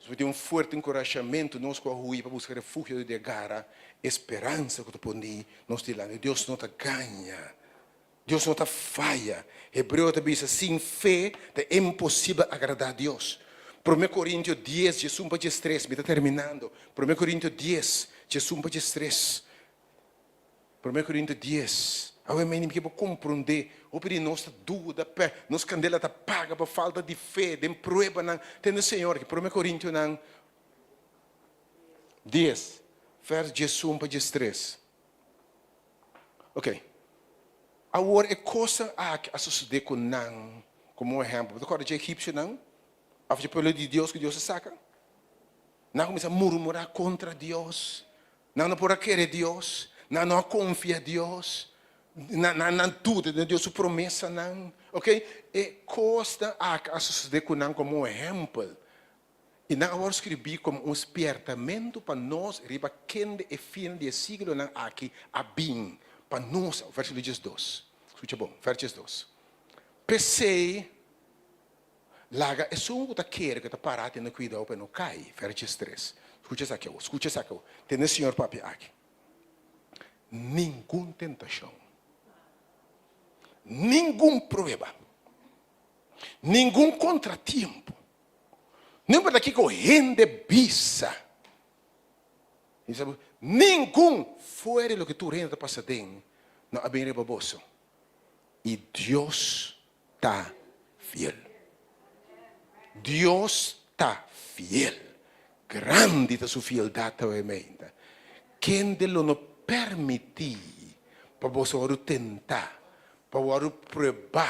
Nos tin un fuerte encorashamentu, nos cu a hui pa busca refugio di gara e speransa cu ta poni nos dilanti. Dios no ta gaña. Dios no ta faya. Hebreo ta bisa, Sin fe ta imposibel agradá Dios. Promé Korintio dies, diesun pa diestres, mi ta terminando. Promé Korintio dies, diesun pa diestres. Promé Korintio dies. Awe mi ke bo komprondé, hopi di nos ta duda, p'e nos kandela ta paga pa falta di fe den pruebanan. Tende Señor aki, Promé Korintionan dies, vèrs diesun pa diestres. Ok. Awor e kosnan aki a sosodé ku nan komo un ehèmpel. Bo ta kòrda dje egipsionan òf dje pueblo di Dios ku Dios a saka? Nan a kuminsá murmurá kontra Dios. Nan no por a kere Dios. Nan no a konfia Dios. Nan nan duda den Dios su promesanan. Ok. E kosnan aki a sosodé ku nan komo un ehèmpel. I nan a wòrdu skribí komo un spièrtamentu pa nos riba kende e fin di e siglonan aki a bin pa nos. Versíkulo diesdos. Skucha bon, vèrs diesdos. P'esei, laga esun ku ta kere ku e ta pará tene kuidou pa e no kai. Vèrs diestres. Skucha esaki awor, skucha esaki awor. Tende Señor papia aki. Ningun tentashon, ningun prueba, ningun kontratiempo No importa kiko hende bisa, ningun fuera di loke tur hende ta pasa den no a bin riba boso. I Dios ta fiel. Dios ta fiel. Grandi ta su fieldat awe meinta. Kende lo no permití pa boso wòrdu tentá, pa wòrdu pruebá,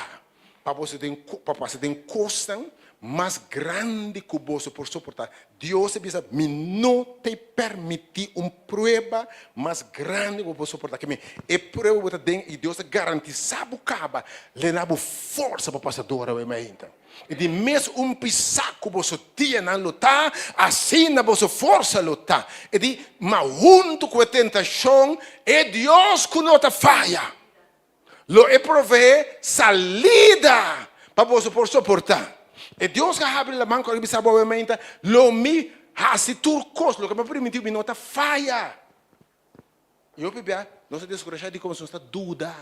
pa boso den pa pasa den kosnan mas grandi ku boso por soportá. Dios a bisa, Mi no ta permití un prueba mas grandi ku bo por soportá. Ke men, e prueba bo ta den i Dios ta garantisá bo kaba, lena bo forsa pa pasa dor awe mainta. I di mes un pisá ku boso dianan lo ta, asina boso forsa lo ta. E di, Ma huntu ku e tentashon, e Dios ku no ta faya. Lo e proveé salida pa boso por soportá. E Dios ku a habri laman ku a bisa bo awe mainta, Lo mi hasi tur kos, loke mi a primintí mi no ta faya. I hopi bia nos ta deskurashá dikon nos ta duda.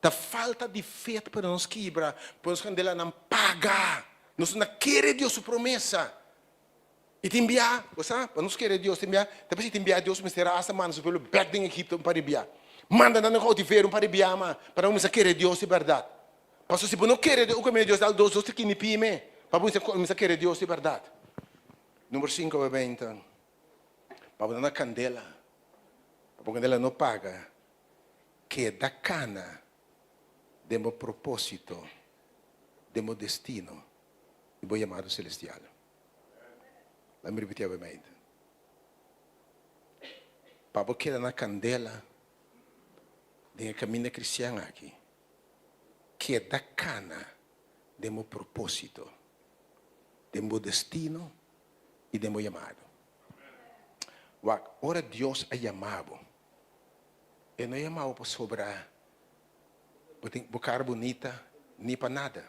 Ta falta di fe ta pone nos kibra, pone nos kandelanan paga. Nos no ta kere Dios su promesa. I tin bia, bo sa, pa nos kere Dios tin bia, ta p'esei tin bia Dios mester a hasta manda su pueblo bèk den Egipto un par di bia. Manda nan den koutiverio un par di biama pa nan kuminsá kere Dios di bèrdat. Pasobra si bo no kere Dios, uk Dios dal dos dos ta kinipí me pa bo kuminsá kere Dios di bèrdat. Number sinku bebenta, pa bo ta na kandela, pa bo kandela no paga, keda kana den bo propósito, den bo destino i bo yamado selestial. Laat mi ripití awe-mente. Pa bo keda na kandela den e kaminda kristian aki, keda kana den bo propósito, den bo destino i den bo yamado. Wak, ora Dios a yama bo, E no yama bo pasobra bo tin bo kara bunita ni pa nada.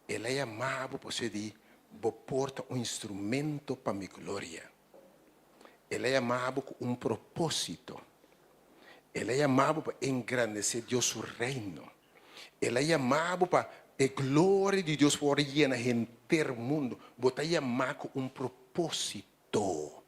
El a yama bo pasobra di bo por ta un instrumento pa mi gloria. El a yama bo ku un propósito. El a yama bo pa engrandesé Dios su reino. El a yama bo pa e gloria di Dios por yena henter mundu. Bo ta yamá ku un propósito.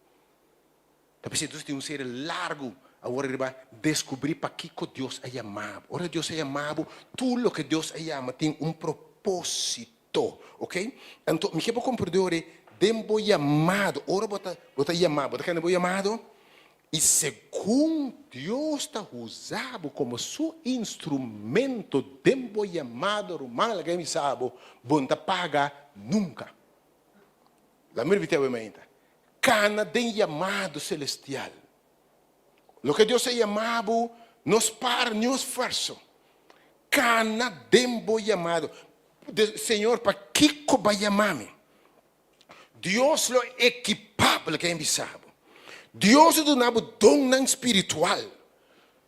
Ta p'esei nos tin un serie largu awor riba deskubrí pakiko Dios a yama bo. Ora Dios a yama bo, tur loke Dios a yama tin un propósito. Oke? Anto mi ke bo komprendé ora den bo yamado, ora bo ta bo ta yamá, bo ta kende bo yamado, i segun Dios ta usa bo komo su instrumento den bo yamado, ruman, laga mi bisa bo, bo no ta paga nunka. Laga mi ripití awe mainta. Kana den yamado selestial. Loke Dios a yama bo, no spar ni un esfuerso. Kana den bo yamado. Señor, pakiko bo a yama mi? Dios lo ekipá bo, loke a bisa bo. Dios lo duna bo donnan spiritual.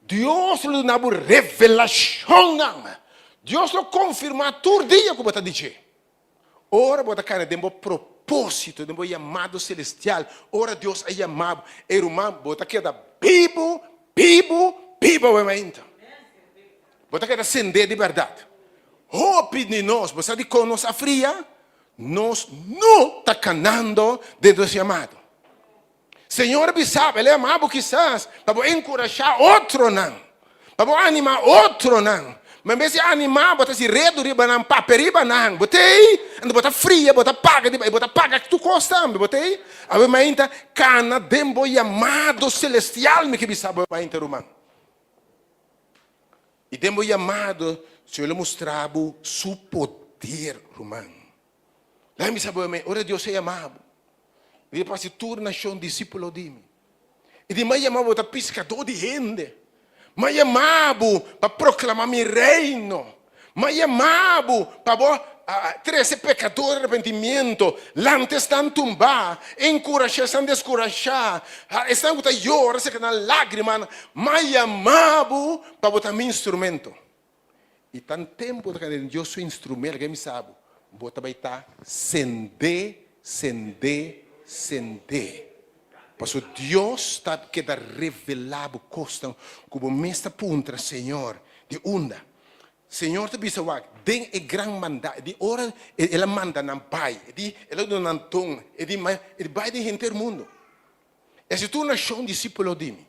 Dios lo duna bo revelashonnan. Dios lo konfirmá tur dia ku bo ta di dje. Ora bo ta kana den bo propósito, den bo yamado selestial, ora Dios a yama bo, e ruman, bo ta keda bibu, bibu, bibu awe mainta. Bo ta keda sendé di bèrdat. Hopi di nos, bo sa dikon nos a fria? Nos no ta kanando den nos yamado. Señor a bisa bo, el a yama bo kisas pa bo enkurashá otronan, pa bo animá otronan. Ma en bes di animá, bo ta hasi redu riba nan, papia riba nan. Bo ta ei, anto bo ta fria, bo ta paga riba, i bo ta paga tur kos tambe. Bo ta ei? Awe mainta, kana den bo yamado selestial, mi ke bisa bo mainta, ruman. I den bo yamado, Señor lo mustra bo su poder, ruman. Laga mi sa bo amén. Ora Dios a yama bo, i di pasi tur nashon disípulo di mi. I di m'a yama bo ta piskadó di hende. M'a yama bo pa proklamá mi reino. M'a yama bo pa bo trese pekador arepentimiento, lanta esnan tumbá, enkurashá esnan deskurashá, esnan ku ta yora seka nan lágrimanan. M'a yama bo pa bo ta mi instrumento. I tan tempu bo ta kende den Dios su instrumento, laga mi sa bo, bo ta bai ta sendé, sendé, sendé. Pasobra Dios ta keda revelá bo kosnan ku bo mes ta puntra, Señor, di unda? Señor ta bisa wak, den e gran manda, di ora El a manda nan bai, e di El a duna nan don, e di e di bai den henter mundu. Esei tur nashon disípulo di mi.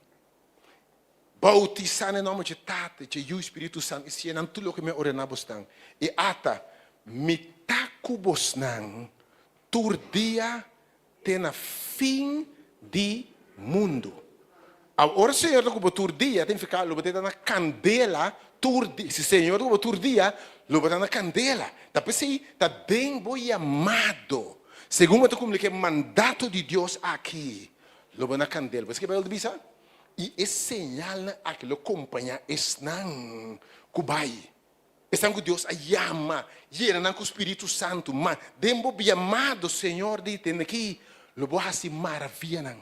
Bautisá na e nòmber dje Tata, dje Yu i Spiritu Santu, i siña nan tur loke mi a ordená bosnan. I ata, mi ta ku bosnan tur dia te na fin di mundu. Awor, ora Señor ta ku bo tur dia, ta nifiká lo bo ta na kandela tur dia. Si Señor ta ku bo tur dia, lo bo ta na kandela. Ta p'esei ta den bo yamado, segun bo ta kumpli ku e mandato di Dios aki, lo bo na kandela. Bo sa ke Beibel ta bisa? I e señalnan aki lo kompañá esnan ku bai, esnan ku Dios a yama, yena nan ku Spiritu Santu. Ma den bo yamado, Señor di, tende aki, lo bo hasi maravianan.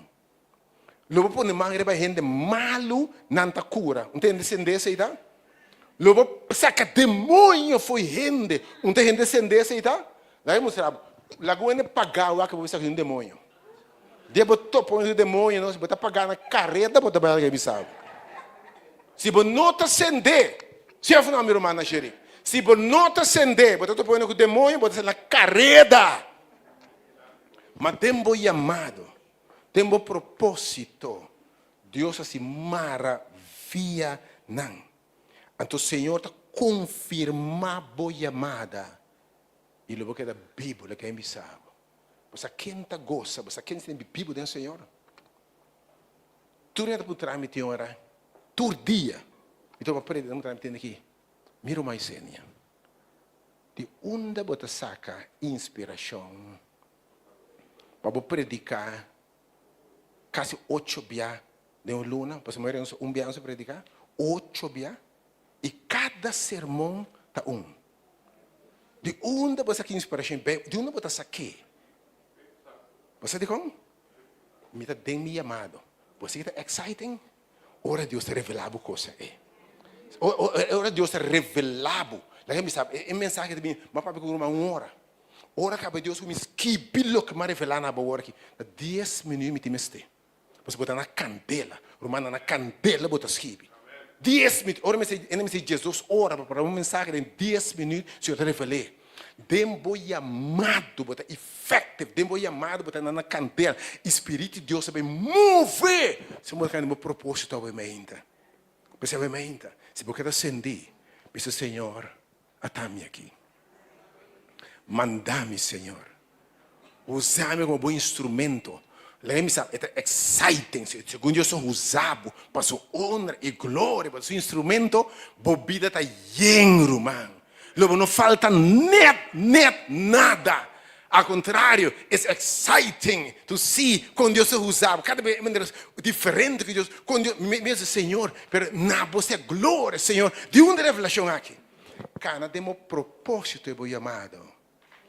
Lo bo pone man riba hende malu, nan ta kura. Un ta hende sende esei ta? Lo bo saka demoño fo'i hende. Un ta hende sende esei ta? Laga mi mustra bo. Laga un hende pagá wak bo bisa ku tin demoño. Dia bo topa un demoño no, si bo ta paga na kareda bo ta bai alga bisa bo. Si bo no ta sende, si of no mi ruman na Sheri? Si bo no ta sende, bo ta topa un ku demoño, bo ta sende na kareda. Ma den bo yamado, den bo proposito, Dios a hasi maravianan. Anto Señor ta konfirmá bo yamada i lo bo keda bibu. Loke mi bisa bo. Bo sa ken ta gosa, bo sa ken ta sinti bibu den Señor? Tur hende ta puntra mi tin ora, tur dia mi ta predica ta puntra mi tende aki, mi ruman Yesenia, di unda bo ta saca inspiracion pa bo predica casi ocho bia den un luna, pasobra mi un bia nos a predica, ocho bia, y cada sermon ta un. Di unda bo saki inspiracion? Di unda bo ta sak'é? Bo sa dikon? Mi ta den mi yamado. Bo sa ki ta exciting? Ora Dios ta revelá bo cosa ei. Ora Dios ta revelá bo. Laga mi sa, e mensahe ta bini, mi a papia ku un ruman un ora. Ora kaba Dios ku mi skibi loke mi a revelá na bo awor aki. Na dies minüt mi tin mester. Pasobra bo ta na kandela. Rumannan, na kandela bo ta skibi. Dies minüt. Ora mi sa, ene mi sa diesdos ora pa prepara un mensahe den dies minüt, Señor ta revel'é. Den bo yamado bo ta effective, den bo yamado bo ta na kandela i Spiritu di Dios ta bin move si bo ta den bo proposito awe mainta. P'esei awe mainta, si bo keda sendí, bisa, Señor, ata mi aki. Manda mi, Señor. Usa mi komo bo instrumento. Laga mi sa, e ta exciting, segun Dios ta usa bo pa su honra i gloria, pa su instrumento, bo bida ta yen, ruman. Lo bo no falta net, net nada. Al contrario, it's exciting to see kon Dios ta usa bo. Kada bes e manera diferente ku Dios, kon Dios, mi bisa, Señor, pero na bo sea gloria, Señor. Di unda e revelacion aki? Kana den bo proposito e bo yamado.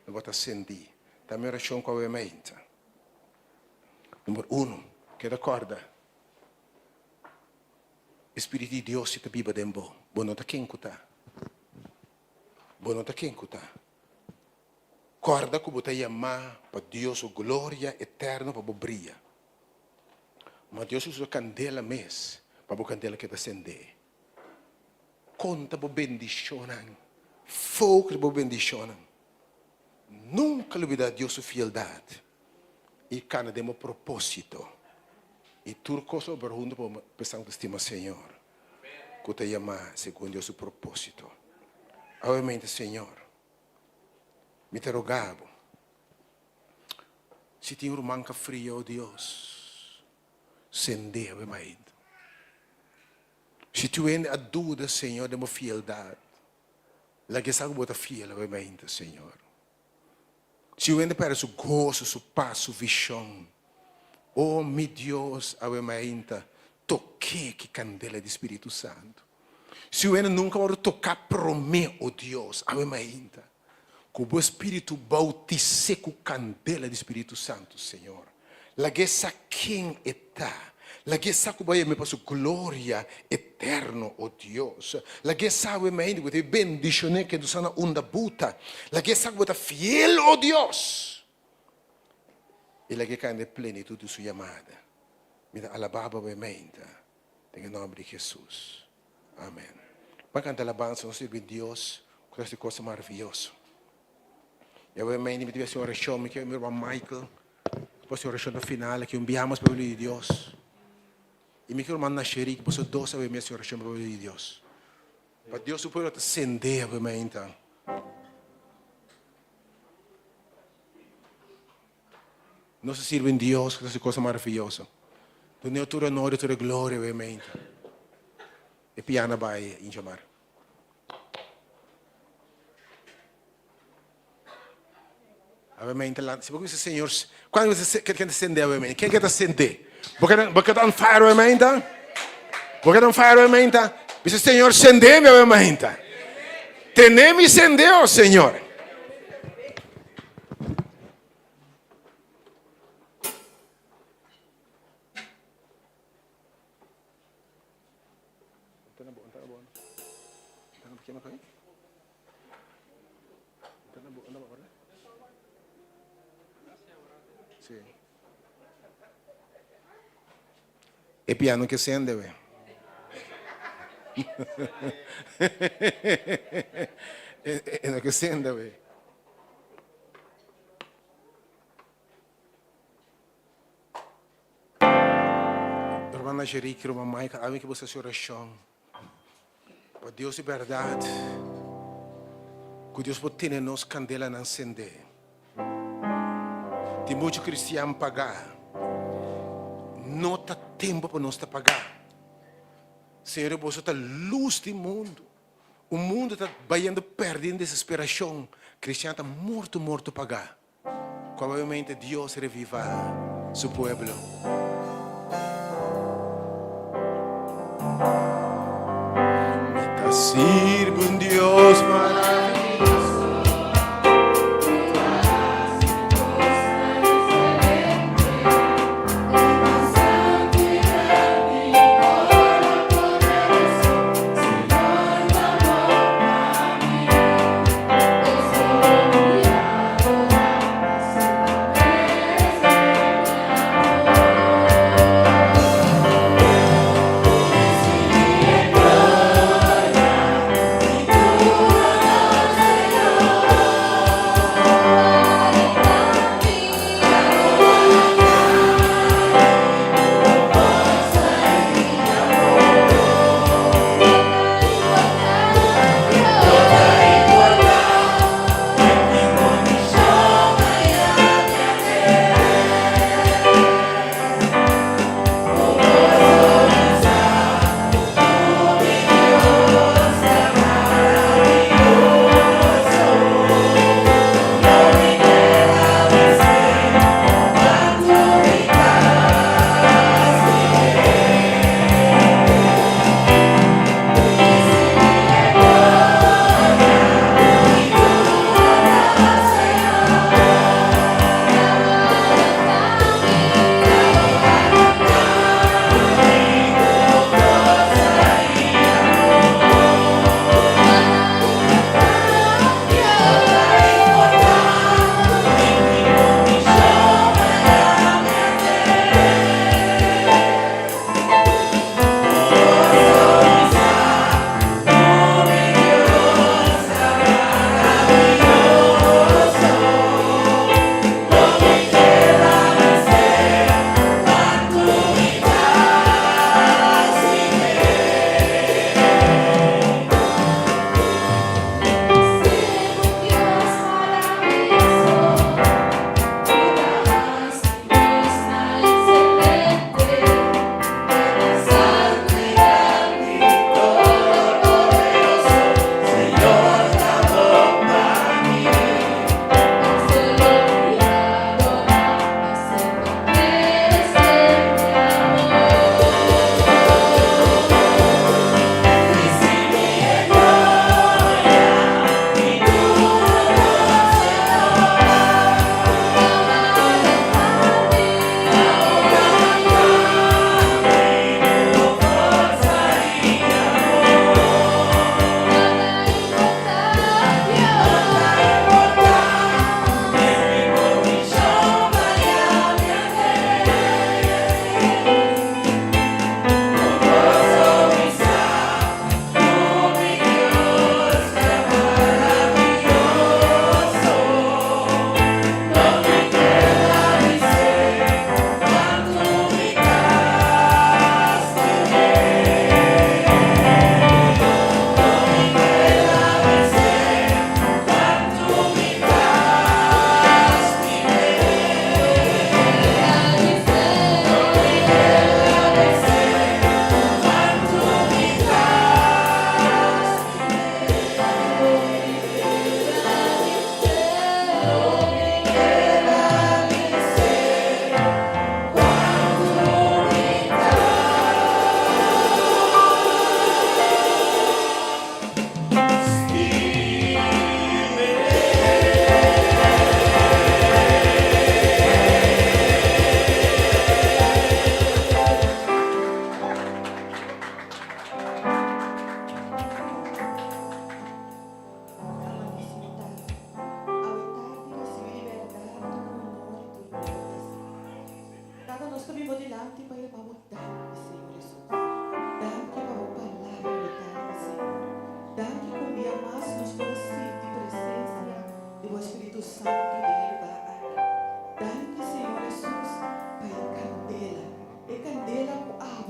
Lo bo ta sendí. Ta mi orashon ku awe mainta. Number uno, keda kòrda, e Spiritu di Dios si ta biba den bo. Bo no ta ken ku ta. Bo no ta ken ku ta. Kòrda ku bo ta yamá pa Dios su gloria eterno pa bo bria. Ma Dios usa kandela mes pa bo kandela keda sendé. Konta bo bendishonnan. Focus riba bo bendishonnan. Nunka lubida Dios su fieldat i kana den bo proposito. I tur kos lo obra huntu pa bo esnan ku ta stima Señor, ku ta yamá segun Dios su proposito. Awe Señor, mi ta roga bo, si tin un ruman ka fria, o Dios, sende awe mainta. Si tu hende a duda, Señor, den bo fieldad, laga e sa ku bo ta fiel awe mainta, Señor. Si un hende perde su goso, su pas, su vishon, o mi Dios, awe mainta, tok'é ki kandela di Spiritu Santu. Si un hende nunka wòrdu toká promé, o Dios, awe mainta, ku bo Spiritu boutis'é ku kandela di Spiritu Santu, Señor. Lag'é sa ken e ta. Lag'é sa ku bo a yam'é pa su gloria eterno, o Dios. Lag'é sa awe mainta ku bo ta bendishon'é ken tu sa na unda buta. Lag'é sa ku bo ta fiel, o Dios. I lag'é kai na e plenitut di su yamada. Mi ta alabá bo awe mainta, den e nòmber di Hesus. Amen. Ban kanta alabansa, nos sirbi Dios ku ta hasi kos maravioso. I awe mainta mi ta hasi orashon, mi ke mi ruman Michael por hasi orashon na final aki, un biaha mas pa pueblo di Dios. I mi ke ruman Nasherik, boso dos awe mi hasi orashon pa pueblo di Dios. Pa Dios su pueblo ta sende awe mainta. Nos ta sirbi un Dios ku ta hasi kos maravioso. Dun'E tur honor i tur e gloria awe mainta. E piano a bai Injamar. Awe mainta lanta. Si bo bisa Señor, kuantu bisa ken ta sende awe mainta? Ken ke ta sende? Bo ke bo ke ta on fire awe mainta? Bo ke ta on fire awe mainta? Bisa Señor, sende mi awe mainta. Tene mi sende, oh Señor. E piano ke sende we. E no ke sende we. Ruman Najerik, ruman Michael, ami ke boso hasi orashon pa Dios di bèrdat, ku Dios por tene nos kandelanan sendé. Tin muchu kristian pagá. No ta tempu pa nos ta pagá. Señor, boso ta lus di mundu. Un mundu ta bayendo pèrdí den desesperashon. Kristian ta morto morto pagá. Probablemente Dios reviva su pueblo. Mi ta sirbi un Dios maravilloso.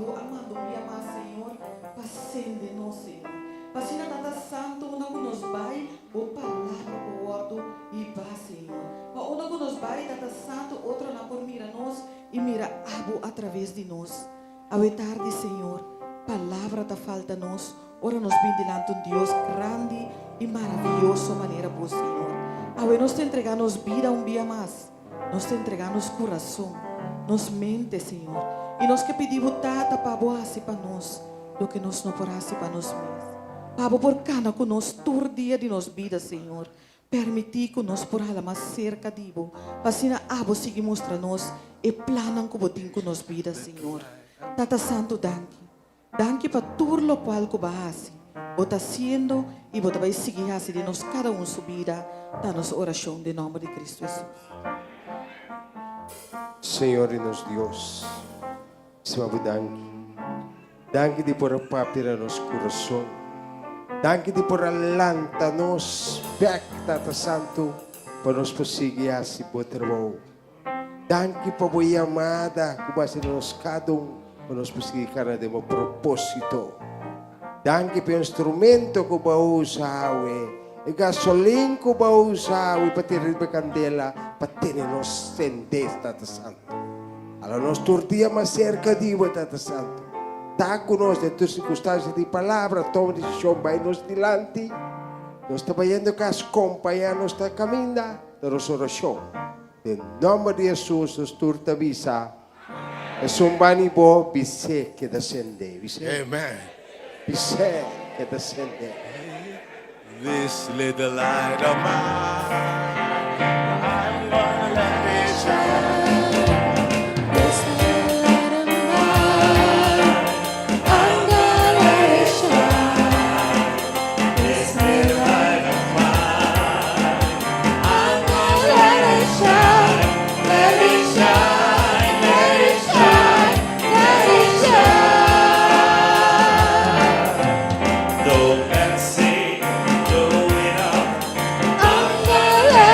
Bo a manda un bia mas, Señor, pa sende nos, Señor. Pa asina, Tata Santu, unda ku nos bai, Bo palabra por wòrdu hibá, Señor. Pa unda ku nos bai, Tata Santu, otronan por mira nos i mira Abo atraves di nos. Awe tardi, Señor, palabra ta falta nos ora nos bin dilanti un Dios grandi i maravioso manera Bo, Señor. Awe nos ta entregá nos bida un bia mas. Nos ta entregá nos kurason, nos mente, Señor. I nos ke pidi Bo, Tata, pa Bo hasi pa nos loke nos no por hasi pa nos mes. Pa Bo por kana ku nos tur dia di nos bida, Señor. Permití ku nos por hala mas serka di Bo, pa asina Abo sigui mustra nos e plannan ku Bo tin ku nos bida, Señor. Tata Santu, danki. Danki pa tur lokual ku Bo a hasi, Bo ta hasiendo i Bo ta bai sigui hasi den nos kada un su bida, ta nos orashon den nòmber di Kristu Hesus. Señor di nos Dios, sima Bo danki. Danki di por a papia na nos kurason. Danki di por a lanta nos bek, Tata Santu, pa nos por sigui hasi Bo trabou. Danki pa Bo yamada ku Bo hasi na nos kada un pa nos por sigui kana den Bo propósito. Danki pa e instrumento ku Bo a usa awe, e gasolin ku Bo a usa awe pa tira riba e kandela pa tene nos sendé, Tata Santu. Hala nos tur dia mas serka di Bo, Tata Santu. Ta ku nos den tur sirkunstansia di palabra, toma desishon bai nos dilanti. Nos ta bayendo kas, kompañá nos ta kaminda, ta nos orashon. Den nòmber di Hesus nos tur ta bisa, Esun bani bo, bis'é keda sendé. Bis'é. Amen. Bis'é keda sendé. This little light of mine, I'm gonna let it shine. This little light of mine, I'm gonna let it shine. This little light of mine, I'm gonna let it shine. Let it shine, let it shine, let it shine. Though men say, blow it up. I'm gonna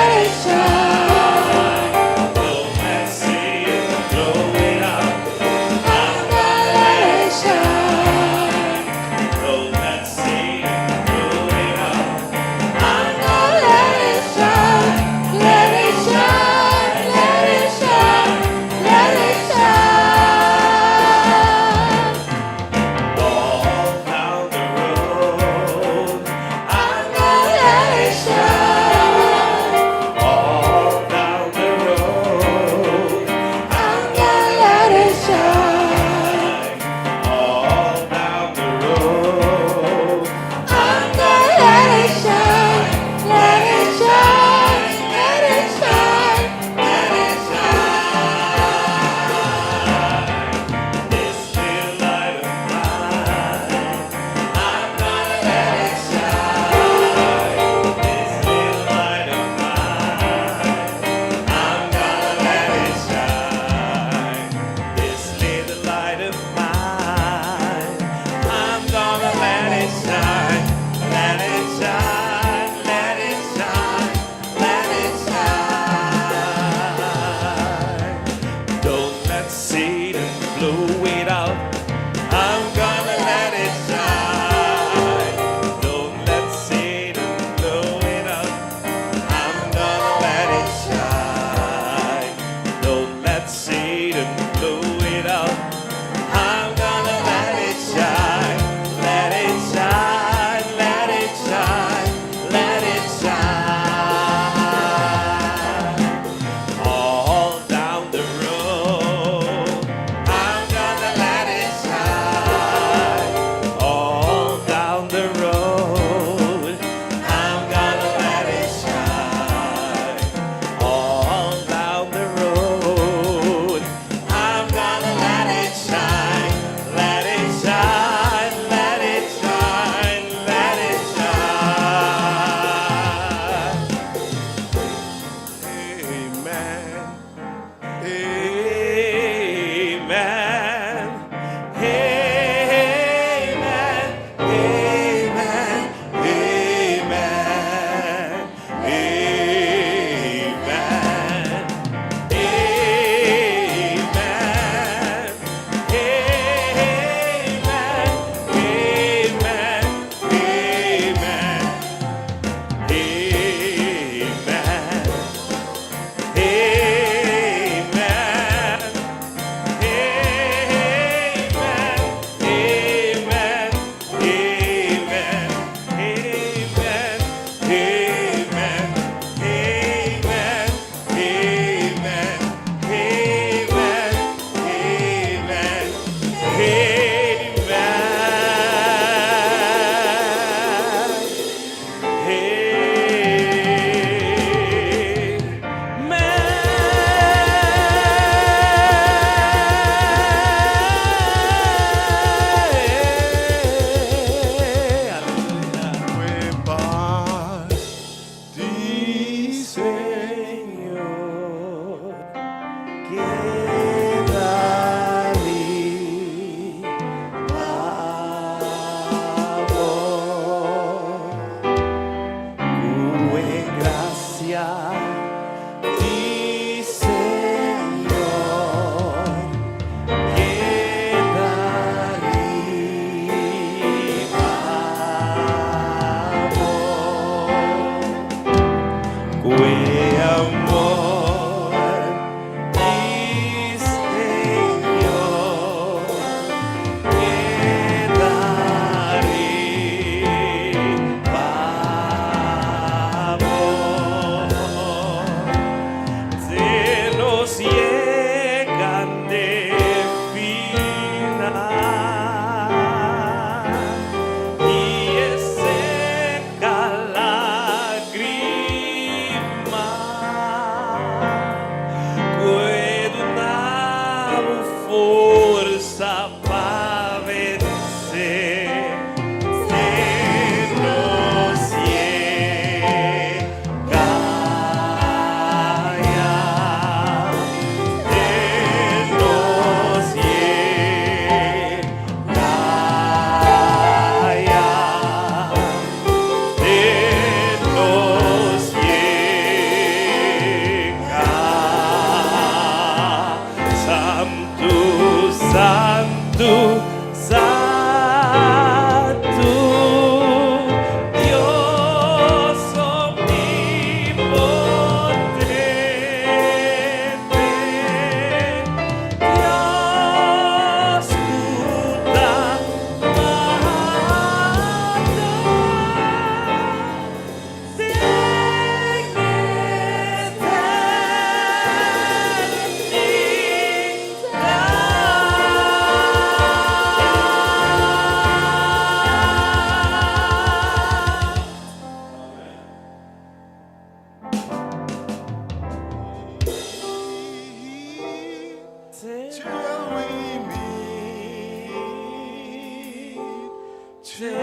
Take.